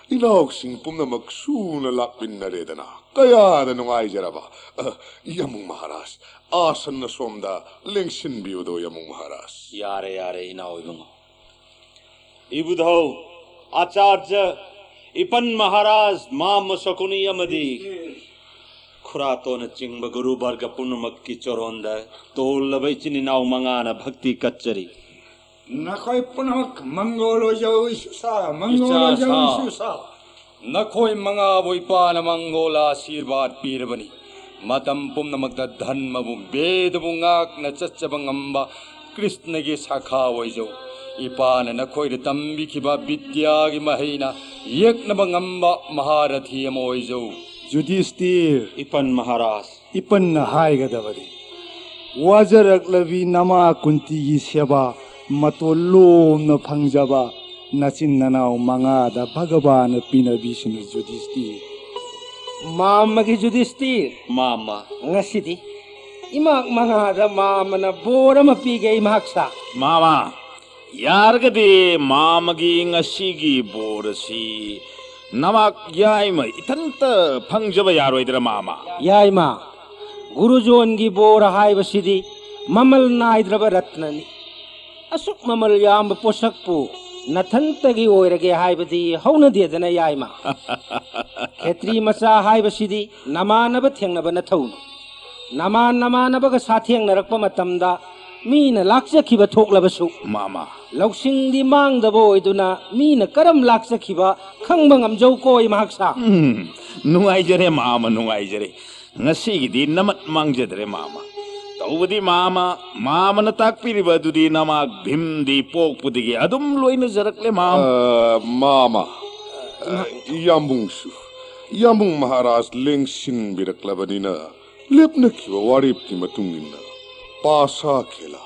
ꯏꯅꯥꯎꯁꯤꯡ ꯄꯨꯝꯅꯃꯛ ꯁꯨꯅ ꯂꯥꯛꯃꯤꯟꯅꯔꯦꯗꯅ, ꯀꯌꯥꯗ ꯅꯨꯡꯉꯥꯏꯖꯔꯕ꯫ ꯑ, ꯌꯥꯝꯕꯨꯡ ꯃꯍꯥꯔꯥꯖ, ꯑꯥꯁꯟ ꯑꯁꯣꯝꯗ ꯂꯦꯡꯁꯤꯟꯕꯤꯌꯨꯗꯣ ꯌꯥꯝꯕꯨꯡ ꯃꯍꯥꯔꯥꯖ꯫ ꯌꯥꯔꯦ, ꯌꯥꯔꯦ, ꯏꯅꯥꯎ ꯏꯕꯨꯡꯉꯣ꯫ ꯏꯕꯨꯙꯧ, ꯑꯥꯆꯥꯔꯖ, ꯏꯄꯟ ꯃꯍꯥꯔꯥꯖ, ꯃꯥꯝꯃ ꯁꯀꯨꯅꯤ ꯑꯃꯗꯤ ꯈꯨꯔꯥꯇꯣꯟꯅꯆꯤꯡꯕ ꯒꯨꯔꯨ ꯚꯔꯒ ꯄꯨꯝꯅꯃꯛꯀꯤ ꯆꯣꯔꯣꯟꯗ ꯇꯣꯜꯂꯕ ꯏꯆꯤꯟ ꯏꯅꯥꯎ ꯃꯉꯥꯅ ꯚꯛꯇꯤ ꯀꯠꯆꯔꯤ꯫ ꯅꯈꯣꯏ ꯄꯨꯝꯅꯃꯛ ꯃꯪꯒꯣꯜ ꯑꯣꯏꯖꯧ, ꯏꯁꯨꯁꯥ, ꯃꯪꯒꯣꯜ ꯏꯆꯥ ꯑꯣꯏꯖꯧ, ꯁꯥ꯫ ꯏꯁꯨꯁꯥ꯫ ꯅꯈꯣꯏ ꯃꯉꯥꯕꯨ ꯏꯄꯥꯅ ꯃꯪꯒꯣꯜ ꯑꯥꯁꯤꯔꯕꯥꯗ ꯄꯤꯔꯕꯅꯤ꯫ ꯃꯇꯝ ꯄꯨꯝꯅꯃꯛꯇ ꯙꯔꯃꯕꯨ, ꯚꯦꯗꯕꯨ ꯉꯥꯛꯅ ꯆꯠꯆꯕ ꯉꯝꯕ ꯀ꯭ꯔꯤꯁꯅꯒꯤ ꯁꯥꯈꯥ ꯑꯣꯏꯖꯧ꯫ ꯏꯄꯥꯅ ꯅꯈꯣꯏꯗ ꯇꯝꯕꯤꯈꯤꯕ ꯕꯤꯗ꯭ꯌꯥꯒꯤ ꯃꯍꯩꯅ ꯌꯦꯛꯅꯕ ꯉꯝꯕ ꯃꯍꯥꯔꯊꯤ ꯑꯃ ꯑꯣꯏꯖꯧ꯫ ꯌꯨꯙꯤꯁꯇꯤꯔ, ꯏꯄꯟ ꯃꯍꯥꯔꯥꯖ꯫ ꯏꯄꯟꯅ ꯍꯥꯏꯒꯗꯕꯗꯤ, ꯋꯥꯖꯔꯛꯂꯕꯤ ꯅꯃꯥ ꯀꯨꯟꯇꯤꯒꯤ ꯁꯦꯕꯥ ꯃꯇꯣꯜ ꯂꯣꯝꯅ ꯐꯪꯖꯕ ꯅꯆꯤꯟ ꯅꯅꯥꯎ ꯃꯉꯥꯗ ꯚꯒꯕꯥꯟꯅ ꯄꯤꯅꯕꯤꯁꯅꯨ ꯌꯨꯙꯤꯁꯇꯤꯔ꯫ ꯃꯥꯝꯃꯒꯤ ꯌꯨꯙꯤꯁꯇꯤꯔ꯫ ꯃꯥꯝꯃ꯫ ꯉꯁꯤꯗꯤ ꯏꯃꯥꯛ ꯃꯉꯥꯗ ꯃꯥꯝꯃꯅ ꯕꯣꯔ ꯑꯃ ꯄꯤꯒꯦ ꯏꯃꯥꯛꯁꯥ꯫ ꯃꯥꯝꯃ, ꯌꯥꯔꯒꯗꯤ ꯃꯥꯝꯃꯒꯤ ꯉꯁꯤꯒꯤ ꯕꯣꯔ ꯑꯁꯤ ꯅꯃꯥꯛ ꯌꯥꯏꯃ ꯏꯊꯟꯇ ꯐꯪꯖꯕ ꯌꯥꯔꯣꯏꯗ꯭ꯔꯥ ꯃꯥꯝꯃ? ꯌꯥꯏꯃ, ꯒꯨꯔꯨꯖꯣꯟꯒꯤ ꯕꯣꯔ ꯍꯥꯏꯕꯁꯤꯗꯤ ꯃꯃꯜ ꯅꯥꯏꯗ꯭ꯔꯕ ꯔꯠꯅꯅꯤ꯫ ꯑꯁꯨꯛ ꯃꯃꯜ ꯌꯥꯝꯕ ꯄꯣꯠꯁꯛꯄꯨ ꯅꯊꯟꯇꯒꯤ ꯑꯣꯏꯔꯒꯦ ꯍꯥꯏꯕꯗꯤ ꯍꯧꯅꯗꯦꯗꯅ ꯌꯥꯏꯃ꯫ ꯈꯦꯇ꯭ꯔꯤ ꯃꯆꯥ ꯍꯥꯏꯕꯁꯤꯗꯤ ꯅꯃꯥꯟꯅꯕ ꯊꯦꯡꯅꯕ ꯅꯊꯧꯅꯤ꯫ ꯅꯃꯥꯟ ꯅꯃꯥꯟꯅꯕꯒ ꯁꯥꯊꯦꯡꯅꯔꯛꯄ ꯃꯇꯝꯗ ꯃꯤꯅ ꯂꯥꯛꯆꯈꯤꯕ ꯊꯣꯛꯂꯕꯁꯨ, ꯃꯥꯃ꯫ ꯂꯧꯁꯤꯡꯗꯤ ꯃꯥꯡꯗꯕ ꯑꯣꯏꯗꯨꯅ ꯃꯤꯅ ꯀꯔꯝ ꯂꯥꯛꯆꯈꯤꯕ ꯈꯪꯕ ꯉꯝꯖꯧꯀꯣ ꯏꯃꯥꯛꯁꯥ꯫ ꯎꯝ, ꯅꯨꯡꯉꯥꯏꯖꯔꯦ ꯃꯥꯃ, ꯅꯨꯡꯉꯥꯏꯖꯔꯦ꯫ ꯉꯁꯤꯒꯤꯗꯤ ꯅꯃꯠ ꯃꯥꯡꯖꯗ꯭ꯔꯦ ꯃꯥꯃ꯫ ꯇꯧꯕꯗꯤ ꯃꯥꯃ, ꯃꯥꯃꯅ ꯇꯥꯛꯄꯤꯔꯤꯕ ꯑꯗꯨꯗꯤ ꯅꯃꯥꯛ ꯚꯤꯝꯗꯤ ꯄꯣꯛꯄꯗꯒꯤ ꯑꯗꯨꯝ ꯂꯣꯏꯅꯖꯔꯛꯂꯦ ꯃꯥꯃ꯫ ꯑ, ꯃꯥꯃ, ꯑ, ꯌꯥꯝꯕꯨꯡꯁꯨ, ꯌꯥꯝꯕꯨꯡ ꯃꯍꯥꯔꯥꯖ ꯂꯦꯡꯁꯤꯟꯕꯤꯔꯛꯂꯕꯅꯤꯅ, ꯂꯦꯞꯅꯈꯤꯕ ꯋꯥꯔꯦꯞꯀꯤ ꯃꯇꯨꯡ ꯏꯟꯅ ꯄꯥꯁꯥ ꯈꯦꯂꯥ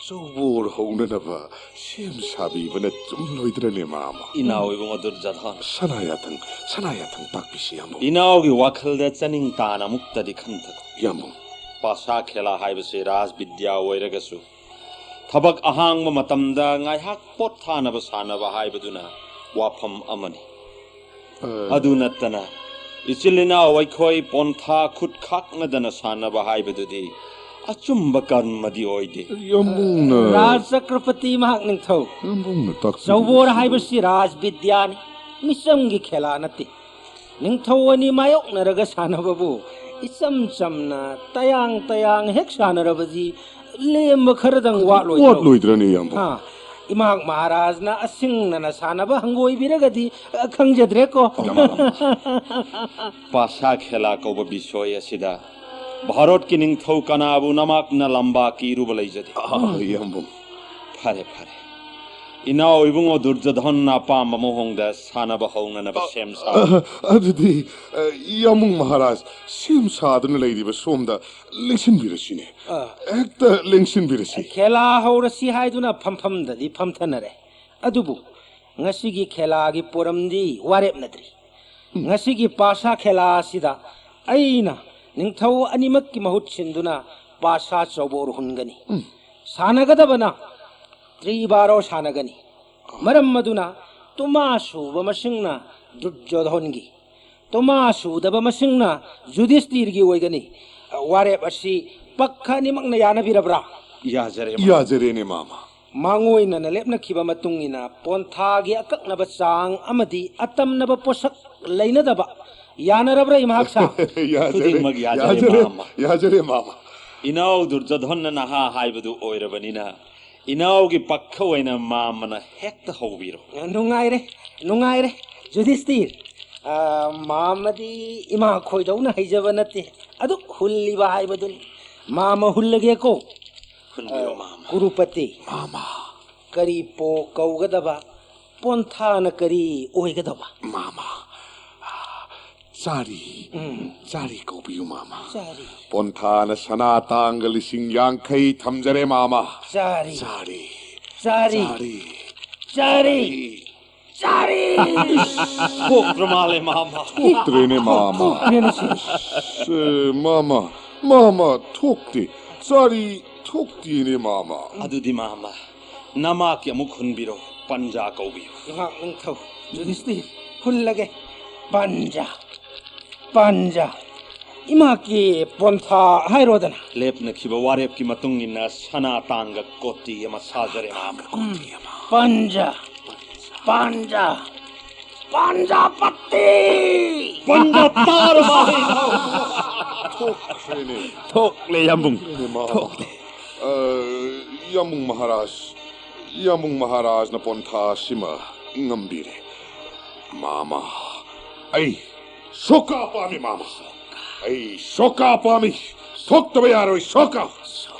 ꯆꯧꯕꯣꯔ ꯍꯧꯅꯅꯕ ꯁꯦꯝ ꯁꯥꯕꯤꯕꯅ ꯆꯨꯝꯂꯣꯏꯗ꯭ꯔꯅꯦ ꯃꯥꯃ? ꯏꯅꯥꯎ ꯏꯕꯨꯡꯉꯣ ꯗꯨꯔꯖꯥꯙꯟ꯫ ꯁꯅꯥ ꯌꯥꯊꯪ, ꯁꯅꯥ ꯌꯥꯊꯪ ꯄꯥꯛꯄꯤꯁꯤ ꯌꯥꯝꯕꯨꯡ꯫ ꯏꯅꯥꯎꯒꯤ ꯋꯥꯈꯜꯗ ꯆꯅꯤꯡ ꯇꯥꯅ ꯑꯃꯨꯛꯇꯗꯤ ꯈꯟꯊꯈꯣ꯫ ꯌꯥꯝꯕꯨꯡ꯫ ꯄꯥꯁꯥ ꯈꯦꯂꯥ ꯍꯥꯏꯕꯁꯤ ꯔꯥꯖ ꯕꯤꯗ꯭ꯌꯥ ꯑꯣꯏꯔꯒꯁꯨ ꯊꯕꯛ ꯑꯍꯥꯡꯕ ꯃꯇꯝꯗ ꯉꯥꯏꯍꯥꯛ ꯄꯣꯠꯊꯥꯅꯕ ꯁꯥꯟꯅꯕ ꯍꯥꯏꯕꯗꯨꯅ ꯋꯥꯐꯝ ꯑꯃꯅꯤ꯫ ꯑꯗꯨ ꯅꯠꯇꯅ ꯏꯆꯤꯜ ꯏꯅꯥꯎ ꯑꯩꯈꯣꯏ ꯄꯣꯟꯊꯥ ꯈꯨꯠ ꯈꯥꯛꯅꯗꯅ ꯁꯥꯟꯅꯕ ꯍꯥꯏꯕꯗꯨꯗꯤ ꯑꯆꯨꯝꯕ ꯀꯔꯃꯗꯤ ꯑꯣꯏꯗꯦ꯫ ꯌꯥꯝꯕꯨꯡꯅ ꯔꯥꯖ ꯆꯀ꯭ꯔꯄꯇꯤ ꯃꯍꯥꯛ ꯅꯤꯡꯊꯧ꯫ ꯌꯥꯝꯕꯨꯡꯅ ꯇꯥꯛꯄꯤꯔꯤꯕꯁꯤꯗ ꯆꯧꯕꯣꯔ ꯍꯥꯏꯕꯁꯤ ꯔꯥꯖꯕꯤꯗ꯭ꯌꯥꯅꯤ, ꯃꯤꯆꯝꯒꯤ ꯈꯦꯂꯥ ꯅꯠꯇꯦ꯫ ꯅꯤꯡꯊꯧ ꯑꯅꯤ ꯃꯥꯌꯣꯛꯅꯔꯒ ꯁꯥꯟꯅꯕꯕꯨ ꯏꯆꯝ ꯆꯝꯅ ꯇꯌꯥꯡ ꯇꯌꯥꯡ ꯍꯦꯛ ꯁꯥꯟꯅꯔꯕꯗꯤ ꯂꯦꯝꯕ ꯈꯔꯗꯪ ꯋꯥꯠꯂꯣꯏꯗ꯭ꯔꯣ? ꯋꯥꯠꯂꯣꯏꯗ꯭ꯔꯅꯦ ꯌꯥꯝꯕꯨꯡ? ꯍꯥ, ꯏꯃꯥꯛ ꯃꯍꯥꯔꯥꯖꯅ ꯑꯁꯤꯡꯅꯅ ꯁꯥꯟꯅꯕ ꯍꯪꯒꯣꯏꯕꯤꯔꯒꯗꯤ ꯑ, ꯈꯪꯖꯗ꯭ꯔꯦꯀꯣ꯫ ꯄꯥꯁꯥ ꯈꯦꯂꯥ ꯀꯧꯕ ꯕꯤꯁꯣꯏ ꯑꯁꯤꯗ ꯚꯥꯔꯠꯀꯤ ꯅꯤꯡꯊꯧ ꯀꯅꯥꯕꯨ ꯅꯃꯥꯛꯅ ꯂꯝꯕꯥ ꯀꯤꯔꯨꯕ ꯂꯩꯖꯗꯦ꯫ ꯑꯥ, ꯌꯥꯝꯕꯨꯡ꯫ ꯐꯔꯦ ꯐꯔꯦ, ꯏꯅꯥꯎ ꯏꯕꯨꯡꯉꯣ ꯗꯨꯔꯖꯣꯙꯟꯅ ꯑꯄꯥꯝꯕ ꯃꯑꯣꯡꯗ ꯁꯥꯟꯅꯕ ꯍꯧꯅꯅꯕ ꯁꯦꯝ ꯁꯥ꯫ ꯑ, ꯑꯗꯨꯗꯤ ꯑ, ꯌꯥꯝꯕꯨꯡ ꯃꯍꯥꯔꯥꯖ, ꯁꯦꯝ ꯁꯥꯗꯨꯅ ꯂꯩꯔꯤꯕ ꯁꯣꯝꯗ ꯂꯦꯡꯁꯤꯟꯕꯤꯔꯁꯤꯅꯦ꯫ ꯑꯥ꯫ ꯍꯦꯛꯇ ꯂꯦꯡꯁꯤꯟꯕꯤꯔꯁꯤ꯫ ꯈꯦꯂꯥ ꯍꯧꯔꯁꯤ ꯍꯥꯏꯗꯨꯅ ꯐꯝꯐꯝꯗꯗꯤ ꯐꯝꯊꯅꯔꯦ꯫ ꯑꯗꯨꯕꯨ ꯉꯁꯤꯒꯤ ꯈꯦꯂꯥꯒꯤ ꯄꯣꯔꯝꯗꯤ ꯋꯥꯔꯦꯞꯅꯗ꯭ꯔꯤ꯫ ꯉꯁꯤꯒꯤ ꯄꯥꯁꯥ ꯈꯦꯂꯥ ꯑꯁꯤꯗ ꯑꯩꯅ ꯅꯤꯡꯊꯧ ꯑꯅꯤꯃꯛꯀꯤ ꯃꯍꯨꯠ ꯁꯤꯟꯗꯨꯅ ꯄꯥꯁꯥ ꯆꯧꯕꯣꯔ ꯍꯨꯟꯒꯅꯤ꯫ ꯁꯥꯟꯅꯒꯗꯕꯅ ꯇ꯭ꯔꯤꯕꯥꯔꯣ ꯁꯥꯟꯅꯒꯅꯤ꯫ ꯃꯔꯝ ꯑꯗꯨꯅ ꯇꯨꯃꯥ ꯁꯨꯕ ꯃꯁꯤꯡꯅ ꯗꯨꯔꯖꯣꯙꯣꯟꯒꯤ, ꯇꯣꯃꯥ ꯁꯨꯗꯕ ꯃꯁꯤꯡꯅ ꯖꯨꯗꯤꯁꯇꯤꯔꯒꯤ ꯑꯣꯏꯒꯅꯤ꯫ ꯋꯥꯔꯦꯞ ꯑꯁꯤ ꯄꯛꯈ ꯑꯅꯤꯃꯛꯅ ꯌꯥꯅꯕꯤꯔꯕ꯭ꯔꯥ? ꯌꯥꯖꯔꯦ꯫ ꯌꯥꯖꯔꯦꯅꯦ ꯃꯥꯃ꯫ ꯃꯥꯡꯑꯣꯏꯅꯅ ꯂꯦꯞꯅꯈꯤꯕ ꯃꯇꯨꯡ ꯏꯟꯅ ꯄꯣꯟꯊꯥꯒꯤ ꯑꯀꯛꯅꯕ ꯆꯥꯡ ꯑꯃꯗꯤ ꯑꯇꯝꯅꯕ ꯄꯣꯠꯁꯛ ꯂꯩꯅꯗꯕ ꯌꯥꯅꯔꯕ꯭ꯔꯥ ꯏꯃꯥꯛꯁꯥ? ꯌꯥꯖꯔꯦ꯫ ꯈꯨꯗꯤꯡꯃꯛ ꯌꯥꯖꯔꯦ, ꯌꯥꯖꯔꯦ꯫ ꯃꯥꯃ꯫ ꯌꯥꯖꯔꯦ ꯃꯥꯃ꯫ ꯏꯅꯥꯎ ꯗꯨꯔꯖꯣꯙꯟꯅ ꯅꯍꯥ ꯍꯥꯏꯕꯗꯨ ꯑꯣꯏꯔꯕꯅꯤꯅ ꯏꯅꯥꯎꯒꯤ ꯄꯛꯈ ꯑꯣꯏꯅ ꯃꯥꯃꯅ ꯍꯦꯛꯇ ꯍꯧꯕꯤꯔꯣ꯫ ꯅꯨꯡꯉꯥꯏꯔꯦ, ꯅꯨꯡꯉꯥꯏꯔꯦ꯫ ꯖꯨꯗꯤꯁꯇꯤꯔ, ꯑ, ꯃꯥꯃꯗꯤ ꯏꯃꯥ ꯈꯣꯏꯗꯧꯅ ꯍꯩꯖꯕ ꯅꯠꯇꯦ꯫ ꯑꯗꯨꯛ ꯍꯨꯜꯂꯤꯕ ꯍꯥꯏꯕꯗꯨꯅꯤ꯫ ꯃꯥꯃ ꯍꯨꯜꯂꯒꯦꯀꯣ꯫ ꯍꯨꯟꯕꯤꯔꯣ ꯃꯥꯃ꯫ ꯀꯨꯔꯨꯄꯇꯤ, ꯃꯥꯃ꯫ ꯀꯔꯤ ꯄꯣ ꯀꯧꯒꯗꯕ? ꯄꯣꯟꯊꯥꯅ ꯀꯔꯤ ꯑꯣꯏꯒꯗꯕ? ꯃꯥꯃ꯫ ꯆꯥꯔꯤ꯫ ꯆꯥꯔꯤ ꯀꯧꯕꯤꯌꯨ ꯃꯥꯃ꯫ ꯆꯥꯔꯤ꯫ ꯄꯣꯟꯊꯥꯅ ꯁꯅꯥ ꯇꯥꯡꯒ ꯂꯤꯁꯤꯡ ꯌꯥꯡꯈꯩ ꯊꯝꯖꯔꯦ ꯃꯥꯃ꯫ ꯆꯥꯔꯤ꯫ ꯆꯥꯔꯤ꯫ ꯆꯥꯔꯤ꯫ ꯆꯥꯔꯤ꯫ ꯆꯥꯔꯤ꯫ ꯆꯥꯔꯤ꯫ ꯊꯣꯛꯇ꯭ꯔ ꯃꯥꯜꯂꯦ ꯃꯥꯃ꯫ ꯊꯣꯛꯇ꯭ꯔꯦꯅꯦ ꯃꯥꯃ꯫ ꯊꯣꯛꯇ꯭ꯔꯦꯅꯦ ꯁꯤ꯫ ꯑꯦ, ꯃꯥꯃ, ꯃꯥꯃ, ꯊꯣꯛꯇꯦ꯫ ꯆꯥꯔꯤ꯫ ꯊꯣꯛꯇꯦꯅꯦ, ꯃꯥꯃ꯫ ꯑꯗꯨꯗꯤ ꯃꯥꯃ, ꯅꯃꯥꯛꯀꯤ ꯑꯃꯨꯛ ꯍꯨꯟꯕꯤꯔꯣ, ꯄꯟꯖꯥ ꯀꯧꯕꯤꯌꯨ꯫ ꯏꯃꯥꯛ ꯅꯤꯡꯊꯧ ꯌꯨꯙꯤꯁꯇꯤꯔ, ꯍꯨꯜꯂꯒꯦ꯫ ꯄꯟꯖꯥ, ꯄꯟꯖꯥ, ꯏꯃꯥꯛꯀꯤ ꯄꯣꯟꯊꯥ ꯍꯥꯏꯔꯣꯗꯅ꯫ ꯂꯦꯞꯅꯈꯤꯕ ꯋꯥꯔꯦꯞꯀꯤ ꯃꯇꯨꯡ ꯏꯟꯅ ꯁꯅꯥ ꯇꯥꯡꯒ ꯀꯣꯇꯤ ꯑꯃ ꯁꯥꯖꯔꯦ, ꯃꯥꯃ꯫ ꯎꯝ, ꯄꯟꯖꯥ, ꯄꯟꯖꯥ, ꯄꯟꯖꯥ ꯄꯠꯇꯤ! ꯄꯟꯖꯥ ꯇꯥꯔꯕ? ꯊꯣꯛꯈ꯭ꯔꯦꯅꯦ꯫ ꯊꯣꯛꯂꯦ, ꯌꯥꯝꯕꯨꯡ꯫ ꯊꯣꯛꯈ꯭ꯔꯦꯅꯦ, ꯃꯥꯃ꯫ ꯊꯣꯛꯂꯦ꯫ ꯑ, ꯌꯥꯝꯕꯨꯡ ꯃꯍꯥꯔꯥꯖ, ꯌꯥꯝꯕꯨꯡ ꯃꯍꯥꯔꯥꯖꯅ ꯄꯣꯟꯊꯥ ꯑꯁꯤꯃ ꯉꯝꯕꯤꯔꯦ꯫ ꯃꯥꯃ, ꯑꯩ ꯁꯣꯀꯥ ꯄꯥꯝꯃꯤ, ꯃꯥꯃ꯫ ꯑꯩ ꯁꯣꯀꯥ ꯄꯥꯝꯃꯤ꯫ ꯊꯣꯛꯇꯕ ꯌꯥꯔꯣꯏ, ꯁꯣꯀꯥ꯫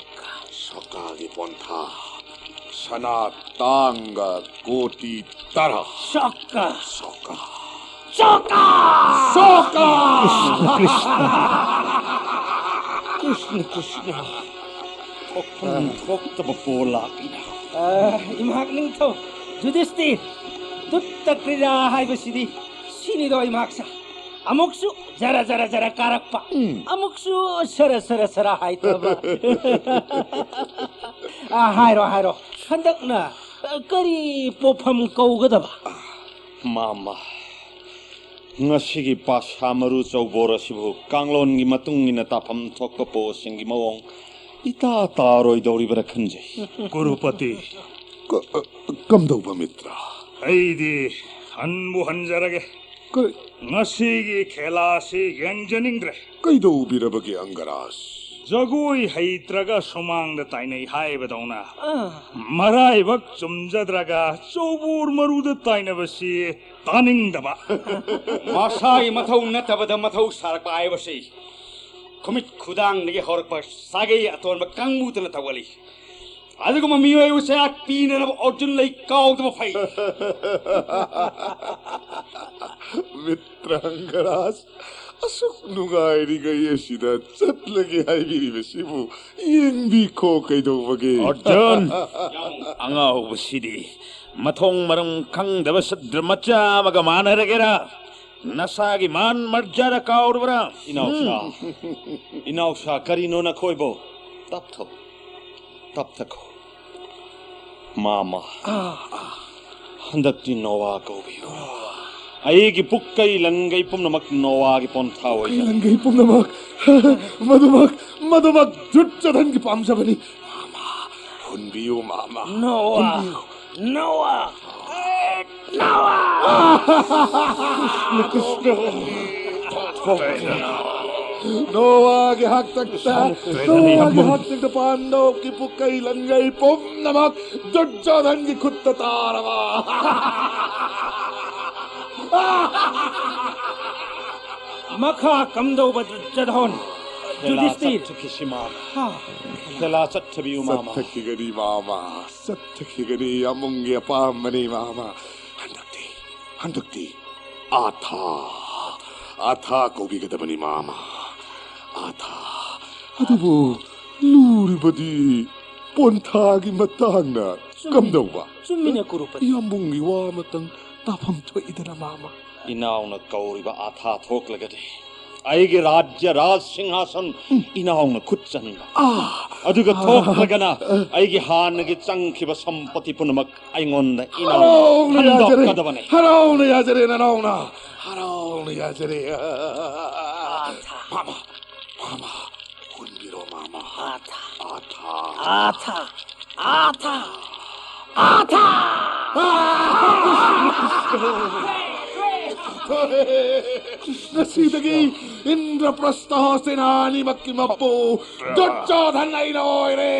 ꯁꯣꯀꯥꯒꯤ ꯄꯣꯟꯊꯥ꯫ ꯁꯅꯥ ꯇꯥꯡꯒ ꯀꯣꯇꯤ ꯇꯔꯥ꯫ ꯁꯣꯀꯥ꯫ ꯁꯣꯀꯥ꯫ ꯁꯣꯀꯥ! ꯁꯣꯀꯥ! ꯀ꯭ꯔꯤꯁꯅ, ꯀ꯭ꯔꯤꯁꯅ꯫ ꯀ꯭ꯔꯤꯁꯅ, ꯀ꯭ꯔꯤꯁꯅ꯫ ꯊꯣꯛꯐꯝ ꯊꯣꯛꯇꯕ ꯄꯣ ꯂꯥꯛꯏꯅ꯫ ꯑ, ꯏꯃꯥꯛ ꯅꯤꯡꯊꯧ ꯌꯨꯙꯤꯁꯇꯤꯔ, ꯗꯨꯠꯇ ꯀ꯭ꯔꯤꯔꯥ ꯍꯥꯏꯕꯁꯤꯗꯤ ꯁꯤꯅꯤꯗꯣ ꯏꯃꯥꯛꯁꯦ꯫ ꯑꯃꯨꯛꯁꯨ ꯖꯔ ꯖꯔ ꯖꯔ ꯀꯥꯔꯛꯄ, ꯎꯝ꯫ ꯑꯃꯨꯛꯁꯨ ꯁꯔ ꯁꯔ ꯁꯔ ꯍꯥꯏꯊꯕ꯫ ꯑ, ꯍꯥꯏꯔꯣ, ꯍꯥꯏꯔꯣ, ꯍꯟꯗꯛꯅ, ꯑ, ꯀꯔꯤ ꯄꯣꯠꯐꯝ ꯀꯧꯒꯗꯕ? ꯃꯥꯃ, ꯉꯁꯤꯒꯤ ꯄꯥꯁꯥ ꯃꯔꯨ ꯆꯧꯕꯣꯔ ꯑꯁꯤꯕꯨ ꯀꯥꯡꯂꯣꯟꯒꯤ ꯃꯇꯨꯡ ꯏꯟꯅ ꯇꯥꯐꯝ ꯊꯣꯛꯄ ꯄꯣꯁꯤꯡꯒꯤ ꯃꯑꯣꯡ ꯏꯇꯥ ꯇꯥꯔꯣꯏꯗꯧꯔꯤꯕ꯭ꯔꯥ ꯈꯟꯖꯩ꯫ ꯀꯨꯔꯨꯄꯇꯤ꯫ ꯀ-, ꯑ, ꯀꯝꯗꯧꯕ, ꯃꯤꯇ꯭ꯔ? ꯑꯩꯗꯤ ꯍꯟꯕꯨ ꯍꯟꯖꯔꯒꯦ꯫ ꯀꯔꯤ? ꯉꯁꯤꯒꯤ ꯈꯦꯂꯥꯁꯤ ꯌꯦꯡꯖꯅꯤꯡꯗ꯭ꯔꯦ꯫ ꯀꯩꯗꯧꯕꯤꯔꯕꯒꯦ, ꯑꯪꯒꯔꯥꯖ? ꯖꯒꯣꯏ ꯍꯩꯇ꯭ꯔꯒ ꯁꯨꯃꯥꯡꯗ ꯇꯥꯏꯅꯩ ꯍꯥꯏꯕꯗꯧꯅ, ꯑꯥ꯫ ꯃꯔꯥꯏꯕꯛ ꯆꯨꯝꯖꯗ꯭ꯔꯒ ꯆꯧꯕꯣꯔ ꯃꯔꯨꯗ ꯇꯥꯏꯅꯕꯁꯤ ꯇꯥꯅꯤꯡꯗꯕ꯫ ꯃꯁꯥꯒꯤ ꯃꯊꯧ ꯅꯠꯇꯕꯗ ꯃꯊꯧ ꯁꯥꯔꯛꯄ ꯍꯥꯏꯕꯁꯤ ꯈꯨꯃꯤꯠ ꯈꯨꯗꯥꯡꯗꯒꯤ ꯍꯧꯔꯛꯄ ꯁꯥꯒꯩ ꯑꯇꯣꯟꯕ ꯀꯥꯡꯕꯨꯗꯅ ꯇꯧꯒꯜꯂꯤ꯫ ꯑꯗꯨꯒꯨꯝꯕ ꯃꯤꯑꯣꯏꯕꯁꯦ ꯄꯤꯅꯅꯕ ꯑꯣꯔꯖꯨꯟ ꯂꯩ ꯀꯥꯎꯗꯕ ꯐꯩ꯫ ꯃꯤꯇ꯭ꯔ ꯑꯪꯒꯔꯥꯖ, ꯑꯁꯨꯛ ꯅꯨꯡꯉꯥꯏꯔꯤꯉꯩ ꯑꯁꯤꯗ ꯆꯠꯂꯒꯦ ꯍꯥꯏꯕꯤꯔꯤꯕꯁꯤꯕꯨ ꯌꯦꯡꯕꯤꯈꯣ ꯀꯩꯗꯧꯕꯒꯦ? ꯑꯣꯔꯖꯨꯟ! ꯑꯉꯥꯎꯕꯁꯤꯗꯤ ꯃꯊꯣꯡ ꯃꯔꯝ ꯈꯪꯗꯕ ꯁꯨꯗ꯭ꯔ ꯃꯆꯥ ꯑꯃꯒ ꯃꯥꯟꯅꯔꯒꯦꯔꯥ? ꯅꯁꯥꯒꯤ ꯃꯥꯟ ꯃꯔꯖꯥꯗ ꯀꯥꯎꯔꯕ꯭ꯔꯥ? ꯏꯅꯥꯎꯁꯥ, ꯏꯅꯥꯎꯁꯥ, ꯀꯔꯤꯅꯣ ꯅꯈꯣꯏꯕꯣ? ꯇꯞꯊꯧ꯫ ꯇꯞꯊꯈꯣ꯫ ꯃꯥꯃ, ꯑꯥ, ꯑꯥ꯫ ꯍꯟꯗꯛꯇꯤ ꯅꯣꯋꯥ ꯀꯧꯕꯤꯌꯨ꯫ ꯑꯩꯒꯤ ꯄꯨꯛꯀꯩ ꯂꯟꯒꯩ ꯄꯨꯝꯅꯃꯛ ꯅꯣꯋꯥꯒꯤ ꯄꯣꯟꯊꯥ ꯑꯣꯏꯖꯔꯦ꯫ ꯄꯨꯛꯀꯩ ꯂꯟꯒꯩ ꯄꯨꯝꯅꯃꯛ, ꯃꯗꯨꯃꯛ, ꯃꯗꯨꯃꯛ ꯗꯨꯠꯆꯣꯙꯟꯒꯤ ꯄꯥꯝꯖꯕꯅꯤ꯫ ꯃꯥꯃ, ꯍꯨꯟꯕꯤꯌꯨ, ꯃꯥꯃ꯫ ꯅꯣꯋꯥ, ꯍꯨꯟꯕꯤꯌꯨ꯫ ꯅꯣꯋꯥ, ꯑꯦ, ꯅꯣꯋꯥ! ꯅꯣꯋꯥꯒꯤ ꯍꯥꯛꯇꯛꯇ, ꯅꯣꯋꯥꯒꯤ ꯍꯥꯛꯇꯛꯇ ꯄꯥꯟꯗꯧꯒꯤ ꯄꯨꯛꯀꯩ ꯂꯟꯒꯩ ꯄꯨꯝꯅꯃꯛ ꯗꯨꯠꯆꯣꯙꯟꯒꯤ ꯈꯨꯠꯇ ꯇꯥꯔꯕ꯫ ꯃꯈꯥ ꯀꯝꯗꯧꯕ ꯗꯨꯠꯆꯣꯙꯟ? ꯈꯦꯂꯥ ꯌꯨꯙꯤꯁꯇꯤꯔ꯫ ꯆꯠꯊꯈꯤꯁꯤ ꯃꯥꯃ꯫ ꯍꯥ꯫ ꯈꯦꯂꯥ ꯆꯠꯊꯕꯤꯌꯨ ꯃꯥꯃ꯫ ꯆꯠꯊꯈꯤꯒꯅꯤ ꯃꯥꯃ, ꯆꯠꯊꯈꯤꯒꯅꯤ, ꯑꯃꯨꯡꯒꯤ ꯑꯄꯥꯝꯕꯅꯤ ꯃꯥꯃ꯫ ꯍꯟꯗꯛꯇꯤ, ꯍꯟꯗꯛꯇꯤ ꯑꯥꯊꯥ, ꯑꯥꯊꯥ ꯀꯧꯕꯤꯒꯗꯕꯅꯤ ꯃꯥꯃ꯫ ꯑꯥꯊꯥ꯫ ꯑꯗꯨꯕꯨ ꯂꯨꯔꯤꯕꯗꯤ ꯄꯣꯟꯊꯥꯒꯤ ꯃꯇꯥꯡꯅ꯫ ꯆꯨꯝꯃꯤ꯫ ꯀꯝꯗꯧꯕ? ꯆꯨꯝꯃꯤꯅꯦ, ꯀꯨꯔꯨꯄꯇꯤ꯫ ꯌꯥꯝꯕꯨꯡꯒꯤ ꯋꯥ ꯑꯃꯇꯪ ꯇꯥꯐꯝ ꯊꯣꯛꯏꯗꯅ ꯃꯥꯃ꯫ ꯏꯅꯥꯎꯅ ꯀꯧꯔꯤꯕ ꯑꯥꯊꯥ ꯊꯣꯛꯂꯒꯗꯤ ꯑꯩꯒꯤ ꯔꯥꯖ꯭ꯌ ꯔꯥꯖ ꯁꯤꯡꯍꯥꯁꯟ ꯏꯅꯥꯎꯅ ꯈꯨꯠ ꯆꯟꯕ꯫ ꯑꯥ! ꯑꯗꯨꯒ ꯊꯣꯛꯂꯒꯅ ꯑꯩꯒꯤ ꯍꯥꯟꯅꯒꯤ ꯆꯪꯈꯤꯕ ꯁꯝꯄꯇꯤ ꯄꯨꯝꯅꯃꯛ ꯑꯩꯉꯣꯟꯗ ꯏꯅꯥꯎꯅ ꯍꯔꯥꯎꯅ ꯌꯥꯖꯔꯦ꯫ ꯍꯟꯗꯣꯛꯀꯗꯕꯅꯤ꯫ ꯍꯔꯥꯎꯅ ꯌꯥꯖꯔꯦ ꯅꯅꯥꯎꯅ꯫ ꯍꯔꯥꯎꯅ ꯌꯥꯖꯔꯦ꯫ ꯑꯥꯊꯥ꯫ ꯃꯥꯃ, ꯃꯥꯃ, ꯍꯨꯟꯕꯤꯔꯣ ꯃꯥꯃ꯫ ꯑꯥꯊꯥ꯫ ꯑꯥꯊꯥ꯫ ꯑꯥꯊꯥ꯫ ꯑꯥꯊꯥ꯫ ꯑꯥꯊꯥ꯫ ꯉꯁꯤꯗꯒꯤ ꯏꯟꯗ꯭ꯔꯄ꯭ꯔꯁꯊ ꯁꯦꯅꯥ ꯑꯅꯤꯃꯛꯀꯤ ꯃꯄꯨ ꯗꯨꯠꯆꯣꯙꯟ ꯑꯩꯅ ꯑꯣꯏꯔꯦ꯫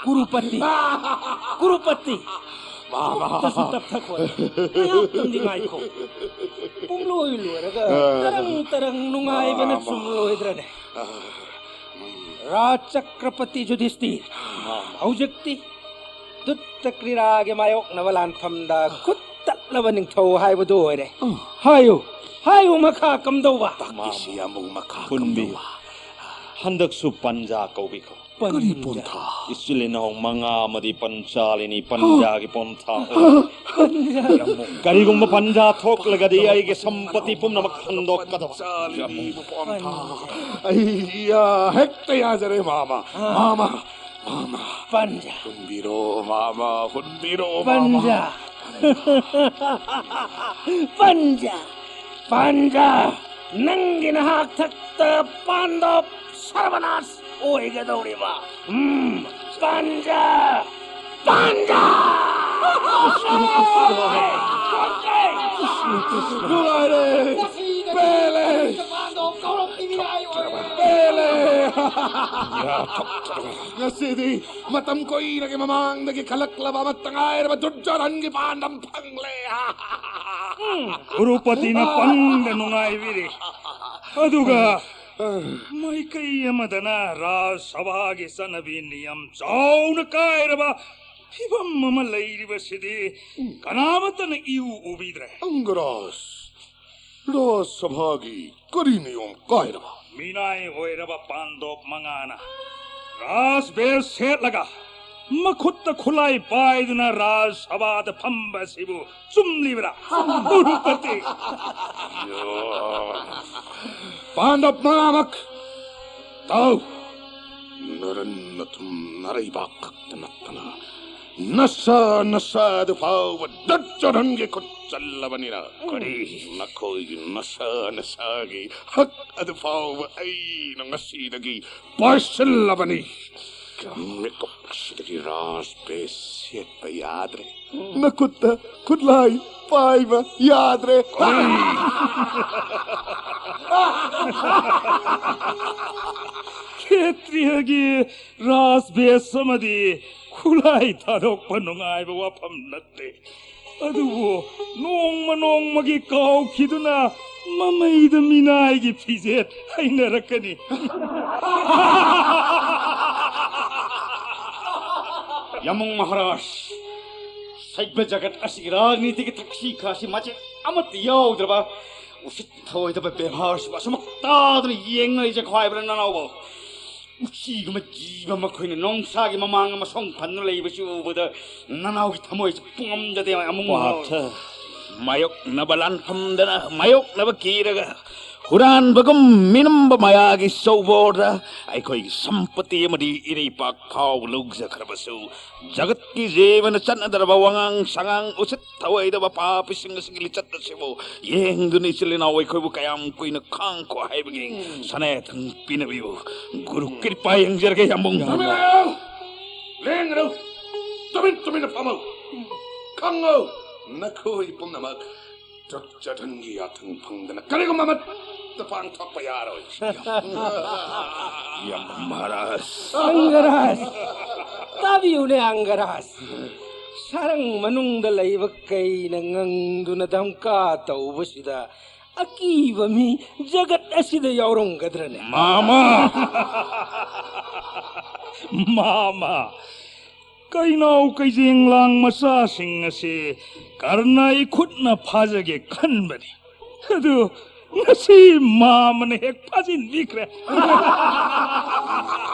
ꯀꯨꯔꯨꯄꯇꯤ, ꯀꯨꯔꯨꯄꯇꯤ, ꯃꯥꯃ꯫ ꯑꯃꯨꯛꯇꯁꯨ ꯇꯞꯊꯈꯣ꯫ ꯉꯥꯏꯍꯥꯛꯇꯪꯗꯤ ꯉꯥꯏꯈꯣ꯫ ꯄꯨꯡꯂꯣꯏ ꯂꯣꯏꯔꯒ ꯇꯔꯪ ꯇꯔꯪ ꯅꯨꯡꯉꯥꯏꯕꯅ ꯃꯥꯃ꯫ ꯆꯨꯝꯂꯣꯏꯗ꯭ꯔꯅꯦ? ꯔꯥꯖ ꯆꯀ꯭ꯔꯄꯇꯤ ꯌꯨꯙꯤꯁꯇꯤꯔ, ꯍꯧꯖꯤꯛꯇꯤ ꯗꯨꯠꯇ ꯀ꯭ꯔꯤꯔꯥꯒꯤ ꯃꯥꯌꯣꯛꯅꯕ ꯂꯥꯟꯐꯝꯗ ꯈꯨꯠ ꯇꯠꯂꯕ ꯅꯤꯡꯊꯧ ꯍꯥꯏꯕꯗꯨ ꯑꯣꯏꯔꯦ꯫ ꯍꯥꯏꯌꯨ, ꯍꯥꯏꯌꯨ, ꯃꯈꯥ ꯀꯝꯗꯧꯕ? ꯇꯥꯛꯄꯤꯁꯤ ꯑꯃꯨꯛ ꯃꯈꯥ ꯍꯨꯟꯕꯤꯌꯨ꯫ ꯀꯝꯗꯧꯕ? ꯍꯟꯗꯛꯁꯨ ꯄꯟꯖꯥ ꯀꯧꯕꯤꯈꯣ꯫ ꯀꯔꯤ ꯄꯣꯟꯊꯥ? ꯏꯆꯤꯜ ꯏꯅꯥꯎ ꯃꯉꯥ ꯑꯃꯗꯤ ꯄꯟꯆꯥꯂꯤꯅꯤ ꯄꯟꯖꯥꯒꯤ ꯄꯣꯟꯊꯥ ꯑꯣꯏ꯫ ꯀꯔꯤꯒꯨꯝꯕ ꯄꯟꯖꯥ ꯊꯣꯛꯂꯒꯗꯤ ꯑꯩꯒꯤ ꯁꯝꯄꯇꯤ ꯄꯨꯝꯅꯃꯛ ꯍꯟꯗꯣꯛꯀꯗꯕ꯫ ꯄꯟꯆꯥꯂꯤꯅꯤꯕꯨ ꯄꯣꯟꯊꯥ꯫ ꯑꯩ ꯌꯥ, ꯍꯦꯛꯇ ꯌꯥꯖꯔꯦ ꯃꯥꯃ꯫ ꯃꯥꯃ, ꯃꯥꯃ꯫ ꯄꯟꯖꯥ꯫ ꯍꯨꯟꯕꯤꯔꯣ ꯃꯥꯃ, ꯍꯨꯟꯕꯤꯔꯣ ꯃꯥꯃ꯫ ꯄꯟꯖꯥ꯫ ꯄꯟꯖꯥ꯫ ꯄꯟꯖꯥ꯫ ꯅꯪꯒꯤ ꯅꯍꯥꯛꯊꯛꯇ ꯄꯥꯟꯗꯣꯞ ꯁꯔꯕꯅꯥꯁ ꯑꯣꯏꯒꯗꯧꯔꯤꯕ꯫ ꯎꯝ, ꯄꯟꯖꯥ꯫ ꯄꯟꯖꯥ꯫ ꯅꯨꯡꯉꯥꯏꯔꯦ꯫ ꯄꯦꯜꯂꯦ꯫ ꯄꯦꯜꯂꯦ꯫ ꯉꯁꯤꯗꯤ ꯃꯇꯝ ꯀꯨꯏꯅꯒꯤ ꯃꯃꯥꯡꯗꯒꯤ ꯈꯜꯂꯛꯂꯕ ꯑꯃꯠꯇ ꯉꯥꯏꯔꯕ ꯗꯨꯔꯖꯣꯙꯟꯒꯤ ꯄꯥꯟꯗꯝ ꯐꯪꯂꯦ꯫ ꯒꯨꯔꯨꯄꯇꯤꯅ ꯄꯪꯗ ꯅꯨꯡꯉꯥꯏꯕꯤꯔꯤ꯫ ꯑꯗꯨꯒ ꯃꯥꯏꯀꯩ ꯑꯃꯗꯅ ꯔꯥꯖ ꯁꯚꯥꯒꯤ ꯆꯠꯅꯕꯤ ꯅꯤꯌꯝ ꯆꯥꯎꯅ ꯀꯥꯏꯔꯕ ꯐꯤꯕꯝ ꯑꯃ ꯂꯩꯔꯤꯕꯁꯤꯗꯤ ꯀꯅꯥꯃꯠꯇꯅ ꯏꯎ ꯎꯕꯤꯗ꯭ꯔꯦ꯫ ꯑꯪꯒꯔꯥꯖ, ꯔꯥꯖ ꯁꯚꯥꯒꯤ ꯀꯔꯤ ꯅꯤꯌꯣꯝ ꯀꯥꯏꯔꯕ? ꯃꯤꯅꯥꯏ ꯑꯣꯏꯔꯕ ꯄꯥꯟꯗꯣꯞ ꯃꯉꯥꯅ ꯔꯥꯖ ꯕꯦꯁ ꯁꯦꯠꯂꯒ ꯃꯈꯨꯠꯇ ꯈꯨꯠꯂꯥꯏ ꯄꯥꯏꯗꯨꯅ ꯔꯥꯖ ꯁꯚꯥꯗ ꯐꯝꯕ ꯑꯁꯤꯕꯨ ꯆꯨꯝꯂꯤꯕ꯭ꯔꯥ? ꯒꯨꯔꯨꯄꯇꯤ꯫ ꯄꯥꯟꯗꯕ ꯃꯉꯥꯃꯛ ꯇꯥꯎ꯫ ꯅꯔꯟ ꯅꯊꯨꯝ ꯅꯔꯩꯕꯥꯛ ꯈꯛꯇ ꯅꯠꯇꯅ ꯅꯁꯥ ꯅꯁꯥꯗꯨ ꯐꯥꯎꯕ ꯗꯠꯆꯔꯟꯒꯤ ꯈꯨꯠ ꯆꯜꯂꯕꯅꯤꯅ꯫ ꯀꯔꯤ? ꯅꯈꯣꯏꯒꯤ ꯅꯁꯥ ꯅꯁꯥꯒꯤ ꯍꯛ ꯑꯗꯨ ꯐꯥꯎꯕ ꯑꯩꯅ ꯉꯁꯤꯗꯒꯤ ꯄꯥꯏꯁꯤꯜꯂꯕꯅꯤ꯫ ꯃꯤꯀꯨꯞ ꯑꯁꯤꯗꯒꯤ ꯔꯥꯖ ꯕꯦꯁ ꯁꯦꯠꯄ ꯌꯥꯗ꯭ꯔꯦ꯫ ꯅꯈꯨꯠꯇ ꯈꯨꯠꯂꯥꯏ ꯄꯥꯏꯕ ꯌꯥꯗ꯭ꯔꯦ꯫ ꯈꯦꯇ꯭ꯔꯤꯌꯒꯤ ꯔꯥꯖ ꯕꯦꯁ ꯑꯃꯗꯤ ꯈꯨꯠꯂꯥꯏ ꯊꯥꯗꯣꯛꯄ ꯅꯨꯡꯉꯥꯏꯕ ꯋꯥꯐꯝ ꯅꯠꯇꯦ꯫ ꯑꯗꯨꯕꯨ ꯅꯣꯡꯃ ꯅꯣꯡꯃꯒꯤ ꯀꯥꯎꯈꯤꯗꯨꯅ ꯃꯃꯩꯗ ꯃꯤꯅꯥꯏꯒꯤ ꯐꯤꯖꯦꯠ ꯍꯩꯅꯔꯛꯀꯅꯤ꯫ ꯌꯥꯃꯨꯡ ꯃꯍꯥꯔꯥꯖ, ꯁꯩꯕ ꯖꯒꯠ ꯑꯁꯤꯒꯤ ꯔꯥꯖꯅꯤꯇꯤꯒꯤ ꯊꯛꯁꯤ ꯈꯥꯁꯤ ꯃꯆꯦꯠ ꯑꯃꯠꯇ ꯌꯥꯎꯗ꯭ꯔꯕ ꯎꯁꯤꯠ ꯊꯑꯣꯏꯗꯕ ꯕꯦꯕꯥꯔꯁꯤꯕꯨ ꯑꯁꯨꯃꯛ ꯇꯥꯗꯨꯅ ꯌꯦꯡꯅꯔꯤꯁꯦ ꯈ꯭ꯋꯥꯏꯕ꯭ꯔꯥ ꯅꯅꯥꯎꯕ? ꯎꯆꯤꯒꯨꯝꯕ ꯖꯤꯕ ꯃꯈꯣꯏꯅ ꯅꯣꯡꯁꯥꯒꯤ ꯃꯃꯥꯡ ꯑꯃ ꯁꯣꯡ ꯐꯟꯗꯨꯅ ꯂꯩꯕꯁꯤ ꯎꯕꯗ ꯅꯅꯥꯎꯒꯤ ꯊꯃꯣꯏꯁꯦ ꯄꯨꯡꯉꯝꯗꯗꯦ ꯑꯃꯨꯛ ꯄꯥꯊ꯫ ꯃꯥꯌꯣꯛꯅꯕ ꯂꯥꯟꯐꯝꯗꯅ ꯃꯥꯌꯣꯛꯅꯕ ꯀꯤꯔꯒ ꯍꯨꯔꯥꯟꯕꯒꯨꯝ ꯃꯤꯅꯝꯕ ꯃꯌꯥꯒꯤ ꯆꯧꯕꯣꯔꯗ ꯑꯩꯈꯣꯏꯒꯤ ꯁꯝꯄꯇꯤ ꯑꯃꯗꯤ ꯏꯔꯩꯄꯥꯛ ꯐꯥꯎꯕ ꯂꯧꯖꯈ꯭ꯔꯕꯁꯨ, ꯖꯒꯠꯀꯤ ꯖꯤꯕꯅ ꯆꯠꯅꯗ꯭ꯔꯕ ꯋꯥꯉꯥꯡ ꯁꯉꯥꯡ ꯎꯁꯤꯠ ꯊꯑꯣꯏꯗꯕ ꯄꯥꯄꯤꯁꯤꯡ ꯑꯁꯤꯒꯤ ꯂꯤꯆꯠ ꯑꯁꯤꯕꯨ ꯌꯦꯡꯗꯨꯅ ꯏꯆꯤꯜ ꯏꯅꯥꯎ ꯑꯩꯈꯣꯏꯕꯨ ꯀꯌꯥꯝ ꯀꯨꯏꯅ ꯈꯥꯡꯈꯣ ꯍꯥꯏꯕꯒꯤ ꯎꯝ꯫ ꯁꯅꯥ ꯌꯥꯊꯪ ꯄꯤꯅꯕꯤꯌꯨ꯫ ꯒꯨꯔꯨ ꯀ꯭ꯔꯤꯄꯥ ꯌꯦꯡꯖꯔꯒꯦ ꯌꯥꯝꯕꯨꯡ꯫ ꯌꯥꯝꯕꯨꯡ꯫ ꯂꯦꯡꯒꯅꯨ! ꯇꯨꯃꯤꯟ ꯇꯨꯃꯤꯟꯅ ꯐꯝꯃꯨ! ꯈꯪꯉꯨ! ꯅꯈꯣꯏ ꯄꯨꯝꯅꯃꯛ ꯆꯠ ꯆꯠꯍꯟꯒꯤ ꯌꯥꯊꯪ ꯐꯪꯗꯅ ꯀꯔꯤꯒꯨꯝꯕ ꯑꯃꯠꯇ ꯄꯥꯡꯊꯣꯛꯄ ꯌꯥꯔꯣꯏ꯫ ꯌꯥꯝ ꯃꯍꯥꯔꯥꯖ꯫ ꯑꯪꯒꯔꯥꯖ! ꯇꯥꯕꯤꯌꯨꯅꯦ ꯑꯪꯒꯔꯥꯖ! ꯁꯥꯔꯪ ꯃꯅꯨꯡꯗ ꯂꯩꯕ ꯀꯩꯅ ꯉꯪꯗꯨꯅ ꯙꯝꯀꯥ ꯇꯧꯕꯁꯤꯗ ꯑꯀꯤꯕ ꯃꯤ ꯖꯒꯠ ꯑꯁꯤꯗ ꯌꯥꯎꯔꯝꯒꯗ꯭ꯔꯅꯦ? ꯃꯥꯃ! ꯃꯥꯃ! ꯀꯩꯅꯥꯎ ꯀꯩꯖꯦꯡ ꯂꯥꯡ ꯃꯆꯥꯁꯤꯡ ꯑꯁꯤ ꯀꯔꯅ ꯏꯈꯨꯠꯅ ꯐꯥꯖꯒꯦ ꯈꯟꯕꯅꯤ꯫ ꯑꯗꯨ ꯉꯁꯤ ꯃꯥꯃꯅ ꯍꯦꯛ ꯐꯥꯖꯤꯟꯕꯤꯈ꯭ꯔꯦ꯫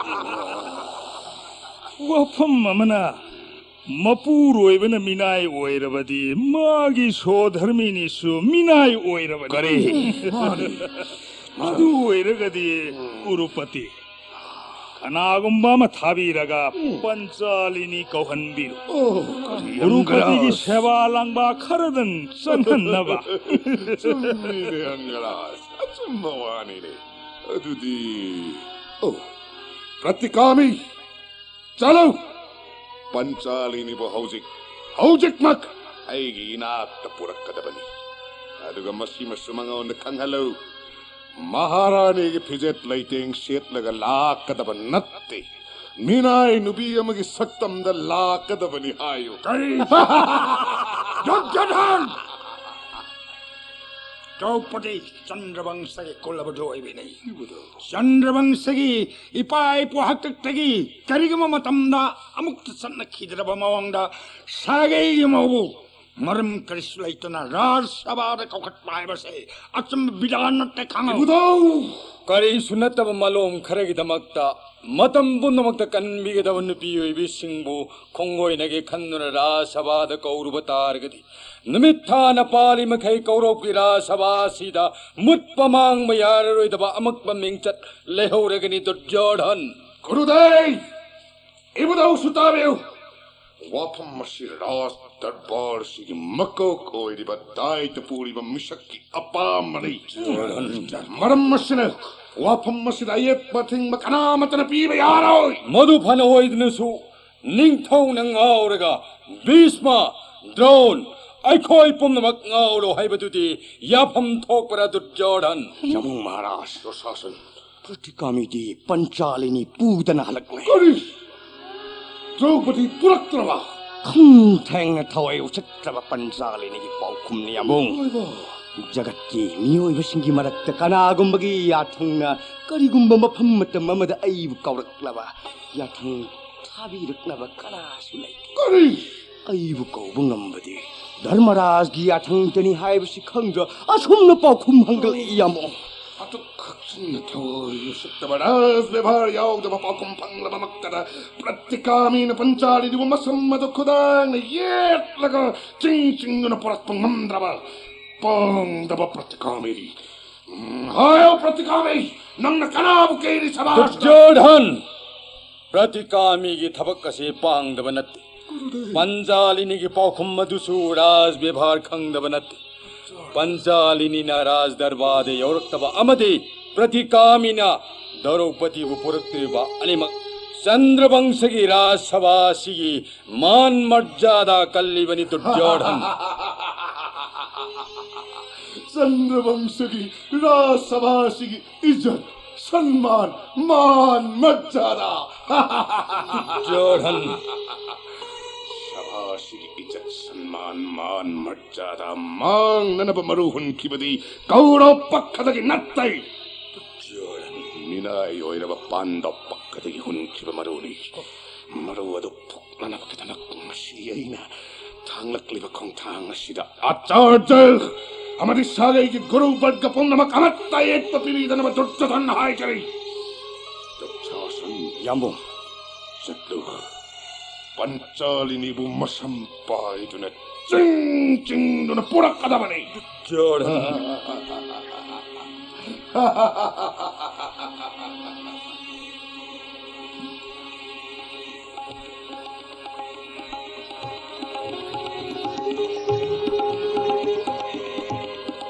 ꯋꯥꯐꯝ ꯑꯃꯅ, ꯃꯄꯨꯔꯣꯏꯕꯅ ꯃꯤꯅꯥꯏ ꯑꯣꯏꯔꯕꯗꯤ ꯃꯥꯒꯤ ꯁꯣꯙꯔꯃꯤꯅꯤꯁꯨ ꯃꯤꯅꯥꯏ ꯑꯣꯏꯔꯕꯅꯤ꯫ ꯀꯔꯤ? ꯃꯗꯨ ꯑꯣꯏꯔꯒꯗꯤ ꯎꯔꯨꯄꯇꯤ, ꯀꯅꯥꯒꯨꯝꯕ ꯑꯃ ꯊꯥꯕꯤꯔꯒ ꯄꯟꯆꯥꯂꯤꯅꯤ ꯀꯧꯍꯟꯕꯤꯔꯨ꯫ ꯑꯣ, ꯀꯔꯤ ꯎꯔꯨꯄꯇꯤꯒꯤ ꯌꯥꯝꯒ꯭ꯔꯥꯁ꯫ ꯁꯦꯕꯥ ꯂꯥꯡꯕ ꯈꯔꯗꯪ ꯆꯪꯍꯟꯅꯕ꯫ ꯆꯨꯝꯃꯤꯅꯦ, ꯑꯪꯒ꯭ꯔꯥꯁ꯫ ꯑꯆꯨꯝꯕ ꯋꯥꯅꯤꯅꯦ꯫ ꯑꯗꯨꯗꯤ, ꯑꯣ, ꯄ꯭ꯔꯇꯤꯀꯥꯃꯤ, ꯆꯠꯂꯨ! ꯄꯟꯆꯥꯂꯤꯅꯤꯕꯨ ꯍꯧꯖꯤꯛ, ꯍꯧꯖꯤꯛꯃꯛ ꯑꯩꯒꯤ ꯏꯅꯥꯛꯇ ꯄꯨꯔꯛꯀꯗꯕꯅꯤ꯫ ꯑꯗꯨꯒ ꯃꯁꯤꯃꯁꯨ ꯃꯉꯣꯟꯗ ꯈꯪꯍꯜꯂꯨ, ꯃꯍꯥꯔꯥꯅꯤꯒꯤ ꯐꯤꯖꯦꯠ ꯂꯩꯇꯦꯡ ꯁꯦꯠꯂꯒ ꯂꯥꯛꯀꯗꯕ ꯅꯠꯇꯦ, ꯃꯤꯅꯥꯏ ꯅꯨꯄꯤ ꯑꯃꯒꯤ ꯁꯛꯇꯝꯗ ꯂꯥꯛꯀꯗꯕꯅꯤ ꯍꯥꯏꯌꯨ꯫ ꯀꯔꯤ? ꯗꯨꯔꯖꯣꯙꯟ! ꯗ꯭ꯔꯧꯄꯗꯤ ꯆꯟꯗ꯭ꯔꯕꯪꯁꯒꯤ ꯀꯨꯂꯕꯨꯗ ꯑꯣꯏꯕꯤꯅꯤ꯫ ꯆꯟꯗ꯭ꯔꯕꯪꯁꯒꯤ ꯏꯄꯥ ꯏꯄꯨ ꯍꯥꯛꯇꯛꯇꯒꯤ ꯀꯔꯤꯒꯨꯝꯕ ꯃꯇꯝꯗ ꯑꯃꯨꯛꯇ ꯆꯠꯅꯈꯤꯗ꯭ꯔꯕ ꯃꯑꯣꯡꯗ ꯁꯥꯒꯩꯒꯤ ꯃꯧꯕꯨ ꯃꯔꯝ ꯀꯔꯤꯁꯨ ꯂꯩꯇꯅ ꯔꯥꯖ ꯁꯚꯥꯗ ꯀꯧꯈꯠꯄ ꯍꯥꯏꯕꯁꯦ ꯑꯆꯨꯝꯕ ꯕꯤꯙꯥꯟ ꯅꯠꯇꯦ, ꯈꯪꯉꯨ꯫ ꯏꯕꯨꯙꯧ! ꯀꯔꯤꯁꯨ ꯅꯠꯇꯕ ꯃꯥꯂꯣꯝ ꯈꯔꯒꯤꯗꯃꯛꯇ ꯃꯇꯝ ꯄꯨꯝꯅꯃꯛꯇ ꯀꯟꯕꯤꯒꯗꯕ ꯅꯨꯄꯤ ꯑꯣꯏꯕꯤꯁꯤꯡꯕꯨ ꯈꯣꯡꯒꯣꯏꯅꯒꯦ ꯈꯟꯗꯨꯅ ꯔꯥꯖ ꯁꯚꯥꯗ ꯀꯧꯔꯨꯕ ꯇꯥꯔꯒꯗꯤ, ꯅꯨꯃꯤꯠ ꯊꯥꯅ ꯄꯥꯜꯂꯤ ꯃꯈꯩ ꯀꯧꯔꯣꯛꯀꯤ ꯔꯥꯖ ꯁꯚꯥ ꯑꯁꯤꯗ ꯃꯨꯠꯄ ꯃꯥꯡꯕ ꯌꯥꯔꯔꯣꯏꯗꯕ ꯑꯃꯛꯄ ꯃꯤꯡꯆꯠ ꯂꯩꯍꯧꯔꯒꯅꯤ, ꯗꯨꯔꯖꯣꯙꯟ꯫ ꯈꯨꯔꯨꯗꯩ! ꯏꯕꯨꯙꯧꯁꯨ ꯇꯥꯕꯤꯌꯨ꯫ ꯋꯥꯐꯝ ꯑꯁꯤ ꯔꯥꯖ ꯗꯔꯕꯥꯔꯁꯤꯒꯤ ꯃꯀꯣꯛ ꯑꯣꯏꯔꯤꯕ ꯗꯥꯏꯇ ꯄꯨꯔꯤꯕ ꯃꯤꯁꯛꯀꯤ ꯑꯄꯥꯝꯕꯅꯤ꯫ ꯃꯔꯝ ꯑꯁꯤꯅ ꯋꯥꯐꯝ ꯑꯁꯤꯗ ꯑꯌꯦꯠꯄ ꯑꯊꯤꯡꯕ ꯀꯅꯥꯃꯠꯇꯅ ꯄꯤꯕ ꯌꯥꯔꯣꯏ꯫ ꯃꯗꯨ ꯐꯅ ꯑꯣꯏꯗꯨꯅꯁꯨ, ꯅꯤꯡꯊꯧꯅ ꯉꯥꯎꯔꯒ ꯚꯤꯁꯃ, ꯗ꯭ꯔꯣꯟ, ꯑꯩꯈꯣꯏ ꯄꯨꯝꯅꯃꯛ ꯉꯥꯎꯔꯣ ꯍꯥꯏꯕꯗꯨꯗꯤ ꯌꯥꯐꯝ ꯊꯣꯛꯄ꯭ꯔꯥ, ꯗꯨꯔꯖꯣꯙꯟ? ꯌꯥꯝꯕꯨꯡ ꯃꯍꯥꯔꯥꯖ, ꯁꯨꯁꯥꯁꯟ, ꯄ꯭ꯔꯇꯤꯀꯥꯃꯤꯗꯤ ꯄꯟꯆꯥꯂꯤꯅꯤ ꯄꯨꯗꯅ ꯍꯜꯂꯛꯂꯦ꯫ ꯀꯔꯤ? ꯗ꯭ꯔꯧꯄꯗꯤ ꯄꯨꯔꯛꯇ꯭ꯔꯕ? ꯈꯝ ꯊꯦꯡꯅ ꯊꯋꯥꯏ ꯎꯁꯤꯠꯇ꯭ꯔꯕ ꯄꯟꯆꯥꯂꯤꯅꯤꯒꯤ ꯄꯥꯎꯈꯨꯝꯅꯤ, ꯌꯥꯝꯕꯨꯡ꯫ ꯏꯃꯥꯏꯕ! ꯖꯒꯠꯀꯤ ꯃꯤꯑꯣꯏꯕꯁꯤꯡꯒꯤ ꯃꯔꯛꯇ ꯀꯅꯥꯒꯨꯝꯕꯒꯤ ꯌꯥꯊꯪꯅ ꯀꯔꯤꯒꯨꯝꯕ ꯃꯐꯝ ꯃꯇꯝ ꯑꯃꯗ ꯑꯩꯕꯨ ꯀꯧꯔꯛꯂꯕ, ꯌꯥꯊꯪ ꯊꯥꯕꯤꯔꯛꯅꯕ ꯀꯅꯥꯁꯨ ꯂꯩꯇꯦ꯫ ꯀꯔꯤ? ꯑꯩꯕꯨ ꯀꯧꯕ ꯉꯝꯕꯗꯤ ꯙꯔꯃꯔꯥꯖꯒꯤ ꯌꯥꯊꯪꯗꯅꯤ ꯍꯥꯏꯕꯁꯤ ꯈꯪꯗ꯭ꯔ ꯑꯁꯨꯝꯅ ꯄꯥꯎꯈꯨꯝ ꯍꯪꯒꯠꯂꯛꯏ, ꯌꯥꯝꯕꯨꯡ? ꯑꯗꯨꯛ ꯈꯛꯆꯤꯟꯅ ꯊꯧꯑꯣꯏ ꯎꯁꯤꯠꯇꯕ ꯔꯥꯖ ꯕꯦꯚꯥꯔ ꯌꯥꯎꯗꯕ ꯄꯥꯎꯈꯨꯝ ꯐꯪꯂꯕꯃꯛꯇꯗ, ꯄ꯭ꯔꯇꯤꯀꯥꯃꯤꯅ ꯄꯟꯆꯥꯂꯤꯗꯨꯕꯨ ꯃꯁꯝ ꯑꯗꯨ ꯈꯨꯗꯥꯡꯅ ꯌꯦꯠꯂꯒ ꯆꯤꯡ ꯆꯤꯡꯗꯨꯅ ꯄꯨꯔꯛꯄ ꯉꯝꯗ꯭ꯔꯕ ꯄꯥꯡꯗꯕ ꯄ꯭ꯔꯇꯤꯀꯥꯃꯤꯗꯤ꯫ ꯎꯝ, ꯍꯥꯏꯌꯣ ꯄ꯭ꯔꯇꯤꯀꯥꯃꯤ, ꯅꯪꯅ ꯀꯅꯥꯕꯨ ꯀꯦꯔꯤ ꯁꯚꯥꯁꯤꯗ? ꯗꯨꯔꯖꯣꯙꯟ! ꯄ꯭ꯔꯇꯤꯀꯥꯃꯤꯒꯤ ꯊꯕꯛ ꯑꯁꯤ ꯄꯥꯡꯗꯕ ꯅꯠꯇꯦ꯫ ꯄꯟꯖꯥꯂꯤꯅꯤꯒꯤ ꯄꯥꯎꯈꯨꯝ ꯑꯗꯨꯁꯨ ꯔꯥꯖ ꯕꯦꯚꯥꯔ ꯈꯪꯗꯕ ꯅꯠꯇꯦ꯫ ꯄꯟꯖꯥꯂꯤꯅꯤꯅ ꯔꯥꯖ ꯗꯔꯕꯥꯔꯗ ꯌꯧꯔꯛꯇꯕ ꯑꯃꯗꯤ ꯄ꯭ꯔꯇꯤꯀꯥꯃꯤꯅ ꯗ꯭ꯔꯧꯄꯗꯤꯕꯨ ꯄꯨꯔꯛꯇ꯭ꯔꯤꯕ ꯑꯅꯤꯃꯛ ꯆꯟꯗ꯭ꯔꯕꯪꯁꯒꯤ ꯔꯥꯖ ꯁꯚꯥ ꯑꯁꯤꯒꯤ ꯃꯥꯟ ꯃꯔꯖꯥꯗꯥ ꯀꯜꯂꯤꯕꯅꯤ, ꯗꯨꯔꯖꯣꯙꯟ꯫ ꯆꯟꯗ꯭ꯔꯕꯪꯁꯒꯤ ꯔꯥꯖ ꯁꯚꯥ ꯑꯁꯤꯒꯤ ꯏꯖꯠ, ꯁꯟꯃꯥꯟ, ꯃꯥꯟ ꯃꯔꯖꯥꯗꯥ꯫ ꯗꯨꯔꯖꯣꯙꯟ꯫ ꯁꯚꯥꯁꯤꯒꯤ ꯏꯖꯠ, ꯁꯟꯃꯥꯟ, ꯃꯥꯟ ꯃꯔꯖꯥꯗꯥ ꯃꯥꯡꯅꯅꯕ ꯃꯔꯨ ꯍꯨꯟꯈꯤꯕꯗꯤ ꯀꯧꯔꯕ ꯄꯛꯈꯗꯒꯤ ꯅꯠꯇꯦ꯫ ꯗꯨꯔꯖꯣꯙꯟ꯫ ꯃꯤꯅꯥꯏ ꯑꯣꯏꯔꯕ ꯄꯥꯟꯗꯕ ꯄꯛꯈꯗꯒꯤ ꯍꯨꯟꯈꯤꯕ ꯃꯔꯨꯅꯤ꯫ ꯃꯔꯨ ꯑꯗꯨ ꯐꯨꯛꯅꯅꯕꯒꯤꯗꯃꯛ ꯉꯁꯤ ꯑꯩꯅ ꯊꯥꯡꯂꯛꯂꯤꯕ ꯈꯣꯡꯊꯥꯡ ꯑꯁꯤꯗ, ꯑꯆꯥꯔꯖ! ꯑꯃꯗꯤ ꯁꯥꯒꯩꯒꯤ ꯒꯨꯔꯨ ꯕꯔꯒ ꯄꯨꯝꯅꯃꯛ ꯑꯃꯠꯇ ꯌꯦꯠꯄ ꯄꯤꯕꯤꯗꯅꯕ ꯗꯨꯔꯖꯣꯙꯟꯅ ꯍꯥꯏꯖꯔꯤ꯫ ꯗꯨꯁꯥꯁꯟ, ꯌꯥꯝꯕꯨꯡ, ꯆꯠꯂꯨ꯫ ꯄꯟꯆꯥꯂꯤꯅꯤꯕꯨ ꯃꯁꯝ ꯄꯥꯏꯗꯨꯅ ꯆꯤꯡ ꯆꯤꯡꯗꯨꯅ ꯄꯨꯔꯛꯀꯗꯕꯅꯤ꯫ ꯗꯨꯔꯖꯣꯙꯟ꯫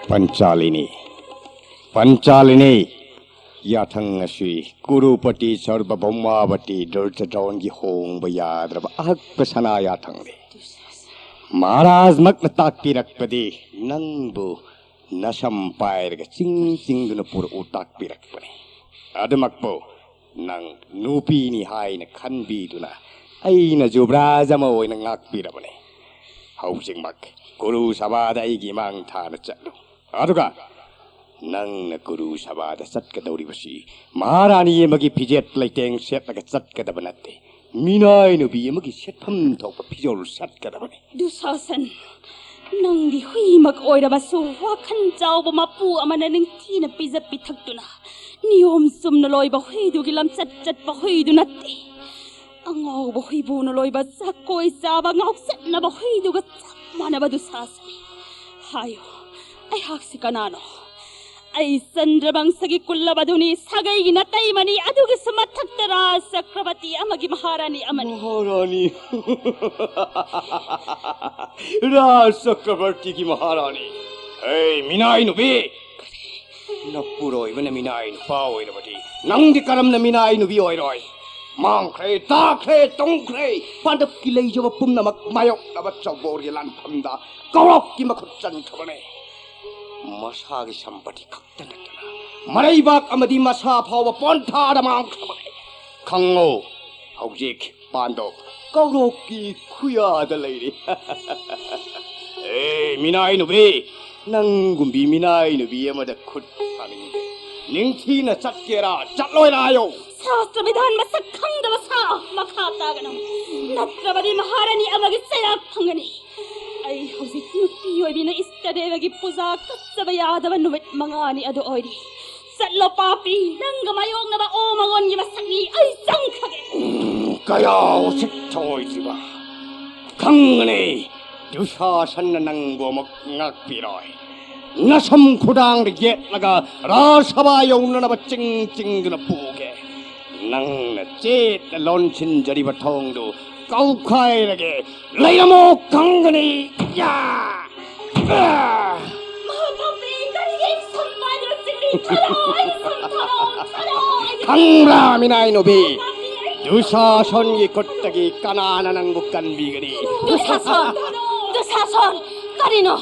ꯄꯟꯆꯥꯂꯤꯅꯤ, ꯄꯟꯆꯥꯂꯤꯅꯤ, ꯌꯥꯊꯪ ꯑꯁꯤ ꯀꯨꯔꯨꯄꯇꯤ ꯁꯔꯕꯚꯧꯃꯥꯕꯇꯤ ꯗꯨꯔꯖꯣꯙꯟꯒꯤ ꯍꯣꯡꯕ ꯌꯥꯗ꯭ꯔꯕ ꯑꯍꯛꯄ ꯁꯅꯥ ꯌꯥꯊꯪꯅꯤ꯫ ꯃꯍꯥꯔꯥꯖꯃꯛꯅ ꯇꯥꯛꯄꯤꯔꯛꯄꯗꯤ ꯅꯪꯕꯨ ꯅꯁꯝ ꯄꯥꯏꯔꯒ ꯆꯤꯡ ꯆꯤꯡꯗꯨꯅ ꯄꯨꯔꯛꯎ ꯇꯥꯛꯄꯤꯔꯛꯄꯅꯤ꯫ ꯑꯗꯨꯃꯛꯄꯨ ꯅꯪ ꯅꯨꯄꯤꯅꯤ ꯍꯥꯏꯅ ꯈꯟꯕꯤꯗꯨꯅ ꯑꯩꯅ ꯖꯨꯕ꯭ꯔꯥꯖ ꯑꯃ ꯑꯣꯏꯅ ꯉꯥꯛꯄꯤꯔꯕꯅꯤ꯫ ꯍꯧꯖꯤꯛꯃꯛ ꯀꯨꯔꯨ ꯁꯚꯥꯗ ꯑꯩꯒꯤ ꯏꯃꯥꯡ ꯊꯥꯅ ꯆꯠꯂꯨ꯫ ꯑꯗꯨꯒ ꯅꯪꯅ ꯀꯨꯔꯨ ꯁꯚꯥꯗ ꯆꯠꯀꯗꯧꯔꯤꯕꯁꯤ ꯃꯍꯥꯔꯥꯅꯤ ꯑꯃꯒꯤ ꯐꯤꯖꯦꯠ ꯂꯩꯇꯦꯡ ꯁꯦꯠꯂꯒ ꯆꯠꯀꯗꯕ ꯅꯠꯇꯦ꯫ ꯃꯤꯅꯥꯏ ꯅꯨꯄꯤ ꯑꯃꯒꯤ ꯁꯦꯠꯐꯝ ꯊꯣꯛꯄ ꯐꯤꯖꯣꯜ ꯁꯦꯠꯀꯗꯕꯅꯤ꯫ ꯗꯨꯁꯥꯁꯟ, ꯅꯪꯗꯤ ꯍꯨꯏꯃꯛ ꯑꯣꯏꯔꯕꯁꯨ ꯋꯥꯈꯜ ꯆꯥꯎꯕ ꯃꯄꯨ ꯑꯃꯅ ꯅꯤꯡꯊꯤꯅ ꯄꯤꯖ ꯄꯤꯊꯛꯇꯨꯅ ꯅꯤꯌꯣꯝ ꯆꯨꯝꯅ ꯂꯣꯏꯕ ꯍꯨꯏꯗꯨꯒꯤ ꯂꯝꯆꯠ ꯆꯠꯄ ꯍꯨꯏꯗꯨ ꯅꯠꯇꯦ꯫ ꯑꯉꯥꯎꯕ ꯍꯨꯏꯕꯨꯅ ꯂꯣꯏꯕ ꯖꯒꯣꯏ ꯆꯥꯕ ꯉꯥꯎꯆꯠꯅꯕ ꯍꯨꯏꯗꯨꯒ ꯆꯞ ꯃꯥꯟꯅꯕ ꯗꯨꯁꯥꯁꯟ꯫ ꯍꯥꯏꯌꯨ, ꯑꯩꯍꯥꯛꯁꯤ ꯀꯅꯥꯅꯣ? ꯑꯩ ꯆꯟꯗ꯭ꯔꯕꯪꯁꯒꯤ ꯀꯨꯜꯂꯕꯗꯨꯅꯤ, ꯁꯥꯒꯩꯒꯤ ꯅꯥꯇꯩꯃꯅꯤ, ꯑꯗꯨꯒꯤꯁꯨ ꯃꯊꯛꯇ ꯔꯥꯖ ꯆꯀ꯭ꯔꯕꯔꯇꯤ ꯑꯃꯒꯤ ꯃꯍꯥꯔꯥꯅꯤ ꯑꯃꯅꯤ꯫ ꯃꯍꯥꯔꯥꯅꯤ꯫ ꯔꯥꯖ ꯆꯀ꯭ꯔꯕꯔꯇꯤꯒꯤ ꯃꯍꯥꯔꯥꯅꯤ꯫ ꯍꯦ, ꯃꯤꯅꯥꯏ ꯅꯨꯄꯤ! ꯅꯄꯨꯔꯣꯏꯕꯅ ꯃꯤꯅꯥꯏ ꯅꯨꯄꯥ ꯑꯣꯏꯔꯕꯗꯤ ꯅꯪꯗꯤ ꯀꯔꯝꯅ ꯃꯤꯅꯥꯏ ꯅꯨꯄꯤ ꯑꯣꯏꯔꯣꯏ? ꯃꯥꯡꯈ꯭ꯔꯦ, ꯇꯥꯈ꯭ꯔꯦ, ꯇꯨꯡꯈ꯭ꯔꯦ꯫ ꯄꯥꯟꯗꯞꯀꯤ ꯂꯩꯖꯕ ꯄꯨꯝꯅꯃꯛ ꯃꯥꯌꯣꯛꯅꯕ ꯆꯧꯕꯣꯔꯒꯤ ꯂꯥꯟꯐꯝꯗ ꯀꯧꯔꯣꯛꯀꯤ ꯃꯈꯨꯠ ꯆꯟꯈ꯭ꯔꯕꯅꯦ꯫ ꯃꯁꯥꯒꯤ ꯁꯝꯄꯇꯤ ꯈꯛꯇ ꯅꯠꯇꯅ ꯃꯔꯩꯕꯥꯛ ꯑꯃꯗꯤ ꯃꯁꯥ ꯐꯥꯎꯕ ꯄꯣꯟꯊꯥꯗ ꯃꯥꯡꯈ꯭ꯔꯕꯅꯦ꯫ ꯈꯪꯉꯣ, ꯍꯧꯖꯤꯛ ꯄꯥꯟꯗꯣꯞ ꯀꯧꯔꯣꯛꯀꯤ ꯈꯨꯌꯥꯗ ꯂꯩꯔꯤ꯫ ꯑꯦ, ꯃꯤꯅꯥꯏ ꯅꯨꯄꯤ, ꯅꯪꯒꯨꯝꯕꯤ ꯃꯤꯅꯥꯏ ꯅꯨꯄꯤ ꯑꯃꯗ ꯈꯨꯠ ꯊꯥꯅꯤꯡꯗꯦ꯫ ꯅꯤꯡꯊꯤꯅ ꯆꯠꯀꯦꯔꯥ, ꯆꯠꯂꯣꯏꯔꯥ ꯍꯥꯏꯌꯣ꯫ ꯁꯥꯁꯇ꯭ꯔ ꯕꯤꯙꯥꯟ ꯃꯁꯛ ꯈꯪꯗꯕ ꯁꯥ, ꯃꯈꯥ ꯇꯥꯒꯅꯨ꯫ ꯅꯠꯇ꯭ꯔꯕꯗꯤ ꯃꯍꯥꯔꯥꯅꯤ ꯑꯃꯒꯤ ꯆꯩꯔꯥꯛ ꯐꯪꯒꯅꯤ꯫ ꯑꯩ ꯍꯧꯖꯤꯛ ꯅꯨꯄꯤ ꯑꯣꯏꯕꯤꯅ ꯏꯁꯇ ꯗꯦꯕꯒꯤ ꯄꯨꯖꯥ ꯀꯠꯆꯕ ꯌꯥꯗꯕ ꯅꯨꯃꯤꯠ ꯃꯉꯥꯅꯤ ꯑꯗꯨ ꯑꯣꯏꯔꯤ꯫ ꯆꯠꯂꯣ ꯄꯥꯄꯤ, ꯅꯪꯒ ꯃꯥꯌꯣꯛꯅꯕ ꯑꯣ ꯃꯉꯣꯟꯒꯤ ꯃꯁꯛꯅꯤ ꯑꯩ ꯆꯪꯈ꯭ꯔꯒꯦ꯫ ꯎꯝ, ꯀꯌꯥ ꯎꯁꯤꯠꯇ ꯑꯣꯏꯗ꯭ꯔꯤꯕ꯫ ꯈꯪꯒꯅꯤ, ꯗꯨꯁꯥꯁꯟꯅ ꯅꯪꯕꯨ ꯑꯃꯨꯛ ꯉꯥꯛꯄꯤꯔꯣꯏ꯫ ꯅꯁꯝ ꯈꯨꯗꯥꯡꯗ ꯌꯦꯠꯂꯒ ꯔꯥꯖ ꯁꯚꯥ ꯌꯧꯅꯅꯕ ꯆꯤꯡ ꯆꯤꯡꯗꯨꯅ ꯄꯨꯒꯦ꯫ ꯅꯪꯅ ꯆꯦꯠꯅ ꯂꯣꯟꯁꯤꯟꯖꯔꯤꯕ ꯊꯣꯡꯗꯨ ꯀꯧꯈꯥꯏꯔꯒꯦ꯫ ꯂꯩꯔꯝꯃꯣ, ꯈꯪꯒꯅꯤ꯫ ꯌꯥ! ꯑꯥ! ꯃꯍꯥꯄꯥꯄꯤ, ꯀꯔꯤꯒꯤ ꯑꯩ ꯁꯝ ꯄꯥꯏꯗꯨꯅ ꯆꯤꯡꯂꯤ? ꯊꯥꯗꯣꯛꯑꯣ, ꯑꯩꯒꯤ ꯁꯝ ꯊꯥꯗꯣꯛꯑꯣ, ꯊꯥꯗꯣꯛꯑꯣ, ꯑꯩꯒꯤ ꯈꯪꯕ꯭ꯔꯥ, ꯃꯤꯅꯥꯏ ꯅꯨꯄꯤ? ꯃꯍꯥꯄꯥꯄꯤ, ꯑꯩꯒꯤ ꯗꯨꯁꯥꯁꯣꯟꯒꯤ ꯈꯨꯠꯇꯒꯤ ꯀꯅꯥꯅ ꯅꯪꯕꯨ ꯀꯟꯕꯤꯒꯅꯤ? ꯗꯨꯁꯥꯁꯣꯟ! ꯗꯨꯁꯥꯁꯣꯟ! ꯀꯔꯤꯅꯣ?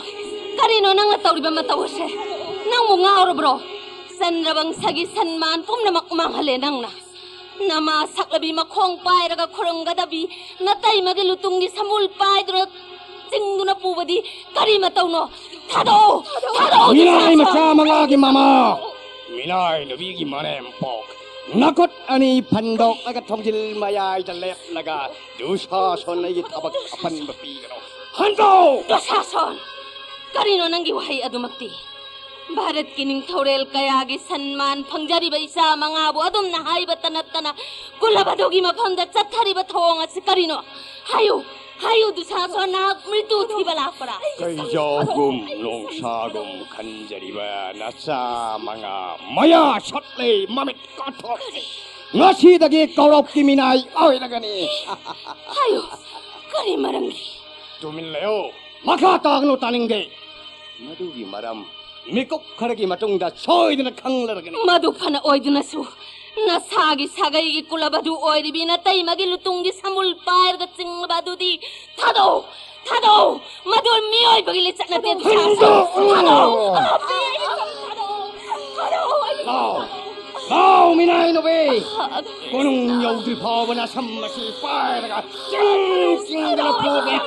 ꯀꯔꯤꯅꯣ ꯅꯪꯅ ꯇꯧꯔꯤꯕ ꯃꯇꯧ ꯑꯁꯦ? ꯅꯪꯕꯨ ꯉꯥꯎꯔꯕ꯭ꯔꯣ? ꯆꯟꯗ꯭ꯔꯕꯪꯁꯒꯤ ꯁꯟꯃꯥꯟ ꯄꯨꯝꯅꯃꯛ ꯃꯥꯡꯍꯜꯂꯦ ꯅꯪꯅ꯫ ꯅꯃꯥ ꯁꯛꯂꯕꯤ ꯃꯈꯣꯡ ꯄꯥꯏꯔꯒ ꯈꯨꯔꯨꯝꯒꯗꯕꯤ ꯅꯇꯩꯃꯒꯤ ꯂꯨꯇꯨꯡꯒꯤ ꯁꯃꯨꯜ ꯄꯥꯏꯗꯨꯅ ꯆꯤꯡꯗꯨꯅ ꯄꯨꯕꯗꯤ ꯀꯔꯤ ꯃꯇꯧꯅꯣ? ꯊꯥꯗꯣꯛꯑꯣ! ꯊꯥꯗꯣꯛꯑꯣ! ꯃꯤꯅꯥꯏ ꯗꯨꯁꯥꯁꯣꯟ! ꯃꯆꯥ ꯃꯉꯥꯒꯤ ꯃꯃꯥ, ꯃꯤꯅꯥꯏ ꯅꯨꯄꯤꯒꯤ ꯃꯅꯦꯝꯄꯣꯛ, ꯅꯈꯨꯠ ꯑꯅꯤ ꯐꯟꯗꯣꯛꯂꯒ ꯊꯣꯡꯖꯤꯜ ꯃꯌꯥꯏꯗ ꯂꯦꯞꯂꯒ ꯗꯨꯁꯥꯁꯣꯟ ꯑꯩꯒꯤ ꯊꯕꯛ ꯑꯄꯟꯕ ꯄꯤꯒꯅꯨ꯫ ꯍꯟꯗꯣ! ꯗꯨꯁꯥꯁꯣꯟ! ꯀꯔꯤꯅꯣ ꯅꯪꯒꯤ ꯋꯥꯍꯩ ꯑꯗꯨꯃꯛꯇꯤ? ꯚꯥꯔꯠꯀꯤ ꯅꯤꯡꯊꯧꯔꯦꯜ ꯀꯌꯥꯒꯤ ꯁꯟꯃꯥꯟ ꯐꯪꯖꯔꯤꯕ ꯏꯆꯥ ꯃꯉꯥꯕꯨ ꯑꯗꯨꯝꯅ ꯍꯥꯏꯕꯇ ꯅꯠꯇꯅ ꯀꯨꯂꯕꯗꯨꯒꯤ ꯃꯐꯝꯗ ꯆꯠꯊꯔꯤꯕ ꯊꯧꯑꯣꯡ ꯑꯁꯤ ꯀꯔꯤꯅꯣ? ꯍꯥꯏꯌꯨ! ꯍꯥꯏꯌꯨ, ꯗꯨꯁꯥꯁꯣꯟ, ꯅꯍꯥꯛ ꯃ꯭ꯔꯤꯇꯨ ꯊꯤꯕ ꯂꯥꯛꯄ꯭ꯔꯥ? ꯀꯩꯖꯧꯒꯨꯝ ꯅꯣꯡꯁꯥꯒꯨꯝ ꯈꯟꯖꯔꯤꯕ ꯅꯆꯥ ꯃꯉꯥ ꯃꯌꯥ ꯁꯠꯂꯦ, ꯃꯃꯤꯠ ꯀꯥꯊꯣꯛ꯫ ꯉꯁꯤꯗꯒꯤ ꯀꯧꯔꯛꯀꯤ ꯃꯤꯅꯥꯏ ꯑꯣꯏꯔꯒꯅꯤ꯫ ꯍꯥꯏꯌꯨ, ꯀꯔꯤ ꯃꯔꯝꯒꯤ? ꯇꯨꯃꯤꯟ ꯂꯩꯌꯨ, ꯃꯈꯥ ꯇꯥꯒꯅꯨ, ꯇꯥꯅꯤꯡꯗꯦ꯫ ꯃꯗꯨꯒꯤ ꯃꯔꯝ ꯃꯤꯀꯨꯞ ꯈꯔꯒꯤ ꯃꯇꯨꯡꯗ ꯁꯣꯏꯗꯅ ꯈꯪꯂꯔꯒꯅꯤ꯫ ꯃꯗꯨ ꯐꯅ ꯑꯣꯏꯗꯨꯅꯁꯨ, ꯅꯁꯥꯒꯤ ꯁꯥꯒꯩꯒꯤ ꯀꯨꯂꯕꯗꯨ ꯑꯣꯏꯔꯤꯕꯤ ꯅꯇꯩꯃꯒꯤ ꯂꯨꯇꯨꯡꯒꯤ ꯁꯃꯨꯜ ꯄꯥꯏꯔꯒ ꯆꯤꯡꯂꯕ ꯑꯗꯨꯗꯤ ꯊꯥꯗꯣꯛꯎ! ꯊꯥꯗꯣꯛꯎ! ꯃꯗꯨ ꯃꯤꯑꯣꯏꯕꯒꯤ ꯂꯤꯆꯠ ꯅꯠꯇꯦ, ꯗꯨꯁꯥꯁꯣꯟ! ꯍꯟꯗꯣꯛꯎ! ꯊꯥꯗꯣꯛꯎ! ꯊꯥꯗꯣꯛꯎ! ꯊꯥꯗꯣꯛꯎ! ꯂꯥꯎ! ꯂꯥꯎ, ꯃꯤꯅꯥꯏ ꯅꯨꯄꯤ! ꯀꯣꯅꯨꯡ ꯌꯧꯗ꯭ꯔꯤ ꯐꯥꯎꯕ ꯅꯁꯝ ꯑꯁꯤ ꯄꯥꯏꯔꯒ ꯆꯤꯡ ꯆꯤꯡꯗꯅ ꯄꯨꯒꯦ꯫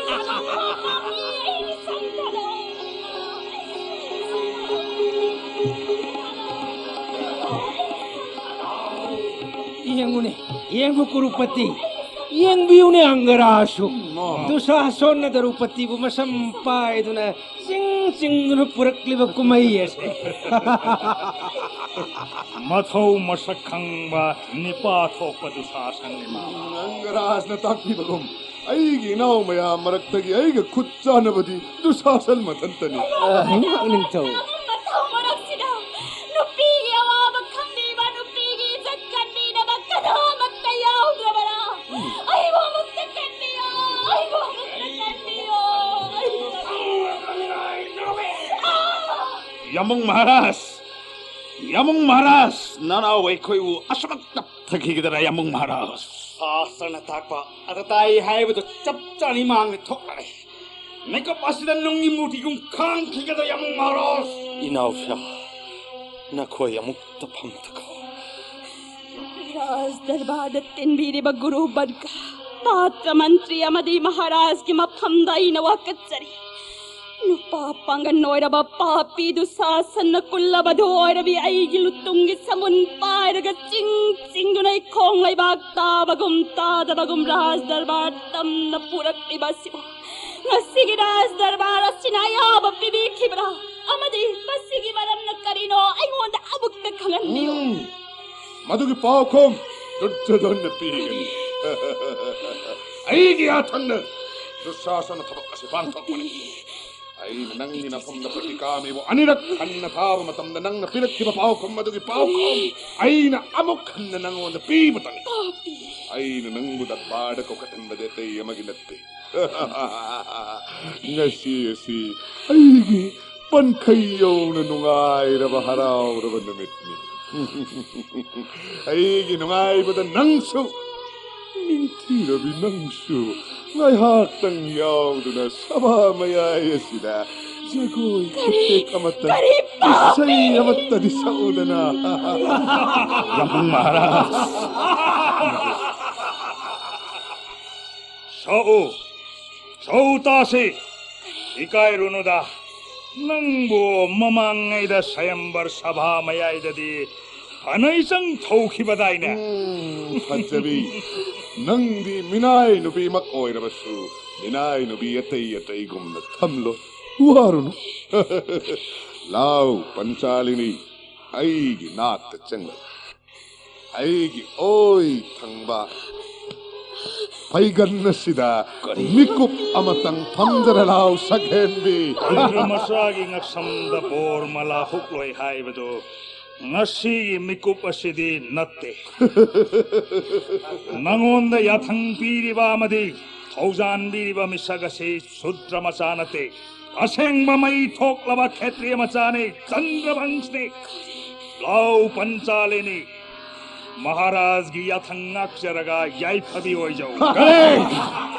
ꯌꯦꯡꯉꯨꯅꯦ, ꯌꯦꯡꯉꯨ ꯀꯨꯔꯨꯄꯇꯤ꯫ ꯌꯦꯡꯕꯤꯌꯨꯅꯦ ꯑꯪꯒꯔꯥꯖꯁꯨ꯫ ꯗꯨꯁꯥꯁꯣꯟꯅ ꯗ꯭ꯔꯧꯄꯗꯤꯕꯨ ꯃꯁꯝ ꯄꯥꯏꯗꯨꯅ ꯆꯤꯡ ꯆꯤꯡꯗꯨꯅ ꯄꯨꯔꯛꯂꯤꯕ ꯀꯨꯝꯍꯩ ꯑꯁꯦ꯫ ꯃꯊꯧ ꯃꯁꯛ ꯈꯪꯕ ꯅꯤꯄꯥ ꯊꯣꯛꯄ ꯗꯨꯁꯥꯁꯟꯅꯤ ꯃꯥ꯫ ꯑꯪꯒꯔꯥꯖꯅ ꯇꯥꯛꯄꯤꯕꯒꯨꯝ ꯑꯩꯒꯤ ꯏꯅꯥꯎ ꯃꯌꯥꯝ ꯃꯔꯛꯇꯒꯤ ꯑꯩꯒ ꯈꯨꯠ ꯆꯥꯟꯅꯕꯗꯤ ꯗꯨꯁꯥꯁꯟ ꯃꯊꯟꯇꯅꯤ꯫ ꯅꯤꯡꯊꯧ꯫ ꯃꯊꯧ ꯃꯔꯛꯁꯤꯗ ꯅꯨꯄꯤꯒꯤ ꯑꯋꯥꯕ ꯈꯪꯕꯤꯕ, ꯅꯨꯄꯤꯒꯤ ꯏꯖꯠ ꯀꯟꯕꯤꯅꯕ ꯀꯅꯥꯃꯠꯇ ꯌꯥꯎꯗ꯭ꯔꯕꯔꯥ? ꯑꯩꯕꯨ ꯑꯃꯨꯛꯇ ꯀꯟꯕꯤꯌꯣ, ꯑꯩꯕꯨ ꯑꯃꯨꯛꯇ ꯀꯟꯕꯤꯌꯣ, ꯑꯩꯕꯨ ꯑꯃꯨꯛꯇ ꯀꯟꯕꯤꯌꯣ꯫ ꯌꯥꯃꯨꯡ ꯃꯍꯥꯔꯥꯖ! ꯌꯥꯃꯨꯡ ꯃꯍꯥꯔꯥꯖ! ꯅꯅꯥꯎ ꯑꯩꯈꯣꯏꯕꯨ ꯑꯁꯨꯃꯛ ꯇꯞꯊꯈꯤꯒꯗ꯭ꯔꯥ, ꯌꯥꯃꯨꯡ ꯃꯍꯥꯔꯥꯖ? ꯁꯥꯁ꯭ꯇꯔꯅ ꯇꯥꯛꯄ ꯑꯗ ꯇꯥꯏ ꯍꯥꯏꯕꯗꯨ ꯆꯞ ꯆꯥꯅ ꯏꯃꯥꯡꯗ ꯊꯣꯛꯂꯔꯦ꯫ ꯃꯤꯀꯨꯞ ꯑꯁꯤꯗ ꯅꯨꯡꯒꯤ ꯃꯨꯔꯇꯤꯒꯨꯝ ꯈꯥꯡꯈꯤꯒꯗ꯭ꯔꯥ, ꯌꯥꯃꯨꯡ ꯃꯍꯥꯔꯥꯖ? ꯏꯅꯥꯎꯁꯥ, ꯅꯈꯣꯏ ꯑꯃꯨꯛꯇ ꯐꯝꯊꯈꯣ꯫ ꯔꯥꯖ ꯗꯔꯕꯥꯔꯗ ꯇꯤꯟꯕꯤꯔꯤꯕ ꯒꯨꯔꯨ ꯕꯔꯒ, ꯄꯥꯇ꯭ꯔ ꯃꯟꯇ꯭ꯔꯤ ꯑꯃꯗꯤ ꯃꯍꯥꯔꯥꯖꯒꯤ ꯃꯐꯝꯗ ꯑꯩꯅ ꯋꯥꯀꯠꯆꯔꯤ꯫ ꯅꯨꯄꯥ ꯄꯥꯡꯒꯟ ꯑꯣꯏꯔꯕ ꯄꯥꯄꯤ ꯗꯨꯁꯥꯁꯟꯅ ꯀꯨꯜꯂꯕꯗꯨ ꯑꯣꯏꯔꯕꯤ ꯑꯩꯒꯤ ꯂꯨꯇꯨꯡꯒꯤ ꯁꯃꯨꯟ ꯄꯥꯏꯔꯒ ꯆꯤꯡ ꯆꯤꯡꯗꯨꯅ ꯏꯈꯣꯡ ꯂꯩꯕꯥꯛ ꯇꯥꯕꯒꯨꯝ ꯇꯥꯗꯕꯒꯨꯝ ꯔꯥꯖ ꯗꯔꯕꯥꯔ ꯇꯝꯅ ꯄꯨꯔꯛꯂꯤꯕ ꯑꯁꯤꯕꯨ ꯉꯁꯤꯒꯤ ꯔꯥꯖ ꯗꯔꯕꯥꯔ ꯑꯁꯤꯅ ꯑꯌꯥꯕ ꯄꯤꯕꯤꯈꯤꯕ꯭ꯔꯥ? ꯑꯃꯗꯤ ꯃꯁꯤꯒꯤ ꯃꯔꯝꯅ ꯀꯔꯤꯅꯣ ꯑꯩꯉꯣꯟꯗ ꯑꯃꯨꯛꯇ ꯈꯪꯍꯟꯕꯤꯌꯨ꯫ ꯎꯝ, ꯃꯗꯨꯒꯤ ꯄꯥꯎꯈꯨꯝ ꯗꯨꯔꯖꯣꯙꯟꯅ ꯄꯤꯒꯅꯤ꯫ ꯑꯩꯒꯤ ꯌꯥꯊꯪꯅ ꯗꯨꯁꯥꯁꯅ ꯊꯕꯛ ꯑꯁꯤ ꯄꯥꯡꯊꯣꯛꯄꯅꯤ꯫ ꯑꯩꯅ ꯅꯪꯒꯤ ꯅꯐꯝꯗ ꯄ꯭ꯔꯇꯤꯀꯥꯃꯤꯕꯨ ꯑꯅꯤꯔꯛ ꯍꯟꯅ ꯊꯥꯕ ꯃꯇꯝꯗ ꯅꯪꯅ ꯄꯤꯔꯛꯈꯤꯕ ꯄꯥꯎꯈꯨꯝ ꯑꯗꯨꯒꯤ ꯄꯥꯎꯈꯨꯝ ꯑꯩꯅ ꯑꯃꯨꯛ ꯍꯟꯅ ꯅꯪꯉꯣꯟꯗ ꯄꯤꯕꯇꯅꯤ꯫ ꯑꯩꯅ ꯅꯪꯕꯨ ꯗꯔꯕꯥꯔꯗ ꯀꯧꯈꯠꯍꯟꯕꯗꯤ ꯑꯇꯩ ꯑꯃꯒꯤ ꯅꯠꯇꯦ꯫ ꯉꯁꯤ ꯑꯁꯤ ꯑꯩꯒꯤ ꯄꯟꯈꯩ ꯌꯧꯅ ꯅꯨꯡꯉꯥꯏꯔꯕ ꯍꯔꯥꯎꯔꯕ ꯅꯨꯃꯤꯠꯅꯤ꯫ ꯑꯩꯒꯤ ꯅꯨꯡꯉꯥꯏꯕꯗ ꯅꯪꯁꯨ, ꯅꯤꯡꯊꯤꯔꯕꯤ ꯅꯪꯁꯨ ꯉꯥꯏꯍꯥꯛꯇꯪ ꯌꯥꯎꯗꯨꯅ ꯁꯚꯥ ꯃꯌꯥꯏ ꯑꯁꯤꯗ ꯖꯒꯣꯏ ꯈꯨꯠꯇꯦꯛ ꯑꯃꯠꯇ, ꯀꯔꯤ ꯏꯁꯩ ꯑꯃꯠꯇꯗꯤ ꯁꯛꯎꯗꯅ꯫ ꯌꯥꯝꯕꯨꯡ ꯃꯍꯥꯔꯥꯖ꯫ ꯁꯛꯎ, ꯁꯛꯎ ꯇꯥꯁꯤ꯫ ꯏꯀꯥꯏꯔꯨꯅꯨꯗ꯫ ꯅꯪꯕꯨ ꯃꯃꯥꯡꯉꯩꯗ ꯁꯌꯝꯕꯔ ꯁꯚꯥ ꯃꯌꯥꯏꯗꯗꯤ ꯐꯅ ꯏꯆꯪ ꯊꯧꯈꯤꯕꯗꯥꯏꯅꯦ꯫ ꯎꯝ, ꯐꯖꯕꯤ, ꯅꯪꯗꯤ ꯃꯤꯅꯥꯏ ꯅꯨꯄꯤꯃꯛ ꯑꯣꯏꯔꯕꯁꯨ, ꯃꯤꯅꯥꯏ ꯅꯨꯄꯤ ꯑꯇꯩ ꯑꯇꯩꯒꯨꯝꯅ ꯊꯝꯂꯣ꯫ ꯋꯥꯔꯨꯅꯨ꯫ ꯂꯥꯎ, ꯄꯟꯆꯥꯂꯤꯅꯤ, ꯑꯩꯒꯤ ꯅꯥꯛꯇ ꯆꯪꯂꯛꯎ꯫ ꯑꯩꯒꯤ ꯑꯣꯏ ꯊꯪꯕ ꯐꯩꯒꯟ ꯑꯁꯤꯗ ꯃꯤꯀꯨꯞ ꯑꯃꯇꯪ ꯐꯝꯖꯔ ꯂꯥꯎ, ꯁꯛꯍꯦꯟꯕꯤ꯫ ꯈꯨꯟꯗ꯭ꯔ ꯃꯆꯥꯒꯤ ꯉꯛꯁꯝꯗ ꯕꯣꯔ ꯃꯂꯥ ꯍꯨꯛꯂꯣꯏ ꯍꯥꯏꯕꯗꯨ ꯉꯁꯤꯒꯤ ꯃꯤꯀꯨꯞ ꯑꯁꯤꯗꯤ ꯅꯠꯇꯦ꯫ ꯅꯉꯣꯟꯗ ꯌꯥꯊꯪ ꯄꯤꯔꯤꯕ ꯑꯃꯗꯤ ꯊꯧꯖꯥꯟꯕꯤꯔꯤꯕ ꯃꯤꯁꯛ ꯑꯁꯤ ꯁꯨꯗ꯭ꯔ ꯃꯆꯥ ꯅꯠꯇꯦ꯫ ꯑꯁꯦꯡꯕ ꯃꯩ ꯊꯣꯛꯂꯕ ꯈꯦꯇ꯭ꯔꯤꯌ ꯃꯆꯥꯅꯤ, ꯆꯟꯗ꯭ꯔꯚꯪꯁꯅꯤ꯫ ꯂꯥꯎ ꯄꯟꯆꯥꯂꯤꯅꯤ, ꯃꯍꯥꯔꯥꯖꯒꯤ ꯌꯥꯊꯪ ꯉꯥꯛꯆꯔꯒ ꯌꯥꯏꯐꯕꯤ ꯑꯣꯏꯖꯧ꯫ ꯀꯔꯤ?